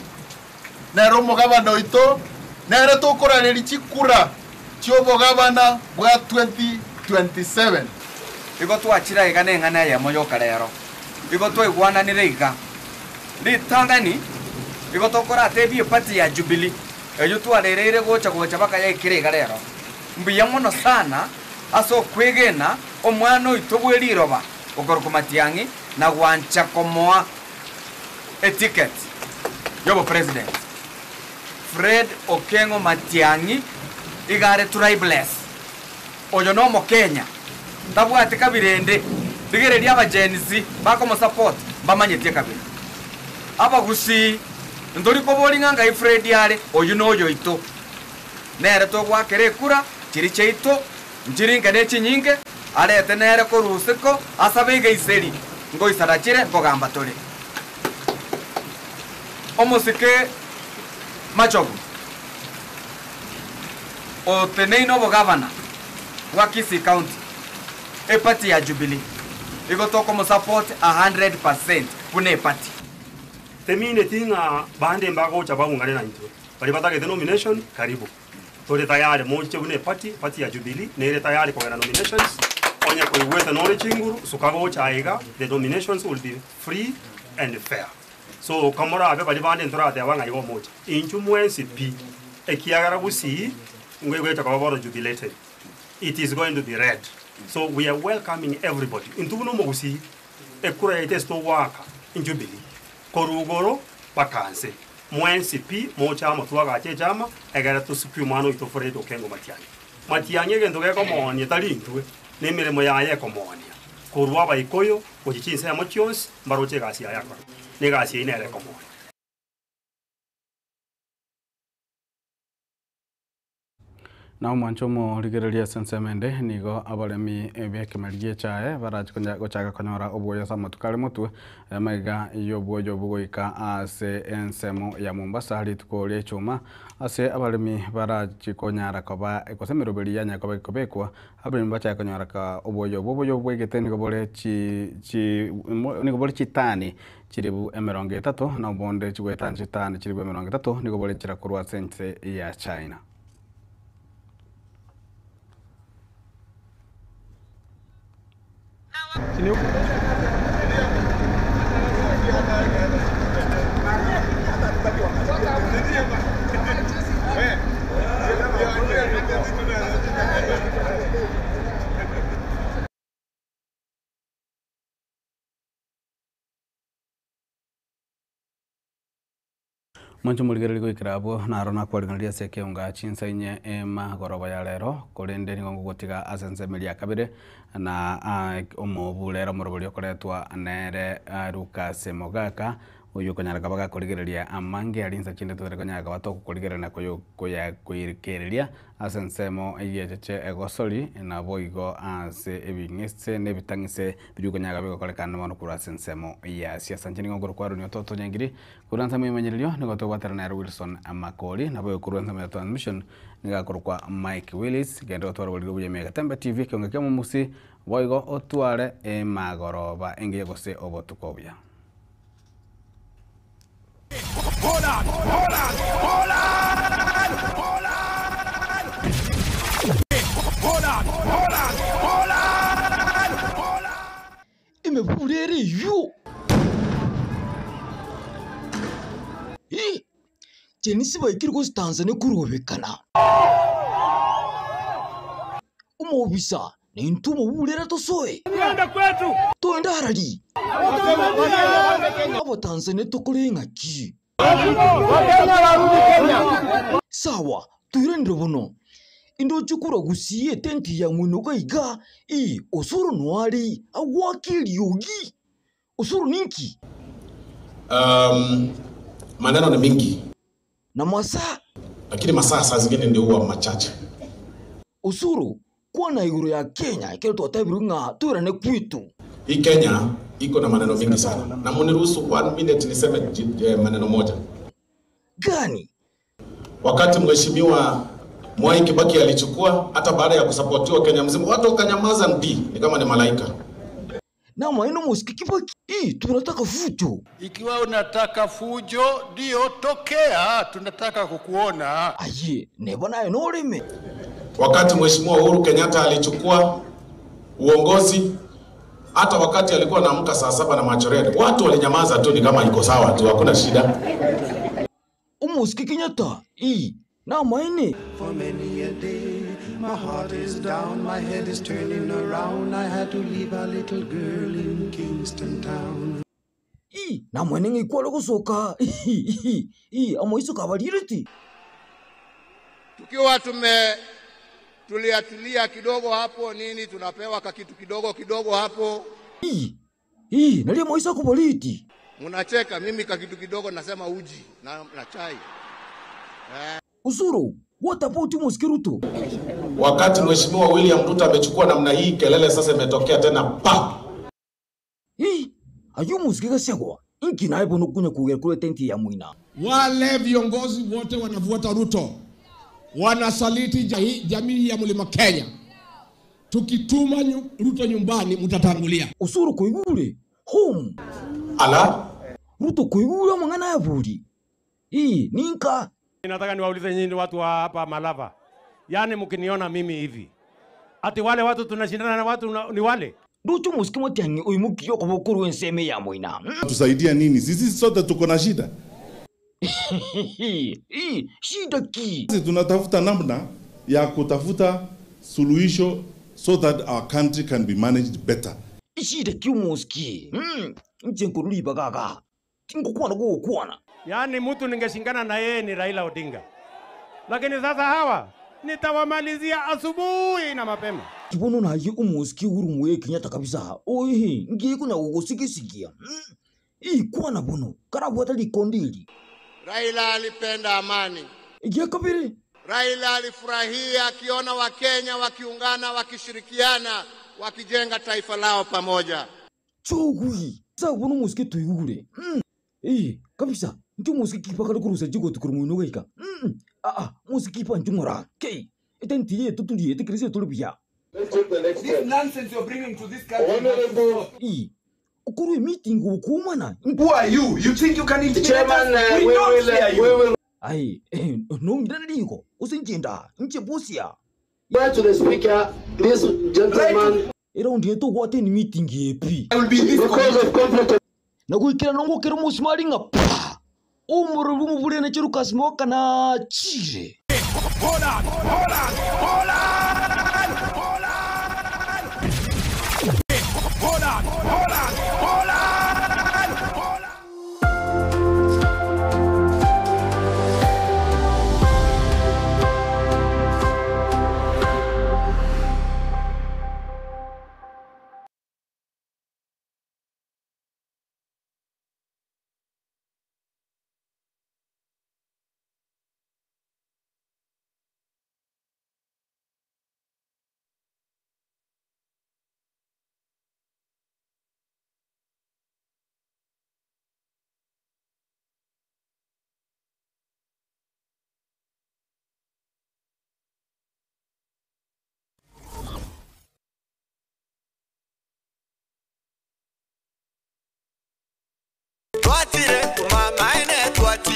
Speaker 22: nere omogabana oito, nere tokorareria chikura chi'obogabana bwa 2027.
Speaker 23: Igo twachire aiga neng'ana eyemo yoka rero, igo twaigwananire iga. Ritang'ani, igo tokoratebie eparty ya Jubilee, eyio twarereire gocha gocha baka yaikire iga rero. Mbuya mono sana ase okwegena omwana oito bwe riroba okorokwa Matiang'i na gwancha komoa eticket yobopresident. Fred Okengo Matiang'i iga are tribeless. Oyo nomokenya, tabwati kabira ende. Rigereria aba Gen Z bakomosupport mbamanyeti ekabira. Abagusii ntori kobori ng'a ngai Fred are, oyio noyoito. Nere togoakera ekura chiri chiaito nchiri inke ne chinyinge, arete nere korwa usiko asabe egeiseri, ngoisana chire nkogamba tore. Omosike Machogu oteneine obogavana bwa Kisii County, eparty ya Jubilee igo tokomosupport a 100% buna eparty.
Speaker 24: Temineti ng'a bande mbagocha baung'ane naintwe, baria batagete nomination, karibu. Tore tayari moche buna eparty, party ya Jubilee nere tayari kogenda nominations, onye koigwete nore chinguru, suka gocha aiga, the nominations will be free and fair. So kamorabe baria bande ntorateba ng'a igo moche. Inchuo mwensi pi, ekiagera gusii ngoigwete koba bono jubilated. It is going to be red. So we are welcoming everybody. Intwe buna omogusii, ekura yaito ase togoaka injubilee, korwa igoro mpaka nse. Mwensi pi, moche amo twagache echama, egere tosukie omwana oito Fred Okengo Matiang'i. Matiang'i egento gekomoonia tari intwe, nemeremo yaye ekomoonia. Korwa Abaikoyo gochia chinsemo chionsi mbaroche egasi yaye akora, na egasi eyio nere ekomoonia.
Speaker 1: Na omwancho omorigereria ase ensemo ende nigo abaremi b'ekemeri gi'echae barache gochaka konyora obwoyo ase amatuko are motwe, amaiga y'obwoyo obwo goika ase ensemo ya Mombasa rituko ria echuma, ase abaremi barachi konyara koba gose emeroberi yanyara koba ekobekwa, abaremi bachake konyora ka obwoyo obwo. Obwoyo bwaigete nigo bore chi chi nigo bore chitani chiribu emerongo etato, na obonde chigoetania chitani chiribu emerongo etato nigo bore nchera korwa ase ense ya China. Mwanche omorigereria goikera abwo, naro nakwarigereria ase ekeunga chinsa inye emagoroba ya rero, korende nigo ngogotiga ase ensemo eria ya kabere, na omoburera omorobori okoretwa nere Lucas Mogaka, oyio okonyara koba gakorigereria amange aria insa chinde totari konyara koba togokorigereria na koyakoikereria Ase ensemo y'echeche egosori, naboigo ase ebing'ese na ebitang'ise biria okonyaga bigokorekana bono korwa ase ensemo ya siasa. Inche nigo nkorokwa Aaron Ototo Nyangiri, korwa ensemo y'emenyererio nigo tobwatera nere Wilson Makori, naboigo korwa ensemo ya transmission nigo akorokwa Mike Willis, genda otware oboriri obuya ime ya Getembe TV, ekeongo kia omomusi, boigo otware emagoroba engiya gose obotuko obuya.
Speaker 4: Emebura ere eyio! Chenisi baikire gositansa ne korobekana. Omobisa Nintwe omoburere tosoe. Toende arari. Abatanzania tokore ng'aki? Sawa, toiranere bono. Indoche korwa gusii etenti ya ng'wenoka iga, ii, Osoro noare agoake eriogi. Osoro ninki?
Speaker 5: Um, maneno ni mingi.
Speaker 4: Na masaa.
Speaker 5: Lakini masaa saa zingine ndio huwa machache.
Speaker 4: Osoro, kwana igoro ya Kenya ekero twatebirwe ng'a toirane kwetu.
Speaker 5: Hii Kenya iko na maneno mingi sana na muniruhusu one minute niseme maneno moja.
Speaker 4: Gani?
Speaker 5: Wakati Mheshimiwa Mwai Kibaki alichukua, hata baada ya kusapotiwa Kenya mzima, watu wakanyamaza ndi, ni kama ni malaika.
Speaker 4: Namaene omosike Kibaki, ii tunataka fujo.
Speaker 6: Ikiwa unataka fujo, ndio tokea, tunataka kukuona.
Speaker 4: Aye, neba naye noreme.
Speaker 5: Wakati Mheshimiwa Uhuru Kenyatta alichukua uongozi, hata wakati alikuwa anaamka saa saba na macho red, watu walinyamaza tu, ni kama iko sawa tu, hakuna shida.
Speaker 4: Omosike Kenyatta, ii, namaene.
Speaker 7: For many a day, my heart is down, my head is turning around. I had to leave a little girl in Kingston Town.
Speaker 4: Ii, namwene ng'a ikware gosoka, ii, amaiso kabarireti.
Speaker 6: Tukiwa tume tulia tulia kidogo hapo nini, tunapewa kakitu kidogo kidogo hapo.
Speaker 4: Ii, ii, nario amaiso akobareti.
Speaker 6: Munacheka, mimi kakitu kidogo nasema uji na, na chai eh.
Speaker 4: Osoro, what about Mosike Ruto?
Speaker 5: Wakati Mheshimiwa William Ruto amechukua namna hii, kelele sasa imetokea tena pa.
Speaker 4: Hii, ayio Mosike Gachagua, inki naye bono okonya kogera korwa etenti ya moina?
Speaker 25: Wale viongozi wote wanafuata Ruto wanasaliti jamii ya Mlima Kenya. Tukituma Ruto nyumbani mtatangulia.
Speaker 4: Osoro koigure home.
Speaker 5: Ala?
Speaker 4: Ruto koigure amang'ana aya bori. Ii, ninka.
Speaker 26: Nataka niwaulize nyinyi watu wa hapa Malava, yaani mkiniona mimi hivi ati wale watu tunashindana na watu ni wale
Speaker 4: Ndoche omosike motiang'i oimokirie okoboko korwa ensemo eya moina.
Speaker 27: Tusaidia nini? Sisi sote tuko na shida.
Speaker 4: Ii, shida ki?
Speaker 27: Sisi tunatafuta namna ya kutafuta suluhisho so that our country can be managed better.
Speaker 4: Eshida ki omosike? Inche nkorwa ribaga igaa, tingokwana gogokwana.
Speaker 26: Yaani mtu ningeshindana na yeye ni Raila Odinga, lakini sasa hawa nitawamalizia asubuhi na mapema.
Speaker 4: Bono naye omosike Uhuru Muigai Kenyatta kabisa, oihi, ngiye konya gogosiga-sigia. Ii, kwana bono, karabwate rikondo eri.
Speaker 6: Raila alipenda amani.
Speaker 4: Egia kabere.
Speaker 6: Raila alifurahia akiona Wakenya wakiungana, wakishirikiana, wakijenga taifa lao pamoja.
Speaker 4: Chogui sawa omosike toigure ee kabisa inche omosike kipa kare korusia chigoti korwa moino goika aa omosike kipa inche ng'ora kei etenti eye toturiete kere ase tore buya.
Speaker 23: This nonsense you're bringing to this country must stop.
Speaker 4: Ee okorwa emeeting gokomana.
Speaker 23: Who are you? You think you can intimidate
Speaker 4: Chairman,
Speaker 23: us? We
Speaker 4: we
Speaker 23: don't
Speaker 4: will,
Speaker 23: fear you.
Speaker 4: we will- Aye, nong'irane rigo gose inche nda inche bosia. Right to the speaker, this gentleman. Eraundi eye togwate ni meeting epi.
Speaker 23: I will be in this Because of
Speaker 4: conflict. Na goikera nongokera omosumari ng'a pa! Omorero bw'omoburene Cherukas Moka nachire.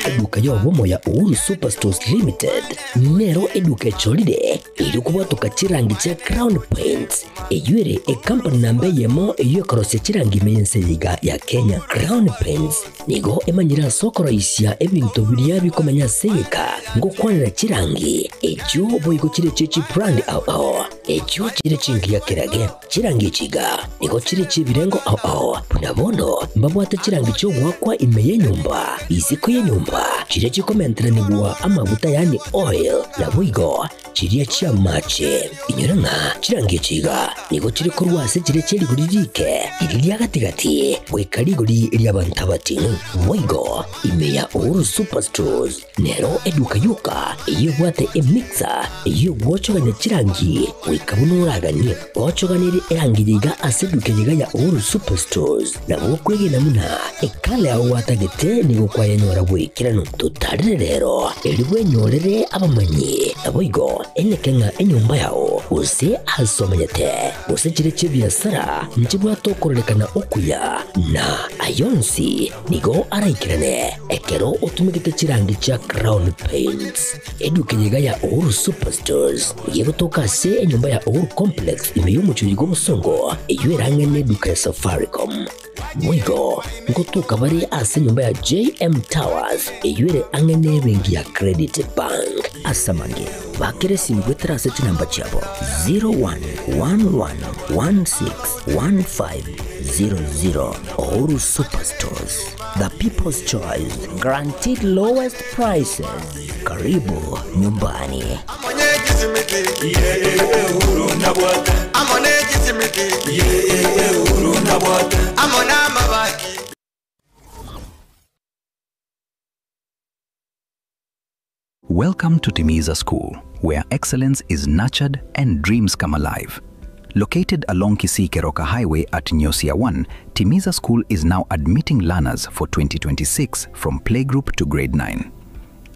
Speaker 2: Eduka y'obomo ya Uhuru Superstores Limited nero eduka echorire eri kobwatoka chirangi chia Crown Paints eywo ere ecompany namba eyemo eywo ekorosia chirangi ime y'ense eye iga ya Kenya. Crown Paints nigo emanyire ase okoroisia ebinto biria bikomenya ase egeka ngokwanera chirangi echio boigo chire chie chibrand ao ao echio chire chingiya kerage. Chirangi echi iga nigo chire chi'ebirengo ao ao buna bono mbabwate chirangi chi'ogoakwa ime y'enyomba, isiko y'enyomba, chiria chikomenteranigwa amaguta yaani oil, naboigo chiria chi'amache. Inyora ng'a chirangi echi iga nigo chire korwa ase chiria chie rigori rike, riria ria gati-gati, goika rigori ri'abanto abating'u. Boigo ime ya Uhuru Superstores nero eduka yoka eyio ebwate emixer eyio egwochogania chirangi goika buna oraganie. Gochoganeire erangi eye iga ase eduka eye iga ya Uhuru Superstores nabo okwegena buna ekala yao gwatagete nigo kwayenyora bw'ekeranu. Totarire rero erio bwenyorere abamanyi naboigo eneke ng'a enyomba yao gose ase omenyete gose chire chi'ebiasara nchibwate okororekana okuya na ayonsi nigo araikerane ekero otumegete chirangi chia Crown Paints. Eduka eye iga ya Uhuru Superstores nigo egotoka ase enyomba ya Uhuru Complex ime y'omochie oyo bw'obosongo eyio erang'e neduka ya Safaricom. Boigo ngotoka bare ase enyomba ya JM Towers eyio ere ang'e nebenki ya Credit Bank. Ase amange, bakera esimu goetera ase chinamba chiabo 0111161500. Uhuru Superstores, the people's choice, guaranteed lowest prices. Karibu nyumbani.
Speaker 3: Welcome to Timiza School, where excellence is nurtured and dreams come alive. Located along Kisii Keroka Highway at Nyosia 1, Timiza School is now admitting learners for 2026 from playgroup to grade 9.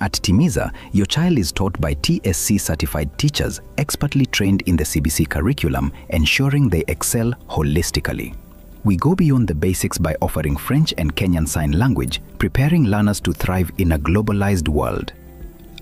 Speaker 3: At Timiza, your child is taught by TSC certified teachers expertly trained in the CBC curriculum, ensuring they excel holistically. We go beyond the basics by offering French and Kenyan Sign Language, preparing learners to thrive in a globalized world.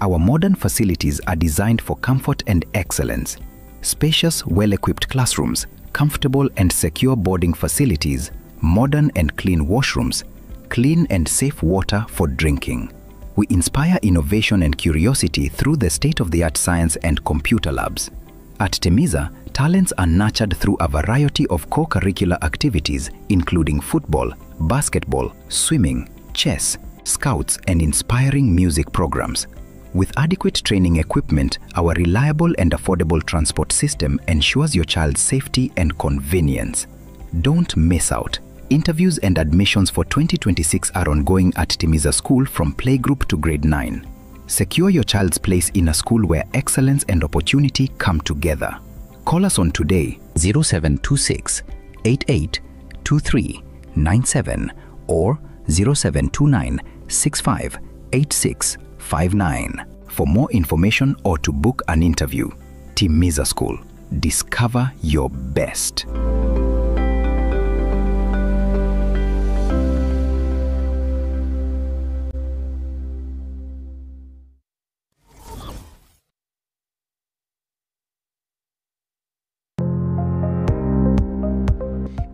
Speaker 3: Our modern facilities are designed for comfort and excellence. Spacious, well equipped classrooms, comfortable and secure boarding facilities, modern and clean washrooms, clean and safe water for drinking. We inspire innovation and curiosity through the state of the art science and computer labs. At Temiza, talents are nurtured through a variety of co curricular activities, including football, basketball, swimming, chess, scouts, and inspiring music programs. With adequate training equipment, our reliable and affordable transport system ensures your child's safety and convenience. Don't miss out. Interviews and admissions for 2026 are ongoing at Timiza School from playgroup to grade 9. Secure your child's place in a school where excellence and opportunity come together. Call us on today 0726 88 23 97 or 0729 65 86 59 for more information or to book an interview. Timiza School. Discover your best.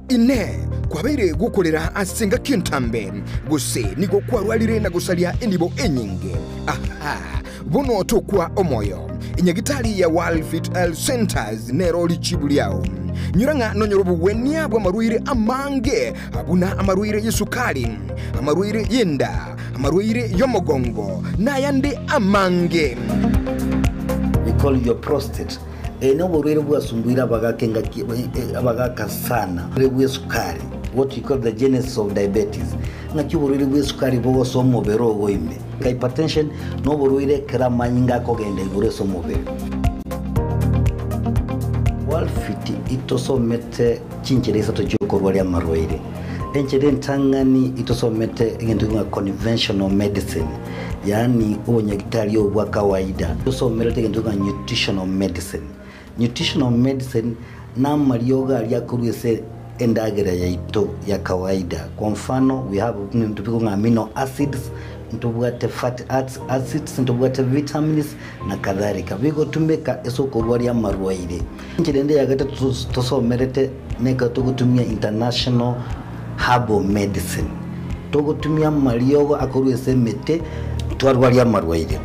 Speaker 8: Inee! Kwabeire gokorera ase engaki entambe, gose nigo kwarwarire na gosaria enibo enyinge? Aha! Bono tokwa omoyo. Enyagitari ya World Fit Health Centers nero richibu riao. Nyora ng'a nonyore obogwenia bw'amarwaire amange, buna amarwaire y'esukari, amarwaire y'enda, amarwaire y'omogongo, na ayande amange.
Speaker 9: We call your prostate. Eye noborwaire bwasumbuire abagaka engaki abagaka sana. Oborwaire bw'esukari, what we call the genesis of diabetes, ng'aki oborwaire bw'esukari bogosoa omobere ogo ime. Hypertension noborwaire ekero amanyinga akogenda igoro ase omobere. Walfit itosomete chinchera isato chiokorwaria amarwaire. Enchera entang'ani itosomete egento ng'a conventional medicine, yaani obonyagitari obo bwa kawaida. Tosomerete egento ng'a nutritional medicine. Nutritional medicine namariogo aria akorwa ase endagera yaito ya kawaida. Kwa mfano, we have ebinto bikong'a amino acids, ntobwate fatty acids, ntobwate vitamins na kadhalika. Bigotumeka ase okorwaria amarwaire. Enchera ende ya gatato tosomerete nekero togotumia international herbal medicine. Togotumia amariogo akorwa ase emete twarwaria amarwaire.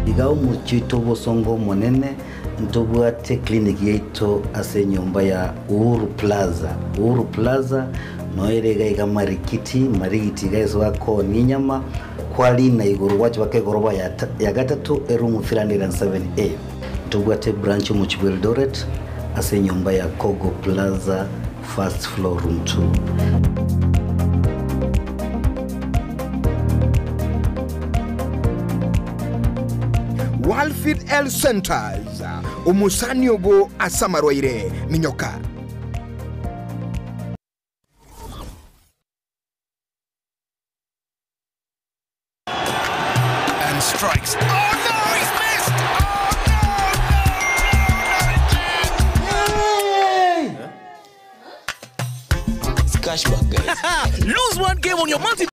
Speaker 9: Iga omochie oito obosongo omonene ntobwate clinic yaito ase enyomba ya Uhuru Plaza. Uhuru Plaza noyo ere iga iga Marikiti, Marigiti iga ase bakoonia enyama, kwarina igoro gwacha baka egoroba ya ya gatato eroom 307A. Ntobwate branch omochie bwa Eldoret ase enyomba ya Kogo Plaza first floor room 2.
Speaker 8: Walfit Health Centers, omosani obo ase amarwaire, minyoka.
Speaker 10: And strikes. Oh no, he's missed!
Speaker 11: It's cashback, guys.
Speaker 10: Lose one game on your multi.